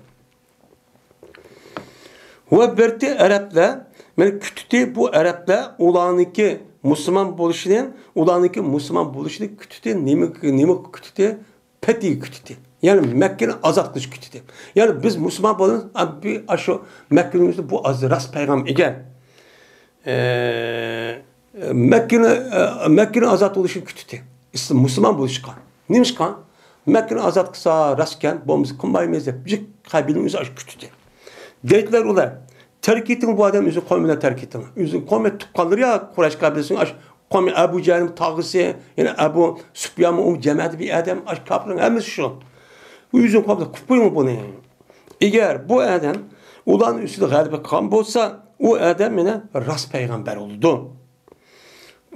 ۋە بىرتى ئەرەبلەر، مېنى كۈتتى، بۇ ئەرەبلەر ئۇلارنىڭكى مۇسۇلمان بولۇشىنى، ئۇلارنىڭكى مۇسۇلمان بولۇشىنى كۈتتى. نېمە، نېمە كۈتتى؟ پەتھى كۈتتى. يەنى مەككىنى ئازاد قىلىش كۈتتى. يەنى بىز مۇسۇلمان بولىمىز، ئا-، بى-، ئاشۇ مەككىنىڭ ئۆزىدە بۇ ئاز راست پەيغەم ئىكەن. ئە، مەككىنى، ئە، مەككىنى ئازاد بولۇشىنى كۈتتى. ئىسلام، مۇسۇلمان بولۇشقا. نېمىشقا؟ مەككىنى ئازاد قىلسا راستكەن، بولمىسا قىلمايمىز دەپ، جىق قەبىلىنىڭ ئۆزى ئاشۇ كۈتتى. دەيدىلەر ئۇلار، تەرك ئېتىڭ بۇ ئادەم، ئۆزىنىڭ قومى بىلەن تەرك ئېتىڭ. ئۆزىنىڭ قومى تۇغقانلىرى يا قۇرەيش قەبىلىسىنىڭ ئاشۇ قومى ئەبۇ جەھىلمۇ تاغىسى، يەنە ئەبۇ سۇپيانمۇ ئۇ جەمەتى بىر ئادەم، ئاشۇ كاپىرنىڭ ھەممىسى شۇ. ئۆزىنىڭ قومى قىلىپ قويۇڭ بۇنى. ئەگەر بۇ ئادەم ئۇلارنىڭ ئۈستىدە غەلىبە قىلغان بولسا، ئۇ ئادەم يەنە راست پەيغەمبەر بولىدۇ.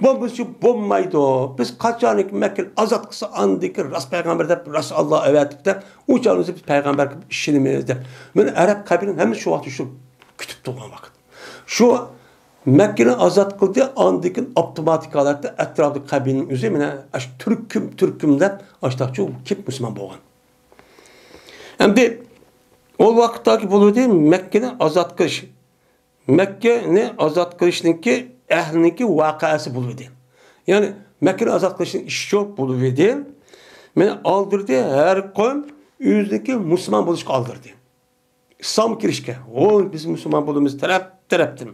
بولمىسا بولمايدۇ. بىز قاچانكى مەككىنى ئازاد قىلسا، ئاندىن كېيىن راست پەيغەمبەر دەپ، راست ئاللا ئەۋەتىپتۇ دەپ، ئۇ چاغدا بىز پەيغەمبەرگە ئىشىنىمىز دەپ. مانا ئەرەب قەبىلىنىڭ ھەممىسى شۇ ۋاقىتتا شۇ كۈتۈپ تۇرغان ۋاقىت. شۇ مەككىنى ئازاد قىلدى، ئاندىن كېيىن ئاپتوماتىك ھالەتتە ئەتراپىدىكى قەبىلىنىڭ ئۆزى مانا ئاشۇ تۈركۈم، تۈركۈم دەپ ئاشتاقچۇ كېلىپ مۇسۇلمان بولغان. ئەمدى ئۇ ۋاقىتتاكى بولۇۋىدى مەككىنى ئازاد قىلىش. مەككىنى ئازاد قىلىشنىڭكى ئەھلىنىڭكى ۋەقەسى بولۇۋىدى. يەنى مەككىنى ئازاد قىلىشنىڭ ئىشى شۇ بولۇۋىدى. مېنى ئالدىردى، ھەر قويۇم ئۆزىنىڭكى مۇسۇلمان بولۇشقا ئالدىردى. ئىسلامغا كىرىشكە، ۋوي، بىز مۇسۇلمان بولىمىز تەرەپ تەرەپتىن.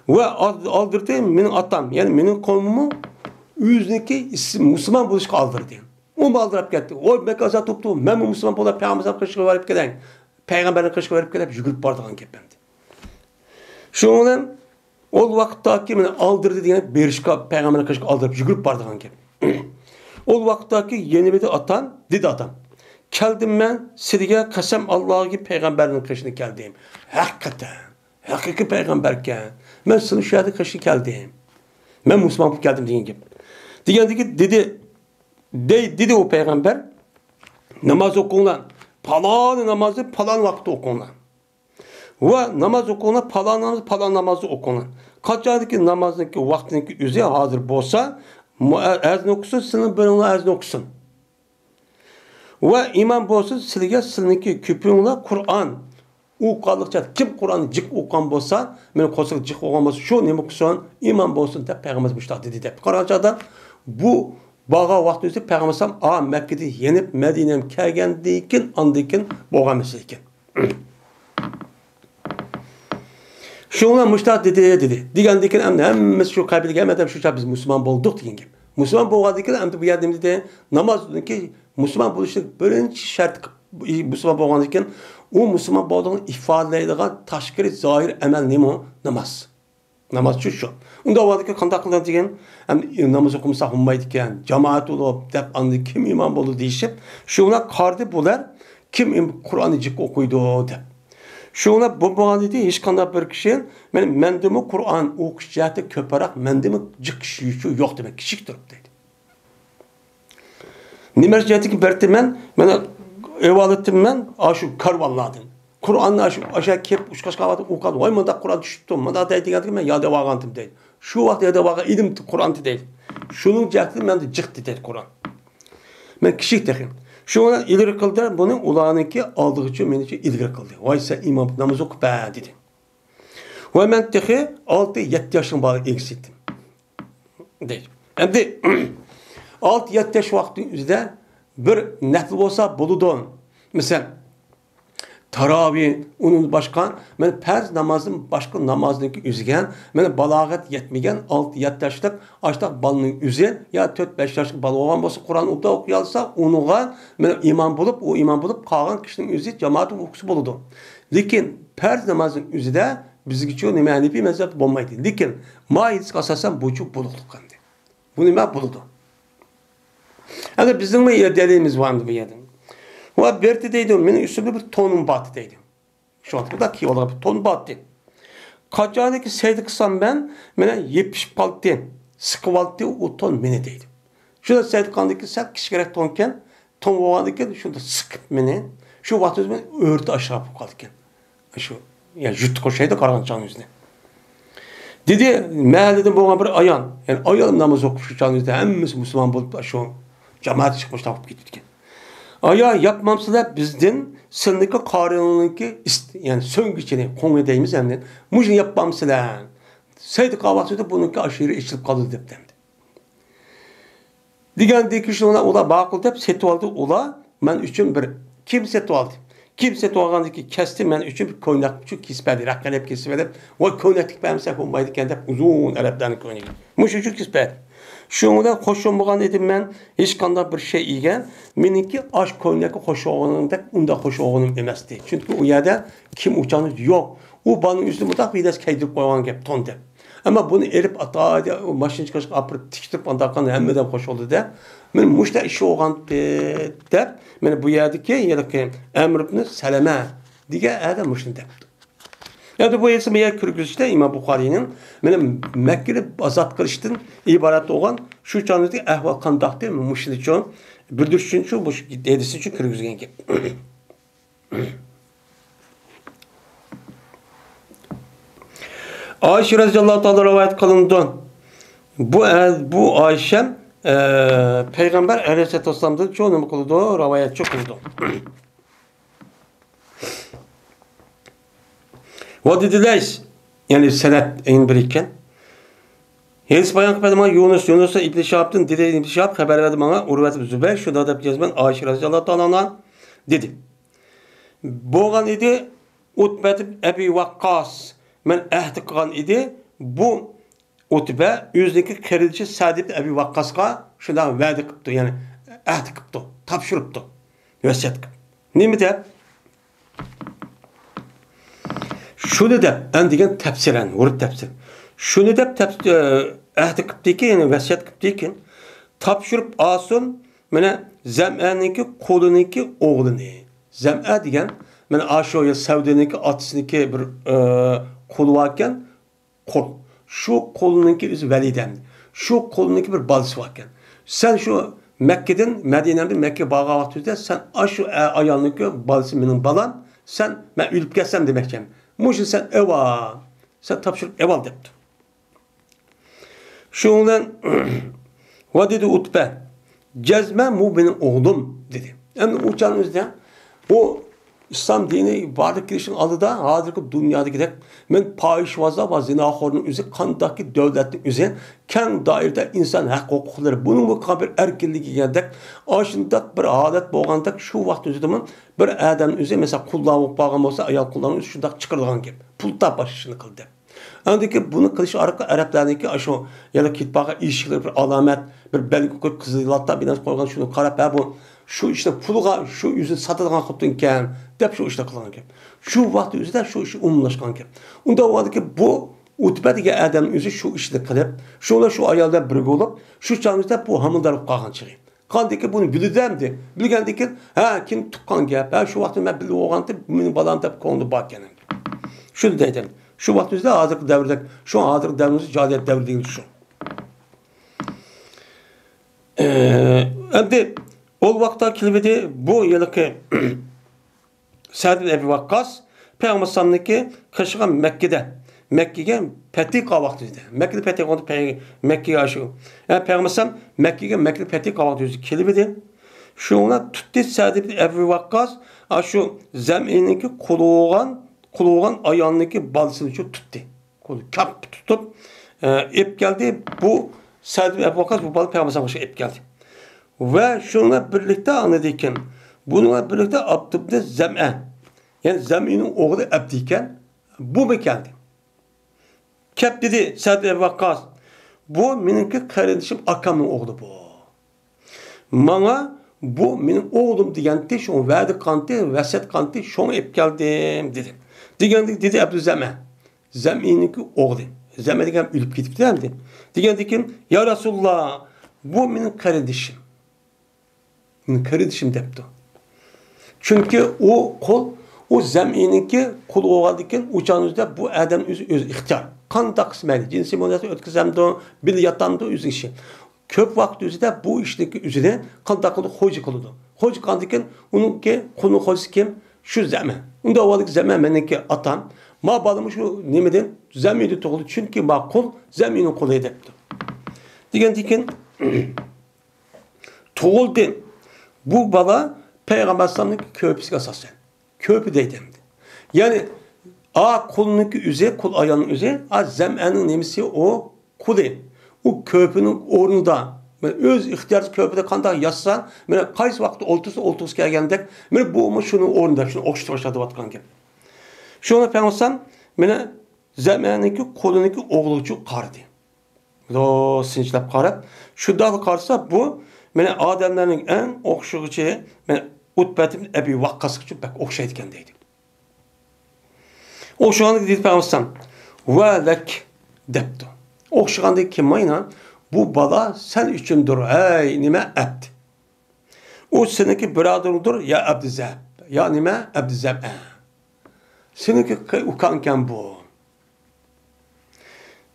ۋە ئال-، ئالدىردى مېنىڭ ئاتام، يەنى مېنىڭ قوۋمۇممۇ ئۆزىنىڭكى ئىس-، مۇسۇلمان بولۇشقا ئالدىردى. ئۇمۇ ئالدىراپ كەتتى. ۋوي، بەك ئازار توپتۇ، مەنمۇ مۇسۇلمان بولۇپ پەيغەمبەر قېشىغا بېرىپ كېلەي، پەيغەمبەرنىڭ قېشىغا بېرىپ كېلەي دەپ يۈگۈرۈپ بارىدىغان گەپ ئەمدى. شۇنىڭ بىلەن ئۇ ۋاقىتتاكى مېنى ئالدىردى دېگەن بېرىشقا، پەيغەمبەرنىڭ قېشىغا ئالدىراپ يۈگۈرۈپ بارىدىغان گەپ. ئۇ ۋاقىتتاكى يەنە بىر ئاتام، دېدى ئاتام، كەلدىم مەن سىلىگە قەسەم ئاللاغا پەيغەمبەرنىڭ قېشىغا كەلدىم. ھەقىقەتەن، ھەقىقىي پەيغەمبەركەن. مەن سىلىنىڭ شۇ يەردە قېشىغا كەلدىم. مەن مۇسۇلمان بولۇپ كەلدىم دېگەن گەپ. دېگەندىكى دېدى، دەي-، دېدى ئۇ پەيغەمبەر، ناماز ئوقۇڭلار. پالان نامازنى پالان ۋاقىتتا ئوقۇڭلار. ۋە ناماز ئوقۇڭلار، پالان ناماز، پالان نامازنى ئوقۇڭلار. قاچاندىكى نامازنىڭكى ۋاقتىنىڭكى ئۆزى ھازىر بولسا، مۇ-، ئە-، ئەزان ئوقۇسۇن، سىلىنىڭ بىرىڭلار ئەزان ئوقۇسۇن. ۋە ئىمام بولسۇن سىلىگە، سىلىنىڭكى كۆپۈڭلار قۇرئان ئوقۇغانلىقچە، كىم قۇرئاننى جىق ئوقۇغان بولسا، مېنىڭ قورسىقى جىق بولغان بولسا، شۇ نېمە قىلسۇن، ئىمام بولسۇن دەپ پەيغەمبەرىمىز مۇشۇنداق دېدى دەپ قارىغان چاغدا، بۇ بارغان ۋاقتى ئۆتۈپ پەيغەمبەر ئەلەيھىسسالام، ئا، مەككىدىن يېنىپ مەدىنەگە كەلگەندىن كېيىن، ئاندىن كېيىن بولغان مەسىلە ئىكەن. شۇڭا مۇشۇنداق دېدى، دېدى. دېگەندىن كېيىن ئەمدى ھەممىسى شۇ قەبىلىگە، ھەممە ئادەم شۇ چاغ بىز مۇسۇلمان بولدۇق دېگەن گەپ. مۇسۇلمان بولغاندىن كېيىن ئەمدى بۇ يەردە نېمە دېدى؟ نامازنىڭكى مۇسۇلمان بولۇشنىڭ بىرىنچى شەرتى، مۇسۇلمان بولغاندىن كېيىن ئۇ مۇسۇلمان بولغانلىقىنى ئىپادىلەيدىغان تاشقىرى زاھىر ئەمەل نېمە؟ ناماز. نامازچۇ شۇ. ئۇنداق بولغاندىكىن قانداق قىلىدۇ دېگەن، ئەمدى ناماز ئوقۇمىساق بولمايدىكەن، جامائەت بولۇپ دەپ، ئاندىن كىم ئىمام بولىدۇ دېيىشىپ، شۇ بىلەن قارىدى بۇلار، كىم ئىم-، قۇرئاننى جىق ئوقۇيدۇ دەپ. شۇ بىلەن بولمىغان ئىدى، ھېچقانداق بىر كىشى، مەن، مەندىمۇ قۇرئان ئوقۇش جەھەتتە كۆپرەك، مەندىمۇ جىق كىشى يوق دېمەك، كىچىك تۇرۇپ دەيدۇ. نېمە جەھەتتىكى بەرتىمەن، مانا، ئېۋالىتىمەن، ئاشۇ كارۋانلاردىن. قۇرئاننى ئاشۇ، ئاشۇ كېلىپ ئۇچقاچقا ئۇ قالدى، ۋاي، مۇنداق قۇرئان چۈشۈپتۇ، مۇنداق دەيدىغاندىكىن مەن ياد ئېۋالغانتىم دەيدۇ. شۇ ۋاقىت ياد ئېۋالغان ئىدىم قۇرئاننى دەيدۇ. شۇنىڭ جەھەتتىن مەندە جىقتى دەيدۇ قۇرئان. مەن كىچىك تېخى. شۇنىڭ بىلەن ئىلگىرى قىلدى، بۇنى ئۇلارنىڭكى ئالدىغىچە مېنىڭچە ئىلگىرى قىلدى. ۋاي، سەن ئىمام ناماز ئوقۇپ بەر دېدى. ۋە مەن تېخى ئالتە يەتتە ياشنىڭ بالىلىرى ئىگىسى ئىدىم. دەيدۇ. ئەمدى ئالتە يەتتە ياش ۋاقتىنىڭ ئۆزىدە بىر نەپلى بولسا بولىدۇ. مىسال، تاراۋى، ئۇنىڭ باشقا، مانا پەرز نامازدىن باشقا نامازنىڭكى ئۆزىگە، مانا بالاغەت يەتمىگەن ئالتە يەتتە ياشلىق ئاشتاق بالىنىڭ ئۆزى يا تۆت بەش ياشلىق بالا بولغان بولسا، قۇرئان ئوقۇيالسا، ئۇنىڭغا مانا ئىمام بولۇپ، ئۇ ئىمام بولۇپ، قالغان كىشىنىڭ ئۆزى جامائەت ئوقۇسا بولىدۇ. لېكىن پەرز نامازنىڭ ئۆزىدە بىزگىچۇ نېمە ھەنىپىي مەزھەپتە بولمايدۇ. لېكىن ما ھەدىسكە ئاساسەن بۇچۇ بولۇقلۇق ئەمدى. بۇ نېمە بولىدۇ؟ ئەمدى بىزنىڭمۇ دەلىلىمىز بار ئەمدى بۇ يەردە. ۋە بېرتى دەيدۇ، مېنىڭ ئۈستۈمدە بىر تونۇم بارتى دەيدۇ. شۇ ۋاقىتتا كىيىۋالغان بىر تون بارتى. قاچانكى سەجدە قىلسام مەن، مانا يېپىشىپ قالتى، سىقىۋالتى ئۇ تون مېنى دەيدۇ. شۇنداق سەجدە قىلغاندىن كېيىن سەل كىچىكرەك تونكەن، تون بولغاندىن كېيىن شۇنداق سىقىپ مېنى، شۇ ۋاقتىدا مېنى ئۆرتە ئاشۇنداق بولۇپ قالىدىكەن. شۇ، يەنى يۇرتقا ئوخشايدۇ قارىغان چاغنىڭ ئۆزىنى. دېدى، مەھەللىدىن بولغان بىر ئايال، يەنى ئايال ناماز ئوقۇپ شۇ چاغنىڭ ئۆزىدە ھەممىسى مۇسۇلمان بولۇپ، شۇ جامائەت چىقىپ مۇشۇنداق بولۇپ كېتىپتىكەن. ئايا، ياپمامسىلەر بىزدىن سىلىنىڭكى قارىنىڭكى ئىست-، يەنى سۆڭگىچىنى، قوڭى دەيمىز ئەمدى. مۇشۇنى ياپمامسىلەر؟ سەجدە قىلغان ۋاقتىدا بۇنىڭكى ئاشۇ يېرى ئېچىلىپ قالىدۇ دەپتۇ ئەمدى. دېگەندىن كېيىن شۇنى ئۇلار ماقۇل دەپ سېتىۋالدى. ئۇلار مەن ئۈچۈن بىر كىيىم سېتىۋالدى. كىيىم سېتىۋالغاندىن كېيىن كەستى مەن ئۈچۈن بىر كوينەك ئۈچۈن كېسىپ بەردى. رەققە ئېلىپ كېسىپ بېرىپ، ۋاي، كوينەكلىك بەرمىسەك بولمايدىكەن دەپ ئۇزۇن ئەرەبلەرنىڭ كوينىكى. مۇشۇ ئۈچۈن كېسىپ بەردى. شۇنىڭ بىلەن خوش بولمىغان ئىدىم مەن، ھېچقانداق بىر شەيئىگە مېنىڭكى ئاش كوينەككە خوش بولغىنىمدەك ئۇنداق خوش بولغىنىم ئەمەستى. چۈنكى ئۇ يەردە كىيىم ئۇچانىز يوق. ئۇ بالىنىڭ ئۈستىدە مۇنداق بىدەس كىيدۈرۈپ قويغان گەپ تون دەپ. ئەمما بۇنى ئېلىپ ئاتايدى، ماشىنا چىقىرىشقا ئاپىرىپ تىكتۈرۈپ ئانداق قىلغان ھەممە ئادەم خوش بولدى دە. مانا مۇشۇنداق ئىش بولغانتى دەپ، مانا بۇ يەردىكى ھېلىقى ئەمر ئىبنى سەلەمە دېگەن ئادەم مۇشۇنى دەپتۇ. ئەمدى بۇ ھېسابنى يەنە كىرگۈزۈشتە ئىمام بۇخارىينىڭ مانا مەككىنى ئازاد قىلىشتىن ئىبارەت بولغان شۇ چاغدىكى ئەھۋال قانداقتى؟ مۇشۇنىچۇ بىلدۈرۈش ئۈچۈنچۇ مۇشۇ ھەدىسنىچۇ كىرگۈزگەن گەپ. ئائىشە رەزىياللاھۇ تائالا رىۋايەت قىلىنىدۇ. بۇ، بۇ ئائىشەم، ئە، پەيغەمبەر ئەلەيھىسسالاتۇ ۋەسسالامدىن چوڭ نېمە قىلىدۇ؟ رىۋايەتچى قىلىدۇ. ۋە دېدى لەيس، يەنى سەنەد ئەڭ بىر ئىكەن. ھەدىس بايان قىلىپ بەردى ماڭا يۇنۇس، يۇنۇس ئىبن شىھابتىن دېدى، ئىبن شىھاب خەۋەر بەردى ماڭا، ئۇرۋەت ئىبن زۇبەير شۇنداق دەپ يازىمەن، ئائىشە رەزىياللاھۇ تائالا ئەنھا دېدى. بولغان ئىدى، ئۇتبەت ئەبى ۋەققاس مەن ئەھدى قىلغان ئىدى، بۇ ئۇتبە ئۆزىنىڭكى قېرىندىشى سەد ئىبن ئەبى ۋەققاسقا شۇنداق ۋەدە قىپتۇ، يەنى ئەھدى قىپتۇ، تاپشۇرۇپتۇ، ۋەسىيەت قىپ. نېمە دەپ؟ شۇنى دەپ، ئەن دېگەن تەپسىرەن، ھۇرۇپ تەپسىر. شۇنى دەپ تەپ-، ئە، ئەھدى قىپتىكى، يەنى ۋەسىيەت قىپتىكى، تاپشۇرۇپ ئالسۇن، مانا، زەمئەنىڭكى قۇلىنىڭكى ئوغلىنى. زەمئە دېگەن، مانا، ئاشۇ يا سەۋدىنىڭكى ئاتىسىنىڭكى بىر، ئە، قۇلى باركەن، قۇل. شۇ قۇلنىڭكى ئۆزى ۋەلىدە ئەمدى. شۇ قۇلنىڭكى بىر بالىسى باركەن. سەن شۇ مەككىدىن، مەدىنەدىن مەككىگە بارغان ۋاقتىڭىزدا سەن ئاشۇ ئە-، ئايالنىڭكى بالىسى مېنىڭ بالام، سەن مەن ئۆلۈپ كەتسەم دېمەكچى. مۇشۇنى سەن ئېۋال، سەن تاپشۇرۇپ ئېۋال دەپتۇ. شۇنىڭ بىلەن ۋە دېدى ئۇتبە، جەزمەن بۇ مېنىڭ ئوغلۇم دېدى. ئەمدى ئۇ چاغنىڭ ئۆزىدە بۇ ئىسلام دىنى بارلىققا كېلىشنىڭ ئالدىدا ھازىرقى دۇنيادىكىدەك مەن پاھىشىۋازلار ۋە زىناخورنىڭ ئۆزى قانداقكى دۆلەتنىڭ ئۆزى كەڭ دائىرىدە ئىنسان ھەق ھوقۇقلىرى بۇنىڭمۇ بىر ئەركىنلىكى دېگەندەك ئاشۇنداق بىر ھالەت بولغاندەك شۇ ۋاقىت ئۆزىدىمۇ بىر ئادەمنىڭ ئۆزى مەسىلەن قۇللار بولۇپ قالغان بولسا ئايال قۇللارنىڭ ئۆزى شۇنداق چىقىرىلغان گەپ پۇل تاپاش ئىشىنى قىلدى. ئاندىن كېيىن بۇنى قىلىش ئارقىلىق ئەرەبلەرنىڭكى ئاشۇ يەنە كېتىپ بارغان ئىشىكلىرى بىر ئالامەت، بىر بەلگە قويۇپ، قىزىل لاتا بىلەن قويغان شۇنى قاراپ، ھە، بۇ شۇ ئىشنى پۇلغا، شۇ ئۆزىنى ساتىدىغان خوتۇنكەن، دەپ شۇ ئىشنى قىلغان گەپ. شۇ ۋاقىت ئۆزىدە شۇ ئىش ئومۇملاشقان گەپ. ئۇنداق بولغاندىكىن بۇ ئۇتبە دېگەن ئادەم ئۆزى شۇ ئىشنى قىلىپ، شۇ بىلەن شۇ ئايال بىلەن بىرگە بولۇپ، شۇ چاغدا بۇ ھامىلىدار بولۇپ قالغان چېغى. قاندىكى بۇنى بىلىدۇ ئەمدى. بىلگەندىكىن، ھە، كېيىن تۇغقان گەپ. ھە، شۇ ۋاقىتتا مەن بىلىپ بولغانتىم، مېنىڭ بالام دەپ كۆڭلىدە باركەن ئەمدى. شۇنى دەيدۇ. شۇ ۋاقىت ئۆزىدە ھازىرقى دەۋردەك، شۇ ھازىرقى دەۋرىمىزدە جاھىلىيەت دەۋرى دېگىنى شۇ. ئەمدى ئۇ ۋاقىتتا كېلىۋىدى، بۇ ھېلىقى سەد ئىبن ئەبى ۋەققاس پەيغەمبەر ئەلەيھىسسالامنىڭكى قېشىغا مەككىدە، مەككىگە پەتھى قىلغان ۋاقتىدا، مەككىدە پەتھى قىلغان پەي-، مەككىگە ئاشۇ. ھە، پەيغەمبەر ئەلەيھىسسالام مەككىگە، مەككىدە پەتھى قىلغان ۋاقتىدا كېلىۋىدى. شۇڭا تۇتتى سەد ئىبن ئەبى ۋەققاس، ئاشۇ زەمئىنىڭكى قۇلى بولغان، قۇلى بولغان ئايالنىڭكى بالىسىنى شۇ تۇتتى. قولى كاپ تۇتۇپ، ئە، ئېلىپ كەلدى. بۇ سەد ئىبن ئەبى ۋەققاس بۇ بالا پەيغەمبەر ئەلەيھىسسالامغا ئېلىپ كەلدى. ۋە شۇنىڭ بىلەن بىرلىكتە ئاندىن كېيىن، بۇنىڭ بىلەن بىرلىكتە ئابد ئىبن زەمئە، يەنى زەمئىنىڭ ئوغلى ئابد ئىكەن، بۇمۇ كەلدى. كەپ دېدى سەد ئىبن ئەبى ۋەققاس، بۇ مېنىڭكى قېرىندىشىم، ئاكامنىڭ ئوغلى بۇ. ماڭا بۇ مېنىڭ ئوغلۇم دېگەنتى، شۇڭا ۋەدە قىلغانتى، ۋەسىيەت قىلغانتى، شۇڭا ئېلىپ كەلدىم، دېدى. دېگەندىكىن دېدى ئەبدۇزەمە، زەمئىنىڭكى ئوغلى. زەمئە دېگەن ئۆلۈپ كېتىپتۇ ئەمدى. دېگەندىكىن، يا رەسۇلاللا، بۇ مېنىڭ قېرىندىشىم. مېنىڭ قېرىندىشىم دەپتۇ. چۈنكى ئۇ قۇل، ئۇ زەمئىنىڭكى قۇلى بولغاندىكىن، ئۇ چاغنىڭ ئۆزىدە بۇ ئادەم ئۆزى، ئۆزى ئىختىيار. قانداق قىلسا مەيلى، جىنسىي مۇناسىۋەت ئۆتكۈزەمدۇ، بىللە ياتامدۇ، ئۆزىنىڭ ئىشى. كۆپ ۋاقىت ئۆزىدە بۇ ئىشنىڭكى ئۆزىنى قانداق قىلىدۇ؟ خوجا قىلىدۇ. خوجا قىلغاندىكىن ئۇنىڭكى قۇلنىڭ خوجىسى كىم؟ شۇ زەمە. ئۇنداق بولغاندىكىن زەمە مېنىڭكى ئاتام. ما بالىمۇ شۇ نېمىدىن؟ زەمىدىن تۇغۇلدى. چۈنكى ما قۇل زەمىنىڭ قۇلى دەپتۇ. دېگەندىكىن تۇغۇلدى. بۇ بالا پەيغەمبەر ئەلەيھىسسالامنىڭ كۆرپىسىگە ئاساسەن. كۆرپە دەيدۇ ئەمدى. يەنى، ئا قۇلنىڭكى ئۆزى، قۇل ئايالنىڭ ئۆزى، ئا زەمئەنىڭ نېمىسى ئۇ؟ قۇلى. ئۇ كۆرپىنىڭ ئورنىدا، مانا ئۆز ئىختىيارىدا كۆرپىدە قانداق ياتسا، مانا قايسى ۋاقىتتا ئولتۇرسا، ئولتۇرغۇسى كەلگەندەك، مانا بۇمۇ شۇنىڭ ئورنىدا، شۇنى ئوخشىتىۋاتقان گەپ. شۇڭا پەيغەمبەر ئەلەيھىسسالام، مانا زەمئەنىڭكى قۇلىنىڭكى ئوغلىغىچە قارىدى. مۇنداق سىنچىلاپ قاراپ، شۇنداقلا قارىسا، بۇ مانا ئادەملەرنىڭ ئەڭ ئوخشىغۇچى، مانا ئۇتبەت ئىبن ئەبى ۋەققاسقىچە بەك ئوخشايدىكەن دەيدۇ. ئوخشىغاندىكىن دېدى پەيغەمبەر ئەلەيھىسسالام، ۋە لەك دەپتۇ. ئوخشىغاندىكىن مانا، بۇ بالا سەن ئۈچۈندۇر، ھەي، نېمە، ئەبد. ئۇ سېنىڭكى بۇرادىرىڭدۇر، يا ئەبدىزەب، يا نېمە، ئەبدىزەبئە. سېنىڭكى قى-، ئۇكاڭكەن بۇ.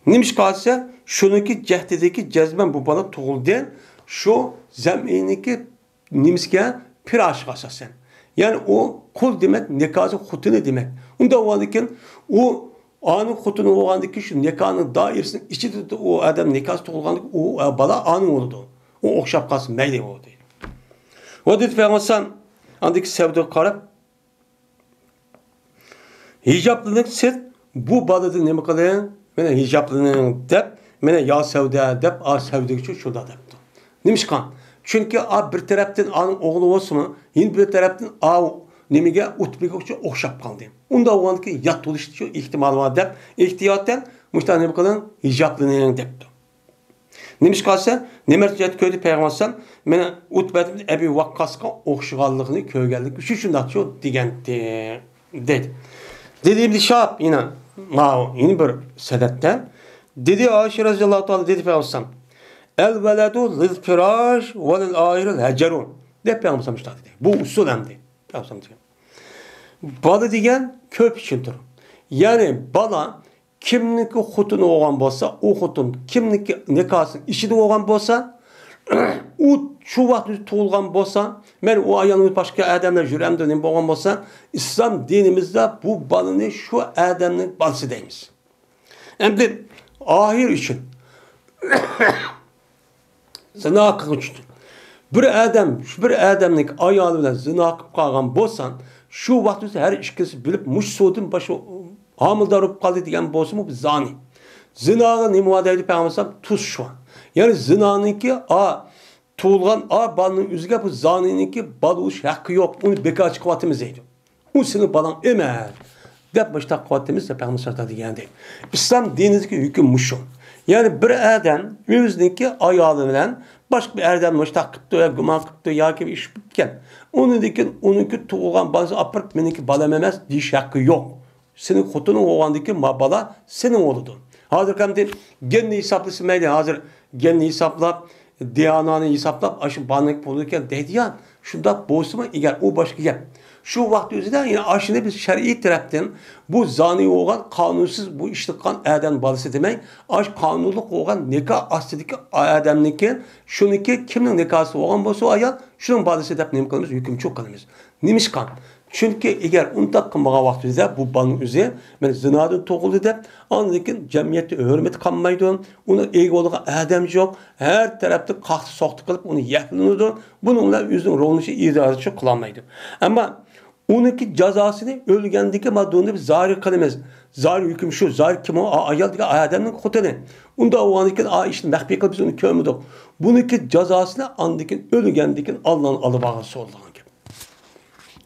نېمىشقا دېسە، شۇنىڭكى جەھدىدىكى جەزمەن بۇ بالا تۇغۇلدى. شۇ زەمئىنىڭكى نېمىسىگە؟ پىراشىغا ئاساسەن. يەنى ئۇ قۇل دېمەك، نىكاھسى خوتۇنى دېمەك. ئۇنداق بولغاندىكىن، ئۇ ئانىڭ خوتۇنى بولغاندىكىن، شۇ نىكاھنىڭ دائىرىسىنىڭ ئىچىدە ئۇ ئادەم نىكاھسى تۇغۇلغاندىكىن، ئۇ بالا ئانىڭ بولىدۇ. ئۇ ئوخشاپ قالسا مەيلى بولدى. ۋە دېدى پەيغەمبەر ئەلەيھىسسالام، ئاندىكى سەۋدىگە قاراپ، ھىجابلىنىپ سىز بۇ بالىدىن نېمە قىلىڭ؟ مانا ھىجابلىنىڭ دەپ، مانا يا سەۋدە دەپ، ئا سەۋدىگە شۇنداق دەپتۇ. نېمىشقا؟ چۈنكى ئا بىر تەرەپتىن ئانىڭ ئوغلى بولسىمۇ، يەنە بىر تەرەپتىن ئا نېمىگە، ئۇتبىگە ئوخشاپ قالدى. ئۇنداق بولغاندىكىن يات بولۇش شۇ ئېھتىمالى بار دەپ، ئېھتىياتەن مۇشۇنداق نېمە قىلىڭ، ھىجابلىنىڭ دەپتۇ. نېمىشقا دېسە، نېمە دېگەن كۆردى پەيغەمبەر ئەلەيھىسسالام، مانا ئۇتبە ئىبن ئەبى ۋەققاسقا ئوخشىغانلىقىنى كۆرگەنلىكى ئۈچۈن شۇنداق شۇ دېگەنتى، دېدى. دېدى ئىبن شىھاب يەنە، ماۋۇ يەنە بىر سەنەدتە. دېدى ئائىشە رەزىياللاھۇ تائالا، دېدى پەيغەمبەر ئەلەيھىسسالام، «ئەل ۋەلەدۇ لىل فىراش ۋە لىل ئاھىرىل ھەجەرۇ» دەپ پەيغەمبەر ئەلەيھىسسالام شۇنداق دېدى. بۇ ئۇسۇل ئەمدى. پەيغەمبەر ئەلەيھىسسالام دېگەن. بالا دېگەن كۆپ ئۈچۈندۇر. يەنى بالا كىمنىڭكى خوتۇنى بولغان بولسا، ئۇ خوتۇن كىمنىڭكى نىكاھسىنىڭ ئىچىدە بولغان بولسا، ئۇ شۇ ۋاقىت تۇغۇلغان بولسا، مەن ئۇ ئايالنى باشقا ئادەملەر يۈرەمدۇ نېمە بولغان بولسا، ئىسلام دىنىمىزدا بۇ بالىنى شۇ ئادەمنىڭ بالىسى دەيمىز. ئەمدى ئاھىر ئۈچۈن زىنا قىلغۇچى. بىر ئادەم، شۇ بىر ئادەمنىڭ ئايالى بىلەن زىنا قىلىپ قالغان بولسا، شۇ ۋاقىت ھەر ئىككىسى بىلىپ، مۇشۇ سۇدىن باشقا ھامىلىدار بولۇپ قالدى دېگەن بولسىمۇ، بۇ زانى. زىناغا نېمە بار دەيدۇ پەيغەمبەر ئەلەيھىسسالام؟ تۇز شۇ. يەنى زىنانىڭكى، ئا، تۇغۇلغان، ئا، بالىنىڭ ئۆزىگە بۇ زانىنىڭكى بالا بولۇش ھەققى يوق. ئۇنى بىكار چىقىۋاتىمىز دەيدۇ. ئۇ سېنىڭ بالاڭ ئەمەس، دەپ مۇشۇنداق قىلىۋاتىمىز، دەپ پەيغەمبەر سەللەللاھۇ ئەلەيھى ۋەسەللەم دېگەن. ئىسلام دىنىدىكى ھۆكۈم مۇشۇ. يەنى بىر ئادەم ئۆزىنىڭكى ئايالى بىلەن باشقا بىر ئادەم مۇشۇنداق قىپتۇ يا گۇمان قىپتۇ ياكى بىر ئىش بوپتىكەن. ئۇنىڭدىن كېيىن ئۇنىڭكى تۇغۇلغان بالىسىنى ئاپىرىپ، مېنىڭكى بالام ئەمەس دېيىش ھەققى يوق. سېنىڭ خوتۇنۇڭ بولغاندىن كېيىن ما بالا سېنىڭ بولىدۇ. ھازىر ئەمدى گېننى ھېسابلىسا مەيلى، ھازىر گېننى ھېسابلاپ، دى ئېن ئېنى ھېسابلاپ، ئاشۇ بالىنىڭكى بولىدۇ ئىكەن دەيدۇ يا. شۇنداق بولسىمۇ، ئەگەر ئۇ باشقا گەپ. شۇ ۋاقىت ئۆزىدە، يەنى ئاشۇنى بىز شەرئىي تەرەپتىن بۇ زانى بولغان، قانۇنسىز بۇ ئىشنى قىلغان ئادەم بالىسى دېمەي، ئاشۇ قانۇنلۇق بولغان نىكاھ ئاستىدىكى ئادەمنىڭكى، شۇنىڭكى كىمنىڭ نىكاھسى بولغان بولسا ئايال، شۇنىڭ بالىسى دەپ نېمە قىلىمىز؟ ھۆكۈمچىلىك قىلىمىز. نېمىشقا؟ چۈنكى ئەگەر ئۇنداق قىلمىغان ۋاقتىمىزدا بۇ بالىنىڭ ئۆزى مانا زىنادىن تۇغۇلدى دەپ، ئاندىن كېيىن جەمئىيەتتە ھۆرمىتى قالمايدۇ، ئۇنىڭ ئىگە بولىدىغان ئادەم يوق، ھەر تەرەپتە قاقتى-سوقتى قىلىپ ئۇنى يەپلىنىدۇ. بۇنىڭ بىلەن ئۆزىنىڭ رولىنى ئىدارىچى قىلالمايدۇ. ئەمما ئۇنىڭكى جازاسىنى ئۆلگەندىكى ماددىنى بىز زاھىر قىلىمىز. زاھىر ھۆكۈم شۇ، زاھىر كىم ئۇ؟ ئا-، ئايال دېگەن ئادەمنىڭ خوتۇنى. ئۇنداق بولغاندىن كېيىن ئا ئىشنى مەخپىي قىلىپ بىز ئۇنى كۆرمىدۇق. بۇنىڭكى جازاسىنى ئاندىن كېيىن ئۆلگەندىن كېيىن ئاللانىڭ ئالدىغا بارغان سورىلىدىغان گەپ.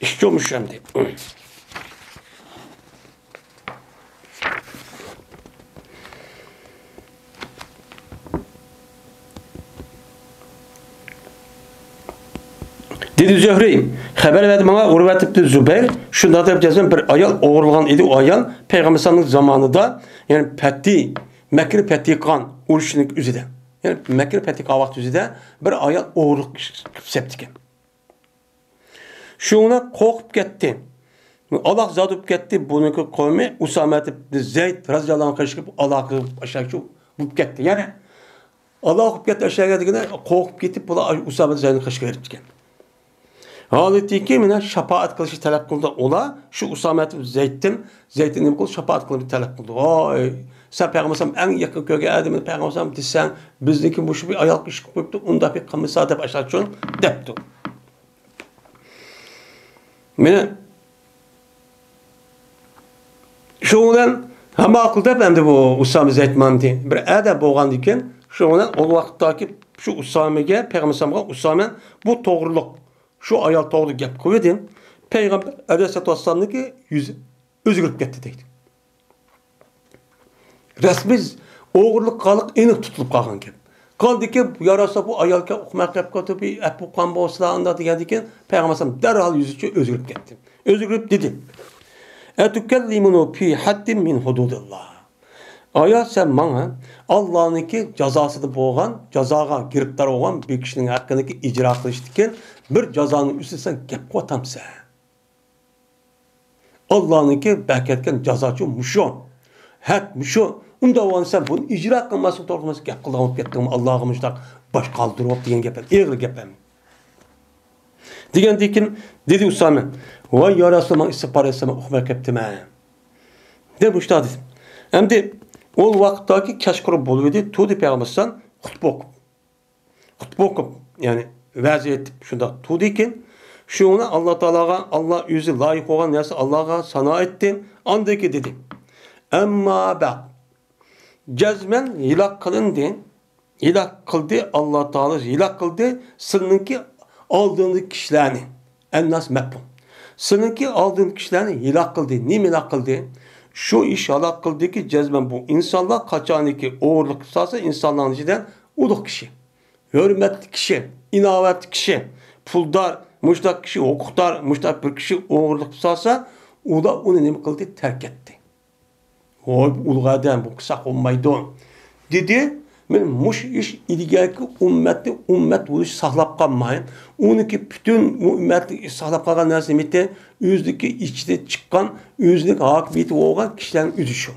ئىش شۇ مۇشۇ ئەمدى. دېدى زۆھرى، خەۋەر بەردى ماڭا ئۇرۋەت ئىبنى زۇبەير، شۇنداق دەپ يازغان بىر ئايال ئوغرىلىغان ئىدى، ئۇ ئايال پەيغەمبەر ئەلەيھىسسالامنىڭ زامانىدا، يەنى پەتھى، مەككىنى پەتھى قىلغان ئۇرۇشنىڭ ئۆزىدە، يەنى مەككىنى پەتھى قىلغان ۋاقىت ئۆزىدە بىر ئايال ئوغرىلىق قىلىپ سەپتىكەن. شۇڭا قورقۇپ كەتتى. ئالاقە زادى بولۇپ كەتتى. بۇنىڭكى قومى ئۇسامە ئىبن زەيد رازىياللاھۇ ئەنھۇ قېشىغا ئالاقە ئاشۇ بولۇپ كەتتى. يەنى ئالاقە بولۇپ كەتتى ئاشۇ دېگىنى قورقۇپ كېتىپ، بۇلار ئۇسامە زەيدنى قېشىغا ئېلىپتىكەن. ھالىتىكى مانا شاپائەت قىلىشنى تەلەپ قىلدى. ئۇلار شۇ ئۇسامە ئىبن زەيدتىن، زەيدتىن نېمە قىلدى؟ شاپائەت قىلىشنى تەلەپ قىلدى. ۋاي، سەن پەيغەمبەر ئەلەيھىسسالام ئەڭ يېقىن كۆرگەن ئادىمىنى پەيغەمبەر ئەلەيھىسسالام دېسەڭ، بىزنىڭكى مۇشۇ بىر ئايالغا ئىش قىلىپ قويۇپتۇ، ئۇنداق بىر قىلمىسا دەپ ئاشۇ ئۈچۈن دەپتۇ. مانا شۇ بىلەن ھەم ماقۇل دەپ ئەمدى بۇ ئۇسامە زەيد ماندى. بىر ئادەم بولغاندىكىن، شۇ بىلەن ئۇ ۋاقىتتاكى شۇ ئۇسامىگە، پەيغەمبەر ئەلەيھىسسالامغا ئۇسامە بۇ توغرىلىق، شۇ ئايال توغرىلىق گەپ قىلىۋىدى. پەيغەمبەر ئەلەيھىسسالاتۇ ۋەسسالامنىڭكى يۈزى ئۆزگىرىپ كەتتى دەيدۇ. رەسمىي ئوغرىلىق قىلغانلىق ئېنىق تۇتۇلۇپ قالغان گەپ. قالدىكى يا راسا بۇ ئايالكەن ئۇقماي قېلىپ قالدى، بىر ئەپۇ قىلغان بولسىلا ئانداق دېگەندىكىن پەيغەمبەر ئەلەيھىسسالام دەرھال يۈزىچە ئۆزگىرىپ كەتتى. ئۆزگىرىپ دېدى، «ئەتۇكەللىمۇنى فى ھەددىن مىن ھۇدۇدىللا.» ئايال، سەن ماڭا ئاللانىڭكى جازاسىدا بولغان، جازاغا گىرىپتار بولغان بىر كىشىنىڭ ھەققىدىكى ئىجرا قىلىشتىكى بىر جازانىڭ ئۈستىدە سەن گەپ قىلىۋاتامسەن؟ ئاللانىڭكى بەركەتكەن جازاچۇ مۇشۇ. ھەق مۇشۇ. ئۇنداق بولغاندا سەن بۇنى ئىجرا قىلماسلىق توغرىسىدا گەپ قىلىدىغان بولۇپ كەتتىڭمۇ؟ ئاللاغا مۇشۇنداق باش قالدۇرۇپ دېگەن گەپ ئېغىر گەپ ئەمدى. دېگەندىن كېيىن دېدى ئۇسامە، ۋاي يا رەسۇلاللا، ماڭا ئىستىغپار ئېيتسام ئۇقماي قېپتىمەن، دەپ مۇشۇنداق دېدى. ئەمدى ئۇ ۋاقىتتاكى كەچقۇرۇن بولۇۋىدى، تۇردى پەيغەمبەر ئەلەيھىسسالام خۇتبە ئوقۇپ. خۇتبە ئوقۇپ، يەنى ۋەز ئېيتىپ شۇنداق تۇردىكىن، شۇڭا ئاللا تائالاغا، ئاللا ئۆزى لايىق بولغان نەرسە ئاللاغا سانا ئېيتتى. ئاندىن كېيىن دېدى، ئەمما بەئد. جەزمەن ھېلاك قىلىندى. ھېلاك قىلدى، ئاللا تائالا ھېلاك قىلدى سىلىنىڭكى ئالدىنقى كىشىلەرنى. ئەنناس مەپھۇم. سىلىنىڭكى ئالدىنقى كىشىلەرنى ھېلاك قىلدى. نېمە ھېلاك قىلدى؟ شۇ ئىش ھالاك قىلدىكى، جەزمەن بۇ ئىنسانلار قاچانكى ئوغرىلىق قىلسا، ئىنسانلارنىڭ ئىچىدە ئۇلۇغ كىشى، ھۆرمەتلىك كىشى، ئىناۋەتلىك كىشى، پۇلدار، مۇشتاق كىشى، ھوقۇقدار، مۇشتاق بىر كىشى ئوغرىلىق قىلسا، ئۇلار ئۇنى نېمە قىلدى؟ تەرك ئەتتى. ۋوي، بۇ ئۇلۇغ ئادەم، بۇ قىلساق بولمايدۇ، دېدى. مانا مۇشۇ ئىش ئىلگەركى ئۈممەتنى ئۈممەت بولۇش ساقلاپ قالماي، ئۇنىڭكى پۈتۈن ئۈممەتنى ساقلاپ قالغان نەرسە نېمىتى؟ ئۆزىنىڭكى ئىچىدە چىققان، ئۆزىنىڭ ھاكىمىيىتى بولغان كىشىلەرنىڭ ئۆزى شۇ.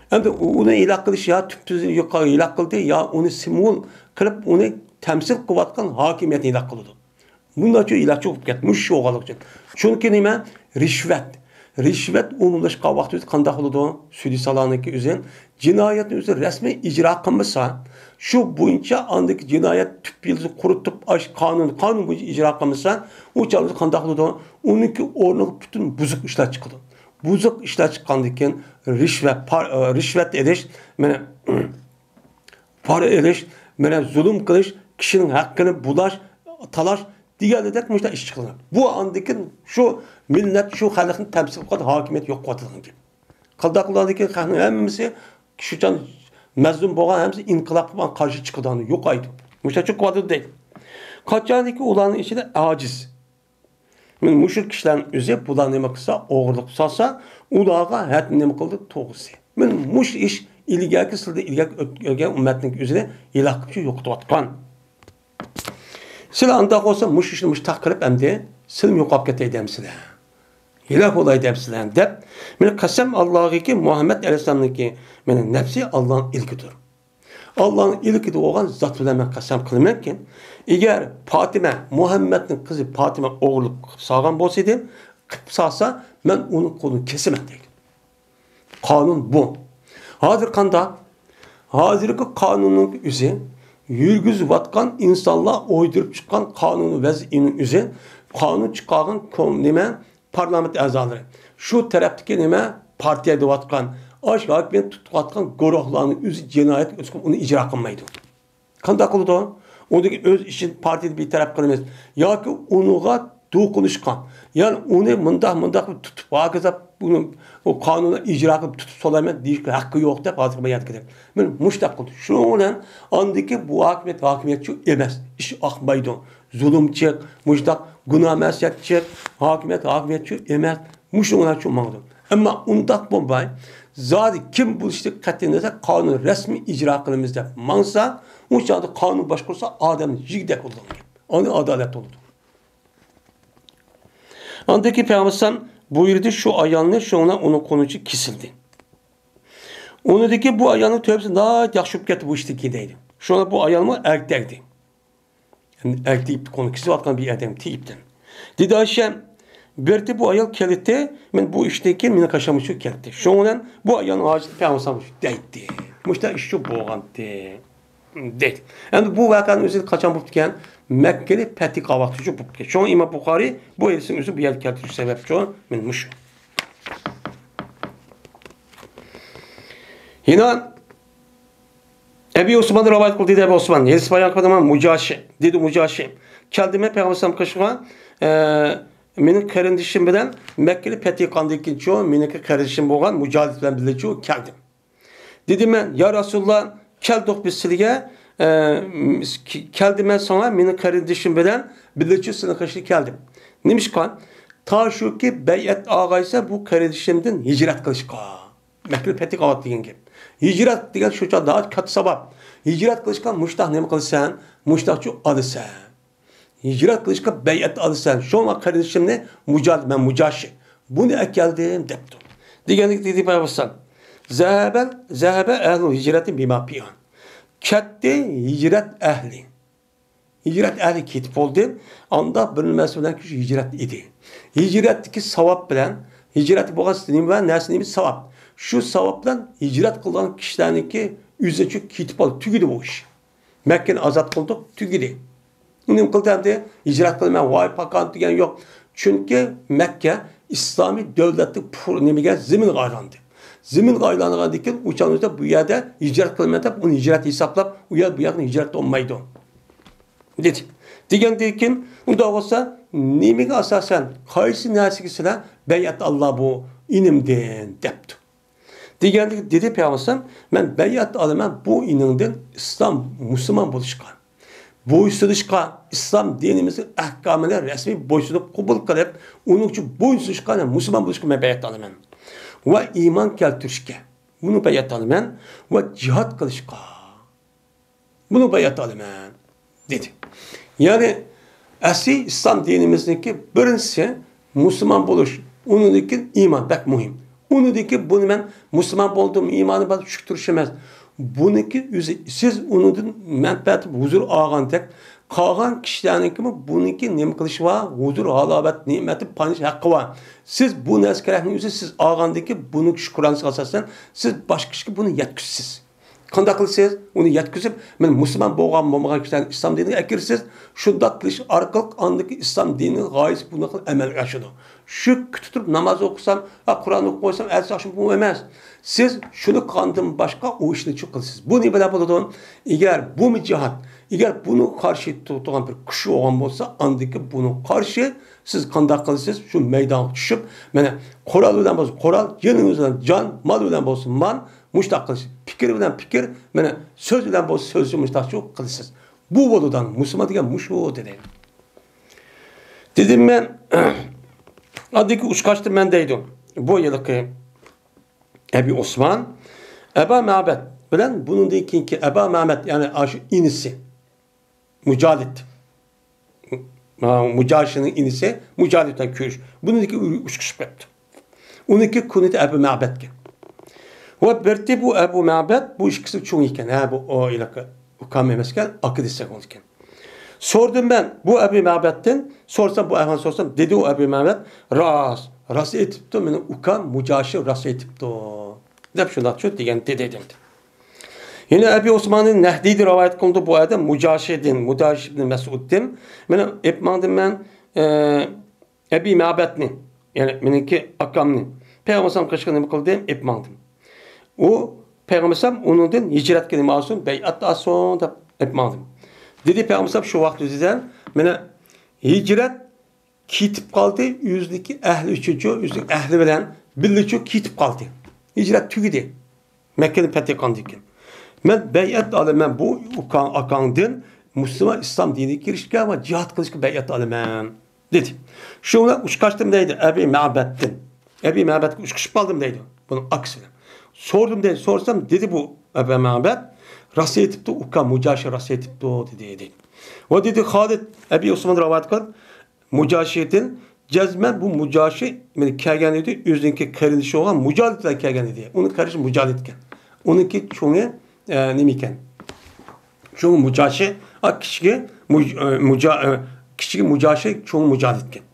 ئەمدى ئۇنى ھېلاك قىلىش يا تۈپتىن يوققا ھېلاك قىلدى، يا ئۇنى سىمۋول قىلىپ ئۇنى تەمسىل قىلىۋاتقان ھاكىمىيەتنى ھېلاك قىلىدۇ. بۇنداق چوڭ ئىلاج يوق بولۇپ كەتتى. مۇشۇ ئىش بولغانلىقى ئۈچۈن. چۈنكى نېمە؟ رىشۋەت. رىشۋەت ئومۇملاشقان ۋاقتىدا قانداق بولىدۇ؟ سۈدىي سالانىڭكى ئۆزى جىنايەتنى ئۆزى رەسمىي ئىجرا قىلمىسا، شۇ بويىچە ئاندىكى جىنايەت تۈپ يىلتىزى قۇرۇتۇپ، ئاش قانۇن، قانۇن بويىچە ئىجرا قىلمىسا، ئۇ چاغدا قانداق بولىدۇ؟ ئۇنىڭكى ئورنىغا پۈتۈن بۇزۇق ئىشلار چىقىدۇ. بۇزۇق ئىشلار چىققاندىن كېيىن رىشۋەت، پار-، رىشۋەت ئېلىش، مانا، پارا ئېلىش، مانا زۇلۇم قىلىش، كىشىنىڭ ھەققىنى بۇلاش، تالاش دېگەندەك مۇشۇنداق ئىش چىقىدۇ. بۇ ئاندىن كېيىن شۇ مىللەت، شۇ خەلقنى تەمسىل قىلىدىغان ھاكىمىيەت يوق قىلىۋاتىدىغان گەپ. قانداق قىلىدىغاندىن كېيىن خەقنىڭ ھەممىسى شۇ چاغ مەزلۇم بولغان ھەممىسى ئىنقىلاب قىلىپ قارشى چىقىدىغان، يوقايدۇ. مۇشۇنداق چىقىۋاتىدۇ دەيدۇ. قاچانكى ئۇلارنىڭ ئىچىدە ئاجىز. مانا مۇشۇ كىشىلەرنىڭ ئۆزى بۇلار نېمە قىلسا، ئوغرىلىق سالسا، ئۇلارغا ھەددىنى نېمە قىلدى؟ توغرىسى. مانا مۇشۇ ئىش ئىلگەركى سىلدە ئىلگەركى ئۆتكەن ئۈممەتنىڭ ئۆزىنى ھېلاك قىلىپ يوقىتىۋاتقان. سىلەر ئانداق بولسا مۇشۇ ئىشنى مۇشۇنداق قىلىپ ئەمدى سىلىمۇ يوقاپ كېتەي دەمسىلەر؟ ھېلاك بولاي دەمسىلەر؟ دەپ، مانا قەسەم ئاللاغىكى، مۇھەممەد ئەلەيھىسسالامنىڭكى، مانا نەپسى ئاللانىڭ ئىلكىدۇر. ئاللانىڭ ئىلكىدە بولغان زات بىلەن مەن قەسەم قىلىمەنكى، ئەگەر پاتىمە، مۇھەممەدنىڭ قىزى پاتىمە ئوغرىلىق قىلىپ سالغان بولسىدى، قىلىپ سالسا، مەن ئۇنىڭ قولىنى كېسىمەن دەيدۇ. قانۇن بۇ. ھازىر قانداق؟ ھازىرقى قانۇننىڭ ئۆزى، يۈرگۈزۈۋاتقان ئىنسانلار ئويدۇرۇپ چىققان قانۇن ۋەزىيىنىڭ ئۆزى، قانۇن چىقارغان كون-، نېمە، پارلامېنت ئەزالىرى، شۇ تەرەپتىكى نېمە، پارتىيە دەۋاتقان، ئاش ھاكىمىيەت تۇتۇۋاتقان گۇرۇھلارنىڭ ئۆزى جىنايەتكە ئۆتكۈزۈپ، ئۇنى ئىجرا قىلمايدۇ. قانداق قىلىدۇ؟ ئۇنىڭ ئۆز ئىشىنى پارتىيەدىن بىتەرەپ قىلىمىز ياكى ئۇنىڭغا دوقۇنۇشقا، يەنى ئۇنى مۇنداق، مۇنداق قىلىپ تۇتۇپ، ھاكازا بۇنى، ئۇ قانۇننى ئىجرا قىلىپ تۇتۇپ سولايمەن دېيىشكە ھەققى يوق دەپ ھازىرقى باياناتقا كىرىپ. مانا مۇشۇنداق قىلدى. شۇنىڭ بىلەن ئاندىكى بۇ ھاكىمىيەت ھاكىمىيەتچۇ ئەمەس، ئىش ئاقمايدۇ. زۇلۇمچىق، مۇشۇنداق گۇناھ مەسىيەتچىق، ھاكىمىيەت ھاكىمىيەتچۇ ئەمەس. مۇشۇنىڭ بىلەن شۇ ماڭىدۇ. ئەمما ئۇنداق بولماي، زادى كىم بولۇشتىكى قەتئىي نەزەر قانۇن رەسمىي ئىجرا قىلىمىز دەپ ماڭسا، ئۇ چاغدا قانۇن باشقۇرسا ئادەم يېگۈدەك بولىدىغان گەپ. ئاندىن ئادالەت بولىدۇ. ئاندىن كېيىن پەيغەمبەر ئەلەيھىسسالام بۇيرۇدى شۇ ئايالنى، شۇڭا ئۇنىڭ قولىچى كېسىلدى. ئۇنىڭدىكى بۇ ئايالنىڭ تۆھپىسى ناھايىتى ياخشى بولۇپ كەتتى بۇ ئىشتىن كېيىن دەيدۇ. شۇڭا بۇ ئايالمۇ ئەركەك ئىدى. ئەركەك تېگىپتۇ، قولىنى كېسىۋاتقان بىر ئادەم تېگىپتۇ. دېدى ئائىشە، بىردە بۇ ئايال كەلدى، مەن بۇ ئىشتىن كېيىن مېنىڭ قېشىمغا شۇ كەلدى. شۇنىڭ بىلەن بۇ ئايالنىڭ ھاجىتى پەيغەمبەر ئەلەيھىسسالام شۇ دەيتتى. مۇشۇنداق ئىش شۇ بولغانتى. دەيدۇ. ئەمدى بۇ ۋەقەنىڭ ئۆزى قاچان بوپتىكەن؟ مەككىنى پەتھى قىلغان ۋاقتى شۇ بوپتىكەن. شۇڭا ئىمام بۇخارىي بۇ ھەدىسنىڭ ئۆزى بۇ يەردە كەلتۈرۈش سەۋەبچۇ، مانا مۇشۇ. يەنە ئەبى ئوسمان رىۋايەت قىلدى، دېدى ئەبى ئوسمان، ھەدىس بايان قىلىدىغان مۇجاشى، دېدى مۇجاشى. كەلدىم مەن پەيغەمبەر ئەلەيھىسسالام قېشىغا، ئە، مېنىڭ قېرىندىشىم بىلەن مەككىنى پەتھى قىلغاندىن كېيىنچۇ، مېنىڭكى قېرىندىشىم بولغان مۇجاھىد بىلەن بىللىچۇ كەلدىم. دېدىم مەن، يا رەسۇلاللا، كەلدۇق بىز سىلىگە، ئە، كەلدىم مەن ساڭا، مېنىڭ قېرىندىشىم بىلەن بىللىچۇ سېنىڭ قېشىڭغا كەلدىم. نېمىشقا؟ تا شۇكى بەيئەت ئالغايسەن بۇ قېرىندىشىمدىن ھىجرەت قىلىشقا. مەككىنى پەتھى قىلىۋاتىدۇ دېگەن گەپ. ھىجرەت دېگەن شۇ چاغدا ناھايىتى كاتتا ساۋاب. ھىجرەت قىلىشقا مۇشتاق نېمە قىلىسەن؟ مۇشتاقچۇ ئالىسەن. ھىجرەت قىلىشقا بەيئەت ئالىسەن. شۇڭا قېرىندىشىمنى مۇجاھىد، مەن مۇجاشى. بۇنى ئەكەلدىم دەپتۇ. دېگەندەك دېدى پەيغەمبەر. زەھەبە، زەھەبە ئەھلۇ ھىجرەتى بىما فىھا. كەتتى ھىجرەت ئەھلى. ھىجرەت ئەھلى كېتىپ بولدى. ئاندا بىر نېمىسى بىلەن كىشى ھىجرەت ئىدى. ھىجرەتتىكى ساۋاب بىلەن، ھىجرەت بولغان نېمە ۋە نەرسە نېمە ساۋاب. شۇ ساۋاب بىلەن ھىجرەت قىلغان كىشىلەرنىڭكى ئۆزىچۇ كېتىپ بولدى، تۈگىدى بۇ ئىش. مەككىنى ئازاد قىلدۇق، تۈگىدى. نېمە قىلدى ئەمدى؟ ھىجرەت قىلىمەن، ۋاي پاكان دېگەن يوق. چۈنكى مەككە ئىسلامىي دۆلەتلىك پۇر-، نېمىگە، زېمىنغا ئايلاندى. زېمىنغا ئايلانغاندىن كېيىن، ئۇ چاغنىڭ ئۆزىدە بۇ يەردە ھىجرەت قىلىمەن دەپ، ئۇنى ھىجرەت ھېسابلاپ، ئۇ يەر بۇ ياقنى ھىجرەت قىلمايدۇ. دېدى. دېگەندىن كېيىن، ئۇنداق بولسا، نېمىگە ئاساسەن، قايسى نەرسىگە سىلەر بەيئەت ئاللا بۇ ئىنىمدىن دەپتۇ. دېگەندىكىن دېدى پەيغەمبەر، مەن بەيئەت ئالىمەن بۇ ئىنىڭدىن ئىسلام، مۇسۇلمان بولۇشقا، بويسۇنۇشقا، ئىسلام دىنىمىزنىڭ ئەھكامىنى رەسمىي بويسۇنۇپ قوبۇل قىلىپ، ئۇنىڭ ئۈچۈن بويسۇنۇشقا، مۇسۇلمان بولۇشقا مەن بەيئەت ئالىمەن. ۋە ئىمان كەلتۈرۈشكە، بۇنى بەيئەت ئالىمەن. ۋە جىھاد قىلىشقا، بۇنى بەيئەت ئالىمەن، دېدى. يەنى، ئەسلى ئىسلام دىنىمىزنىڭكى بىرىنچىسى مۇسۇلمان بولۇش، ئۇنىڭدىن كېيىن ئىمان بەك مۇھىم. ئۇنىڭدىن كېيىن بۇنى مەن مۇسۇلمان بولدۇم، ئىمانىم بار، شۈكرى تۇرۇش ئەمەس. بۇنىڭكى ئۆزى، سىز ئۇنىڭدىن مەنپەئەت، ھۇزۇر ئالغاندەك، قالغان كىشىلەرنىڭكىمۇ بۇنىڭكى نېمە قىلىشى بار؟ ھۇزۇر، ھالاۋەت، نېمەتتىن پايدىلىنىش ھەققى بار. سىز بۇ نەرسە كېرەكنى ئۆزى سىز ئالغاندىن كېيىن بۇنىڭكى شۈكرانىسىغا ئاساسەن سىز باشقا كىشىگە بۇنى يەتكۈزىسىز. قانداق قىلىسىز؟ ئۇنى يەتكۈزۈپ، مەن مۇسۇلمان بولغان، بولمىغان كىشىلەرنى ئىسلام دىنىغا ئەكىرىسىز. شۇنداق قىلىش ئارقىلىق ئاندىكى ئىسلام دىنىنىڭ غايىسى بۇنداق قىلىپ ئەمەلگە ئاشىدۇ. شۇ كۈتۈپ تۇرۇپ ناماز ئوقۇسام، ھە، قۇرئان ئوقۇپ قويسام، ئەتىسى ئاخشام بۇ ئەمەس. سىز شۇنى قىلغاندىن باشقا ئۇ ئىشنى چۇ قىلىسىز. بۇ نېمە بىلەن بولىدۇ؟ ئەگەر بۇمۇ جىھاد، ئەگەر بۇنىڭغا قارشى تۇرىدىغان بىر كۈچ بولغان بولسا، ئاندىكى بۇنىڭغا قارشى سىز قانداق قىلىسىز؟ شۇ مەيدانغا چۈشۈپ، مانا، قورال بىلەن بولسا قورال، جېنىڭىز بىلەن جان، مال بىلەن بولسا مال، مۇشتاق قىلىش. پىكىر بىلەن پىكىر، مانا، سۆز بىلەن بولسا سۆز، مۇشتاق شۇ قىلىسىز. بۇ بولىدۇ، مۇسۇلمان دېگەن مۇشۇ، دېدى. دېدىم مەن، ئاددىيكى ئۇچقاچتىم مەن دەيدۇ. بۇ ھېلىقى ئەبى ئوسمان، ئەبا مەبەد بىلەن بۇنىڭدىن كېيىنكى ئەبا مەبەد، يەنى ئاشۇ ئىنىسى مۇجالىد. ھا، مۇجاشىنىڭ ئىنىسى مۇجالىد بىلەن كۆرۈش. بۇنىڭدىكى ئۇچقۇشۇپ كەپتۇ. ئۇنىڭكى كۇنيىتى ئەبۇ مەبەدكەن. ۋە بىرتى بۇ ئەبۇ مەبەد، بۇ ئىككىسى چوڭ ئىكەن. ھە، بۇ ئۇ ھېلىقى ئۇكام ئەمەسكەن، ئاكا دېسەك بولىدىكەن. سورىدىم مەن بۇ ئەبۇ مەبەدتىن، سورىسام، بۇ ئەھۋالنى سورىسام، دېدى ئۇ ئەبۇ مەبەد، راست، راست ئېيتىپتۇ، مېنىڭ ئۇكام مۇجاشى راست ئېيتىپتۇ، دەپ شۇنداق شۇ دېگەن دېدى، دېدى. يەنە ئەبى ئوسماننىڭ نەھدىيدە رىۋايەت قىلىنىدۇ، بۇ ئادەم مۇجاشىدىن، مۇجاشى ئىبن مەسئۇدتىن، مېنى ئېلىپ ماڭدىم مەن، ئە، ئەبى مەبەدنى، يەنى مېنىڭكى ئاكامنى، پەيغەمبەر ئەلەيھىسسالام قېشىغا نېمە قىلدىم؟ ئېلىپ ماڭدىم. ئۇ پەيغەمبەر ئەلەيھىسسالام ئۇنىڭدىن ھىجرەتكە نېمە ئالسۇن؟ بەيئەت ئالسۇن دەپ ئېلىپ ماڭدىم. دېدى پەيغەمبەر ئەلەيھىسسالام شۇ ۋاقىت ئۆزىدە، مانا، ھىجرەت كېتىپ قالدى، ئۆزىنىڭكى ئەھلى ئۈچۈنچۇ، ئۆزىنىڭ ئەھلى بىلەن بىللىچۇ كېتىپ قالدى. ھىجرەت تۈگىدى. مەككىنى پەتھ قىلغاندىن كېيىن. مەن بەيئەت ئالىمەن بۇ ئۇكاڭ، ئاكاڭدىن مۇسۇلمان ئىسلام دىنىگە كىرىشكە ۋە جىھاد قىلىشقا بەيئەت ئالىمەن، دېدى. شۇ بىلەن ئۇچقاچتىم دەيدۇ، ئەبى مەبەدتىن. ئەبى مەبەدكە ئۇچقۇشۇپ قالدىم دەيدۇ، بۇنىڭ ئاكىسى بىلەن. سورىدىم دەيدۇ، سورىسام، دېدى بۇ ئەبى مەبەد، راست ئېيتىپتۇ، ئۇكام مۇجاشى راست ئېيتىپتۇ، دېدى، دېدى. ۋە دېدى، خالىد، ئەبى ئوسمان رىۋايەت قىلىپ، مۇجاشىدىن جەزمەن بۇ مۇجاشى، مانا، كەلگەن ئىدى، ئۆزىنىڭكى قېرىندىشى بولغان مۇجالىد بىلەن كەلگەن ئىدى. ئۇنىڭ قېرىندىشى مۇجالىد ئىكەن. ئۇنىڭكى چوڭى، ئە، نېمە ئىكەن؟ چوڭى مۇجاشى، ئا، كىچىكى مۇج-، ئە، مۇجا-، ئە، كىچىكى مۇجاشى، چوڭى مۇجالىد ئىكەن.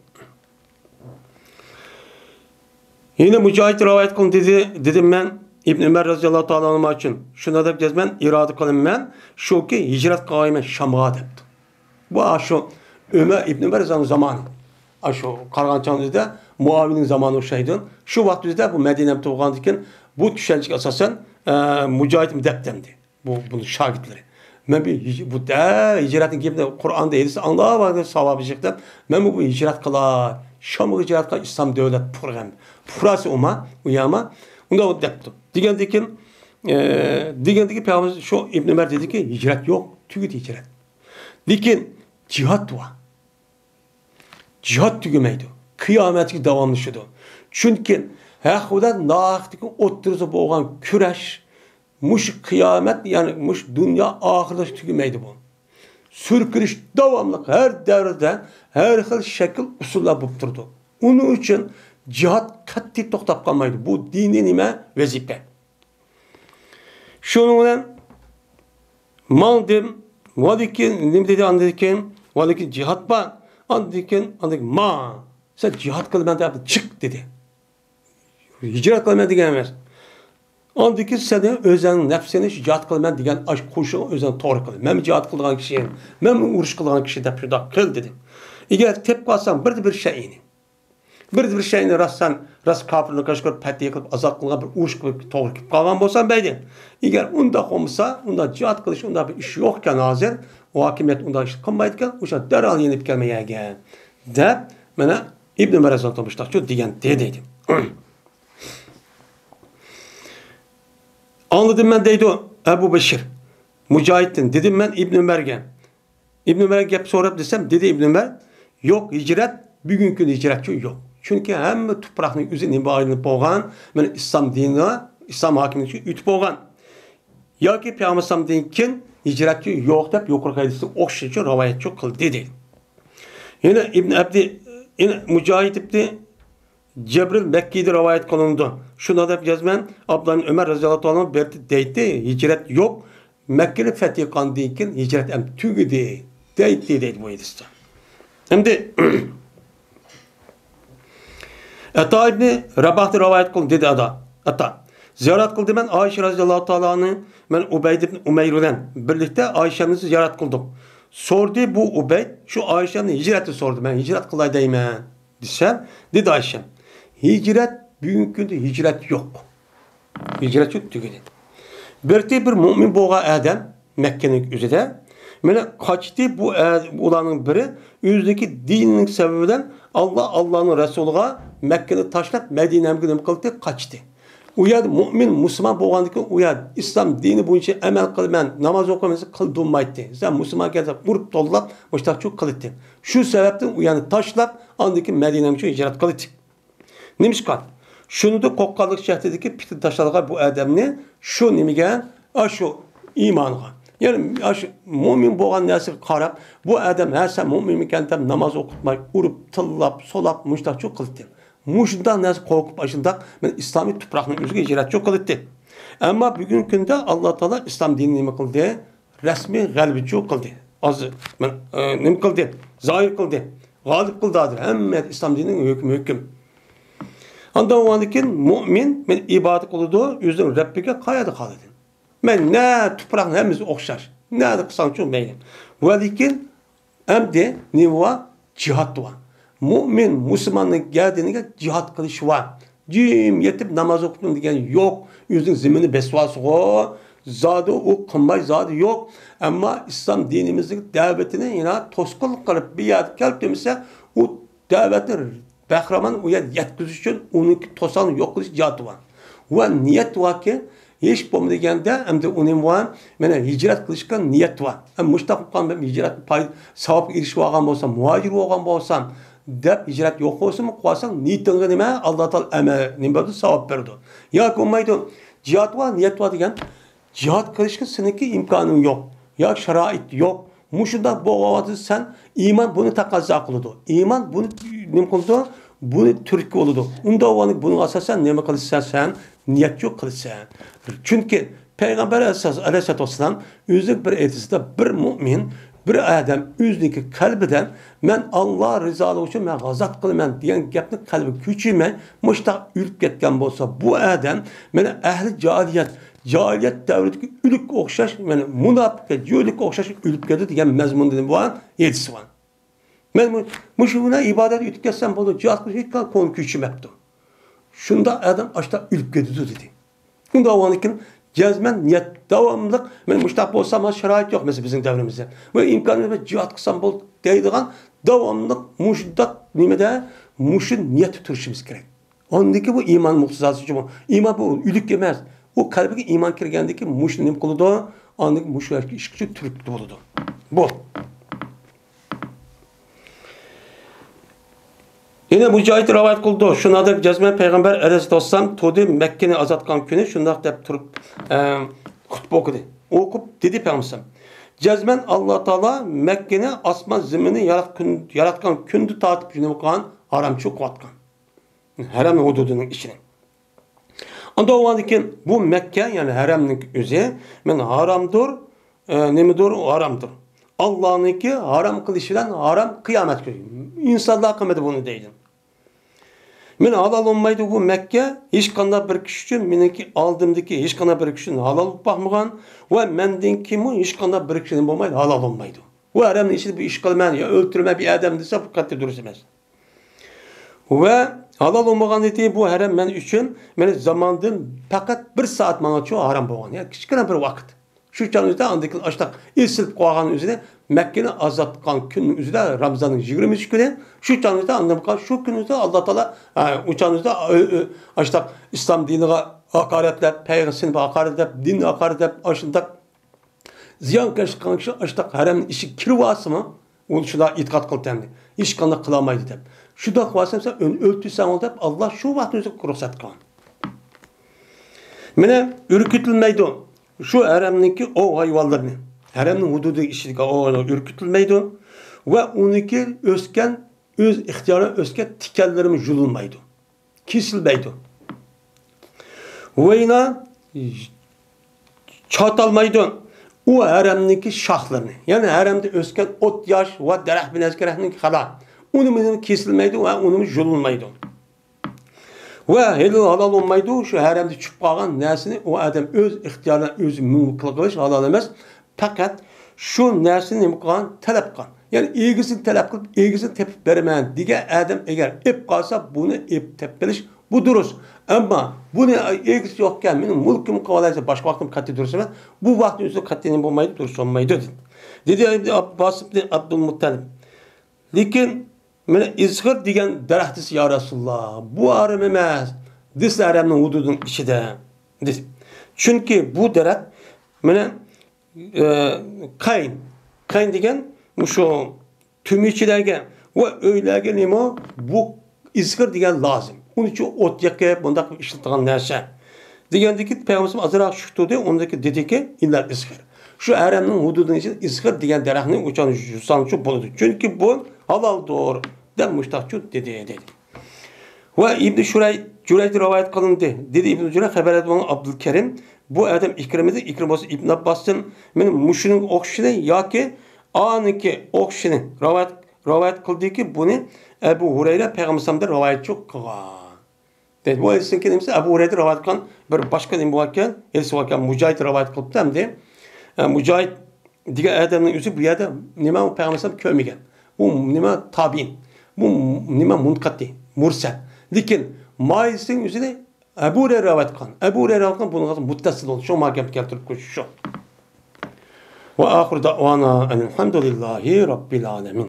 يەنە مۇجاھىد رىۋايەت قىلدى، دېدى، دېدىم مەن ئىبن ئۆمەر رەزىياللاھۇ تائالا ئەنھۇما ئۈچۈن. شۇنداق دەپ دېدىم مەن، ئىرادە قىلىمەن، شۇكى، ھىجرەت قىلغايمەن شامغا، دەپتۇ. بۇ ئاشۇ ئۆمەر، ئىبن ئۆمەر زامانى. ئاشۇ قارىغان چاغدا مۇئاۋىيەنىڭ زامانى ئوخشايدۇ. شۇ ۋاقىت بىزدە بۇ مەدىنەدە تۇرغاندىكىن بۇ چۈشەنچىگە ئاساسەن، ئە، مۇجاھىد دەپ دەمدى. بۇ، بۇنىڭ شاگىرتلىرى. مەن بۇ ھىج-، بۇ دە-، ھىجرەتنىڭ گېپىنى قۇرئاندا، ھەدىستە ئاڭلاپ، ساۋابى شېخ دەپ، مەن بۇ ھىجرەت قىلاي. شامغا ھىجرەت قىلاي، ئىسلام دۆلەت پۇخرا، پۇخراسى ئۇما، ئۇياما. ئۇنداق دەپتۇ. دېگەندىكىن، ئە، دېگەندىكىن پەيغەمبەر شۇ ئىبن ئۆمەر دېدىكى، ھىجرەت يوق، تۈگىدى ھىجرەت. لېكىن جىھاد بار. جىھاد تۈگىمەيدۇ. قىيامەتكە داۋاملىشىدۇ. چۈنكى ھەق بىلەن ناھەقنىڭ ئوتتۇرىسىدا بولغان كۈرەش مۇشۇ قىيامەت، يەنى مۇشۇ دۇنيا ئاخىرلاشقا تۈگىمەيدۇ بۇ. سۈركىلىش داۋاملىق ھەر دەۋردە ھەر خىل شەكىل ئۇسۇللار بولۇپ تۇرىدۇ. ئۇنىڭ ئۈچۈن جىھاد قەتئىي توختاپ قالمايدۇ. بۇ دىنىي نېمە؟ ۋەزىپە. شۇنىڭ بىلەن ماڭدىم. ۋالىكىن، نېمە دېدى ئاندىن كېيىن؟ ۋالىكىن جىھاد بار. ئاندىن كېيىن، ئاندىن كېيىن ماڭ. سەن جىھاد قىلىمەن دەپ چىق دېدى. ھىجرەت قىلىمەن دېگەن ئەمەس. ئاندىن كېيىن سەن ئۆزۈڭ نەپسىنى جىھاد قىلىمەن دېگەن ئاش قوشۇڭ ئۆزۈڭ توغرا قىل. مەنمۇ جىھاد قىلىدىغان كىشى، مەنمۇ ئۇرۇش قىلىدىغان كىشى دەپ شۇنداق قىل دېدى. ئەگەر تېپىپ قالساڭ بىردە بىر شەيئىنى، بىر، بىر شەينى راستسەن، راست كاپىرنى قاشقۇرۇپ پەتھى قىلىپ ئازاد قىلغان بىر ئۇرۇش قىلىپ توغرا كېلىپ قالغان بولسام دەيدۇ. ئەگەر ئۇنداق بولمىسا، ئۇنداق جىھاد قىلىش ئۇنداق بىر ئىش يوق ئىكەن ھازىر. ئۇ ھاكىمىيەت ئۇنداق ئىش قىلمايدىكەن، ئۇشۇ دەرھال يېنىپ كەلمە يەرگە، دەپ، مانا، ئىبن ئۆمەر رەزىياللاھۇ تائالا مۇشۇنداقچۇ دېگەنتى دەيدۇ. ئاڭلىدىم مەن دەيدۇ ئەبۇ بەشىر مۇجاھىدتىن. دېدىم مەن ئىبن ئۆمەرگە، ئىبن ئۆمەرگە گەپ سوراپ دېسەم، دېدى ئىبن ئۆمەر، يوق، ھىجرەت، بۈگۈنكى كۈندە ھىجرەتچۇ يوق. چۈنكى ھەممە تۇپراقنىڭ ئۆزى نېمە ئايلىنىپ بولغان، مانا ئىسلام دىنى، ئىسلام ھاكىمىيىتى ئۆتۈپ بولغان. ياكى پەيغەمبەر ئەلەيھىسسالامدىن كېيىن ھىجرەتچۇ يوق دەپ يۇقىرىقى ھەدىسنى ئوخشىشىچە رىۋايەتچۇ قىلدى دەيدۇ. يەنە ئىبن ئەبدى، يەنە مۇجاھىد ئىبنى جەبرىل مەككىدە رىۋايەت قىلىنىدۇ. شۇنداق دەپ يازىمەن، ئابدۇللا ئۆمەر رەزىياللاھۇ تائالا بەردى دەيتتى، ھىجرەت يوق، مەككىنى پەتھى قىلغاندىن كېيىن ھىجرەت ئەم تۈگىدى دەيتتى دەيدۇ بۇ ھەدىستە. ئەمدى ئەتا ئىبنى رەباھتىن رىۋايەت قىلدى دېدى ئادا. ئەتا. زىيارەت قىلدىم مەن ئائىشە رەزىياللاھۇ تائالا ئانھا، مەن ئۇبەيد ئىبن ئۇمەير بىلەن بىرلىكتە ئائىشەمىزنى زىيارەت قىلدۇق. سورىدى بۇ ئۇبەيد، شۇ ئائىشەمنى ھىجرەتنى سورىدى، مەن ھىجرەت قىلاي دەيمەن دېسەم، دېدى ئائىشەم، ھىجرەت، بۈگۈنكى كۈندە ھىجرەت يوق. ھىجرەتچۇ تۈگىدى. بىرتى بىر مۇئمىن بولغان ئادەم مەككىنىڭ ئۆزىدە، مانا قاچتى بۇ ئە-، ئۇلارنىڭ بىرى ئۆزىنىڭكى دىنىنىڭ سەۋەبى بىلەن ئاللا، ئاللانىڭ رەسۇلىغا مەككىنى تاشلاپ مەدىنەگە نېمە قىلدى؟ قاچتى. ئۇ يەردە مۇئمىن، مۇسۇلمان بولغاندىن كېيىن ئۇ يەردە ئىسلام دىنى بويىچە ئەمەل قىلىمەن، ناماز ئوقۇيمەن دېسە قىلدۇرمايتتى. سەن مۇسۇلمانكەن دەپ ئۇرۇپ توللاپ مۇشتاقچۇ قىلىتتى. شۇ سەۋەبتىن ئۇ يەرنى تاشلاپ ئاندىن كېيىن مەدىنەگە ھىجرەت قىلىتتى. نېمىشقا؟ شۇنىڭدىن قورققانلىق جەھىتىدىكى پىتنە تاشلانغان بۇ ئادەمنى شۇ نېمىگە؟ ئاشۇ ئىمانغا. يەنى ئاشۇ مۇئمىن بولغان نەرسىگە قاراپ، بۇ ئادەم ھە سەن مۇئمىنمىكەن دەپ ناماز ئوقۇتماي، ئۇرۇپ، تىللاپ، سولاپ، مۇشتاقچۇ قىلىتتى. مۇشۇنداق نەرسە قورقۇپ، ئاشۇنداق مەن ئىسلامىي تۇپراقنىڭ ئۆزىگە ھىجرەتچۇ قىلىتتى. ئەمما بۈگۈنكى كۈندە ئاللا تائالا ئىسلام دىنىنى نېمە قىلدى؟ رەسمىي غەلىبىچۇ قىلدى. ھازىر مەن، ئە، نېمە قىلدى؟ زاھىر قىلدى. غالىب قىلدى ھازىر. ھەممە يەردە ئىسلام دىنىنىڭ ھۆكمى ھۆكۈم. ئاندىن ئۇنىڭدىن كېيىن مۇئمىن مەن ئىبادەت قىلىدۇ، ئۆزىنىڭ رەببىگە قايەردە قالىدۇ؟ مەن نە تۇپراقنىڭ ھەممىسى ئوخشاش. نەدە قىلساڭچۇ مەيلى. ۋە لېكىن ئەمدى نېمە بار؟ جىھاد بار. مۇئمىن، مۇسۇلماننىڭ گەدىنىگە جىھاد قىلىشى بار. جىم يېتىپ ناماز ئوقۇپتۇ دېگەن يوق. ئۆزىنىڭ زېمىنى بېسىۋالسىغۇ، زادى ئۇ قىلماي زادى يوق. ئەمما ئىسلام دىنىمىزنىڭ دەۋىتىنى يەنە توسقۇنلۇق قىلىپ بىر يەردە كەلتۈرمىسە، ئۇ دەۋەتنى بەخىرامان ئۇ يەردە يەتكۈزۈش ئۈچۈن ئۇنىڭكى توسالغۇ يوق قىلىش جىھادى بار. ۋە نىيەت باركى، ھېچ بولمىدى دېگەندە، ئەمدى ئۇنى مۇئەن، مانا ھىجرەت قىلىشقا نىيەت بار. ئەمما مۇشۇنداق قىلىپ قالمىدىم، ھىجرەت پاي-، ساۋابقا ئېرىشىپ ئالغان بولسام، مۇھاجىر بولغان بولسام، دەپ ھىجرەت يوق بولسىمۇ، قىلساڭ نىيىتىڭگە نېمە؟ ئاللا تائالا ئەمە-، نېمە بەردى؟ ساۋاب بەردى. ياكى بولمايدۇ، جىھاد بار، نىيەت بار دېگەن، جىھاد قىلىشقا سېنىڭكى ئىمكانىڭ يوق، ياكى شارائىت يوق. مۇشۇنداق بولغان ۋاقىتتا سەن ئىمان بۇنى تەقەززا قىلىدۇ. ئىمان بۇنى نېمە قىلىدۇ؟ بۇنى تۈرتكە بولىدۇ. ئۇنداق بولغاندا بۇنىڭغا ئاساسەن نېمە قىلىسەن سەن؟ نىيەتچۇ قىلىسەن. چۈنكى پەيغەمبەر ئەلەيھىسسالام، ئەلەيھىسسالاتۇ ۋەسسالام ئۆزى بىر ھەدىسىدە بىر مۇئمىن، بىر ئادەم ئۆزىنىڭكى قەلبىدىن مەن ئاللا رىزالىقى ئۈچۈن مەن غازات قىلىمەن دېگەن گەپنى قەلبىگە كۆچۈرمەي مۇشۇنداق ئۆلۈپ كەتكەن بولسا، بۇ ئادەم مانا ئەھلى جاھىلىيەت، جاھىلىيەت دەۋرىدىكى ئۆلۈككە ئوخشاش، مانا مۇناپىق جۆلۈككە ئوخشاش ئۆلۈپ كەتتى دېگەن مەزمۇندا بار ھەدىس بار. مەن مۇ-، مۇشۇ بىلەن ئىبادەت ئۆتۈپ كەتسەم بولدى، جىھاد قىلىش ھېچ كۆڭۈل كۆچۈرمەپتۇ. شۇنداق ئادەم ئاشتا ئۆلۈپ كېتىدۇ دېدى. ئۇنداق بولغاندىن كېيىن جەزمەن نىيەت داۋاملىق، مەن مۇشۇنداق بولسام، ھازىر شارائىت يوق، مەسىلەن، بىزنىڭ دەۋرىمىزدە. بۇ ئىمكانىيەت بار، جىھاد قىلسام بولدى دەيدىغان داۋاملىق مۇشۇنداق نېمىدە، مۇشۇ نىيەتتە تۇرۇشىمىز كېرەك. ئاندىن كېيىن بۇ ئىمان مۇقتىزاسى جۇمۇ. ئىمان بۇ ئۆلۈك ئەمەس. ئۇ قەلبىگە ئىمان كىرگەندىن كېيىن مۇشۇ نېمە قىلىدۇ؟ ئاندىن كېيىن مۇشۇ ئىشقا تۈرتكە بولىدۇ. بۇ. يەنە مۇجاھىد رىۋايەت قىلىدۇ. شۇنداق دەپ جەزمەن پەيغەمبەر ئەلەيھىسسالام تۇردى مەككىنى ئازاد قىلغان كۈنى شۇنداق دەپ تۇرۇپ، ئە، خۇتبە ئوقۇدى. ئوقۇپ دېدى پەيغەمبەر، جەزمەن ئاللا تائالا مەككىنى ئاسمان زېمىننى ياراتقان، ياراتقان كۈندە تارتىپ جۇنۇپ قىلغان ھارامچۇ قىلىۋاتقان. ھەرەمنىڭ ھۇدۇدىنىڭ ئىچىنى. ئاندىن ئۇنىڭدىن كېيىن بۇ مەككە، يەنى ھەرەمنىڭ ئۆزى، مەن ھارامدۇر، ئە، نېمىدۇر، ھارامدۇر. ئاللانىڭكى ھارام قىلىشى بىلەن ھارام قىيامەت كۈنى. ئىنسانلار قىلمىدى بۇنى دەيدۇ. مەن ھالال بولمايدۇ بۇ مەككە، ھېچقانداق بىر كىشى ئۈچۈن، مېنىڭكى ئالدىمدىكى ھېچقانداق بىر كىشى ئۈچۈن ھالال بولۇپ باقمىغان ۋە مەندىن كېيىنمۇ ھېچقانداق بىر كىشىدىن بولمايدۇ، ھالال بولمايدۇ. بۇ ھەرەمنىڭ ئىچىدە بۇ ئىش قىلىمەن يا ئۆلتۈرىمەن بىر ئادەمنى دېسە، بۇ قەتئىي دۇرۇس ئەمەس. ۋە ھالال بولمىغان ئىدى بۇ ھەرەم مەن ئۈچۈن، مېنى زاماندىن پەقەت بىر سائەت ماڭا شۇ ھارام بولغان، يەنى كىچىككىنە بىر ۋاقىت. شۇ چاغنىڭ ئۆزىدە ئاندىن كېيىن ئاشتاق ئېسىلىپ قالغان ئۆزىنى مەككىنى ئازاد قىلغان كۈننىڭ ئۆزىدە رامزاننىڭ يىگىرمىنچى كۈنى، شۇ چاغنىڭ ئۆزىدە ئاندىن قال-، شۇ كۈننىڭ ئۆزىدە ئاللا تائالا، ئە، ئۇ چاغنىڭ ئۆزىدە، ئە، ئە، ئاشتاق ئىسلام دىنىغا ھاقارەتلەپ، پەيغەمبەر سىنىپىغا ھاقارەتلەپ، دىننى ھاقارەتلەپ، ئاشۇنداق زىيانكەشلىك قىلغان كىشى ئاشتاق ھەرەمنىڭ ئىچىگە كىرىۋالسىمۇ، ئۇ شۇنداق ئېتىقاد قىلىدۇ ئەمدى. ھېچقانداق قىلالمايدۇ دەپ. شۇنداق قىلىۋالسام سەن ئۆن-، ئۆلتۈرسەڭ دەپ، ئاللا شۇ ۋاقىتنىڭ ئۆزىدە رۇخسەت قىلغان. مانا ئۈركۈتۈلمەيدۇ. شۇ ھەرەمنىڭكى ئوۋ ھايۋانلىرىنى، ھەرەمنىڭ ھۇدۇدىدىكى ئىچىدىكى ئوۋ ھايۋانلار ئۈركۈتۈلمەيدۇ. ۋە ئۇنىڭكى ئۆسكەن، ئۆز ئىختىيارى بىلەن ئۆسكەن تىكەنلىرىمۇ يۇلۇنمايدۇ. كېسىلمەيدۇ. ۋەينا چاتالمايدۇ. ئۇ ھەرەمنىڭكى شاخلىرىنى، يەنى ھەرەمدە ئۆسكەن ئوت ياش ۋە دەرەخ بىنەزكەرەخنىڭكى خالا، ئۇنىمۇ كېسىلمەيدۇ ۋە ئۇنىمۇ يۇلۇنمايدۇ. ۋە ھېلىلا ھالال بولمايدۇ، شۇ ھەرەمدە چۈشۈپ قالغان نەرسىنى ئۇ ئادەم ئۆز ئىختىيارى بىلەن ئۆزى مۇڭلۇق قىلىۋېلىش ھالال ئەمەس. پەقەت شۇ نەرسىنى نېمە قىلغان؟ تەلەپ قىلغان. يەنى ئىگىسىنى تەلەپ قىلىپ، ئىگىسىنى تېپىپ بېرىمەن دېگەن ئادەم ئەگەر ئېلىپ قالسا، بۇنى ئېلىپ تېپىپ بېرىش بۇ دۇرۇس. ئەمما بۇنى ئىگىسى يوقكەن، مېنىڭ مۈلكۈمنى قىلىۋالايسەن، باشقا ۋاقىتتا قەتئىي دۇرۇس ئەمەس. بۇ ۋاقىتنىڭ ئۆزىدە قەتئىي نېمە بولمايدۇ، دۇرۇس بولمايدۇ، دېدى. دېدى ئابباس ئىبنى ئابدۇلمۇتتەلىپ. لېكىن مانا ئىزخىر دېگەن دەرەخ دېسە، يا رەسۇلاللا، بۇ ھارام ئەمەس، دېسە ھەرەمنىڭ ھۇدۇدىنىڭ ئىچىدە، دېدى. چۈنكى بۇ دەرەخ مانا، ئە، قەين، قەين دېگەن مۇشۇ تۈمىچىلەرگە ۋە ئۆيلەرگە نېمە بۇ ئىزخىر دېگەن لازىم. ئۇنىڭ ئۈچۈن ئوت يېقىپ، بۇنداق ئىشلىتىدىغان نەرسە. دېگەندىكىن پەيغەمبىرىمىز ئازراق سۈكۈت تۇردى، ئۇندىن كېيىن دېدىكى، ئىللەل ئىزخىر. شۇ ھەرەمنىڭ ھۇدۇدىنىڭ ئىچىدە ئىزخىر دېگەن دەرەخنى ئۇچان يۇسانچۇ بولىدۇ. چۈنكى بۇ ھالالدۇر، دەپ مۇشتاقچۇ دېدى، دېدى. ۋە ئىبن شۇرەي-، جۇرەيج رىۋايەت قىلىندى. دېدى ئىبن جۇرەيج، خەۋەر ئەۋەتكەن ئابدۇلكەرىم، بۇ ئادەم ئىكرىمىدىن، ئىكرىم بولسا ئىبن ئابباستىن، مېنىڭ مۇشۇنىڭ ئوخشىشىنى ياكى ئانىڭكى ئوخشىشىنى رىۋايەت، رىۋايەت قىلدىكى، بۇنى ئەبۇ ھۇرەيرە پەيغەمبەرگە رىۋايەتچى قىلغان. دەيدۇ. بۇ ھەدىسنىڭكى نېمىسى؟ ئەبۇ ھۇرەيرە رىۋايەت قىلغان بىر باشقا نېمە باركەن، ھەدىس باركەن، مۇجاھىد رىۋايەت قىلىپتۇ ئەمدى. ئە، مۇجاھىد دېگەن ئادەمنىڭ ئۆزى بۇ يەردە نېمە، ئۇ پەيغەمبەر ئەلەيھىسسالام كۆرمىگەن. ئۇ نېمە، تابىئىن. بۇ نېمە، مۇنقەتى، مۇرسەل. لېكىن ماھىيىتىنىڭ ئۆزىنى ئەبۇ ھۇرەيرە رىۋايەت قىلغان. ئەبۇ ھۇرەيرە رىۋايەت قىلغان، بۇنىڭغا مۇتتەسىل بولدى. شۇ ماھىيەتنى كەلتۈرۈپ قويۇش شۇ. ۋە ئاخىرۇ دەئۋانا ئەنىل ھەمدۇلىللاھى رەببىل ئالەمىن.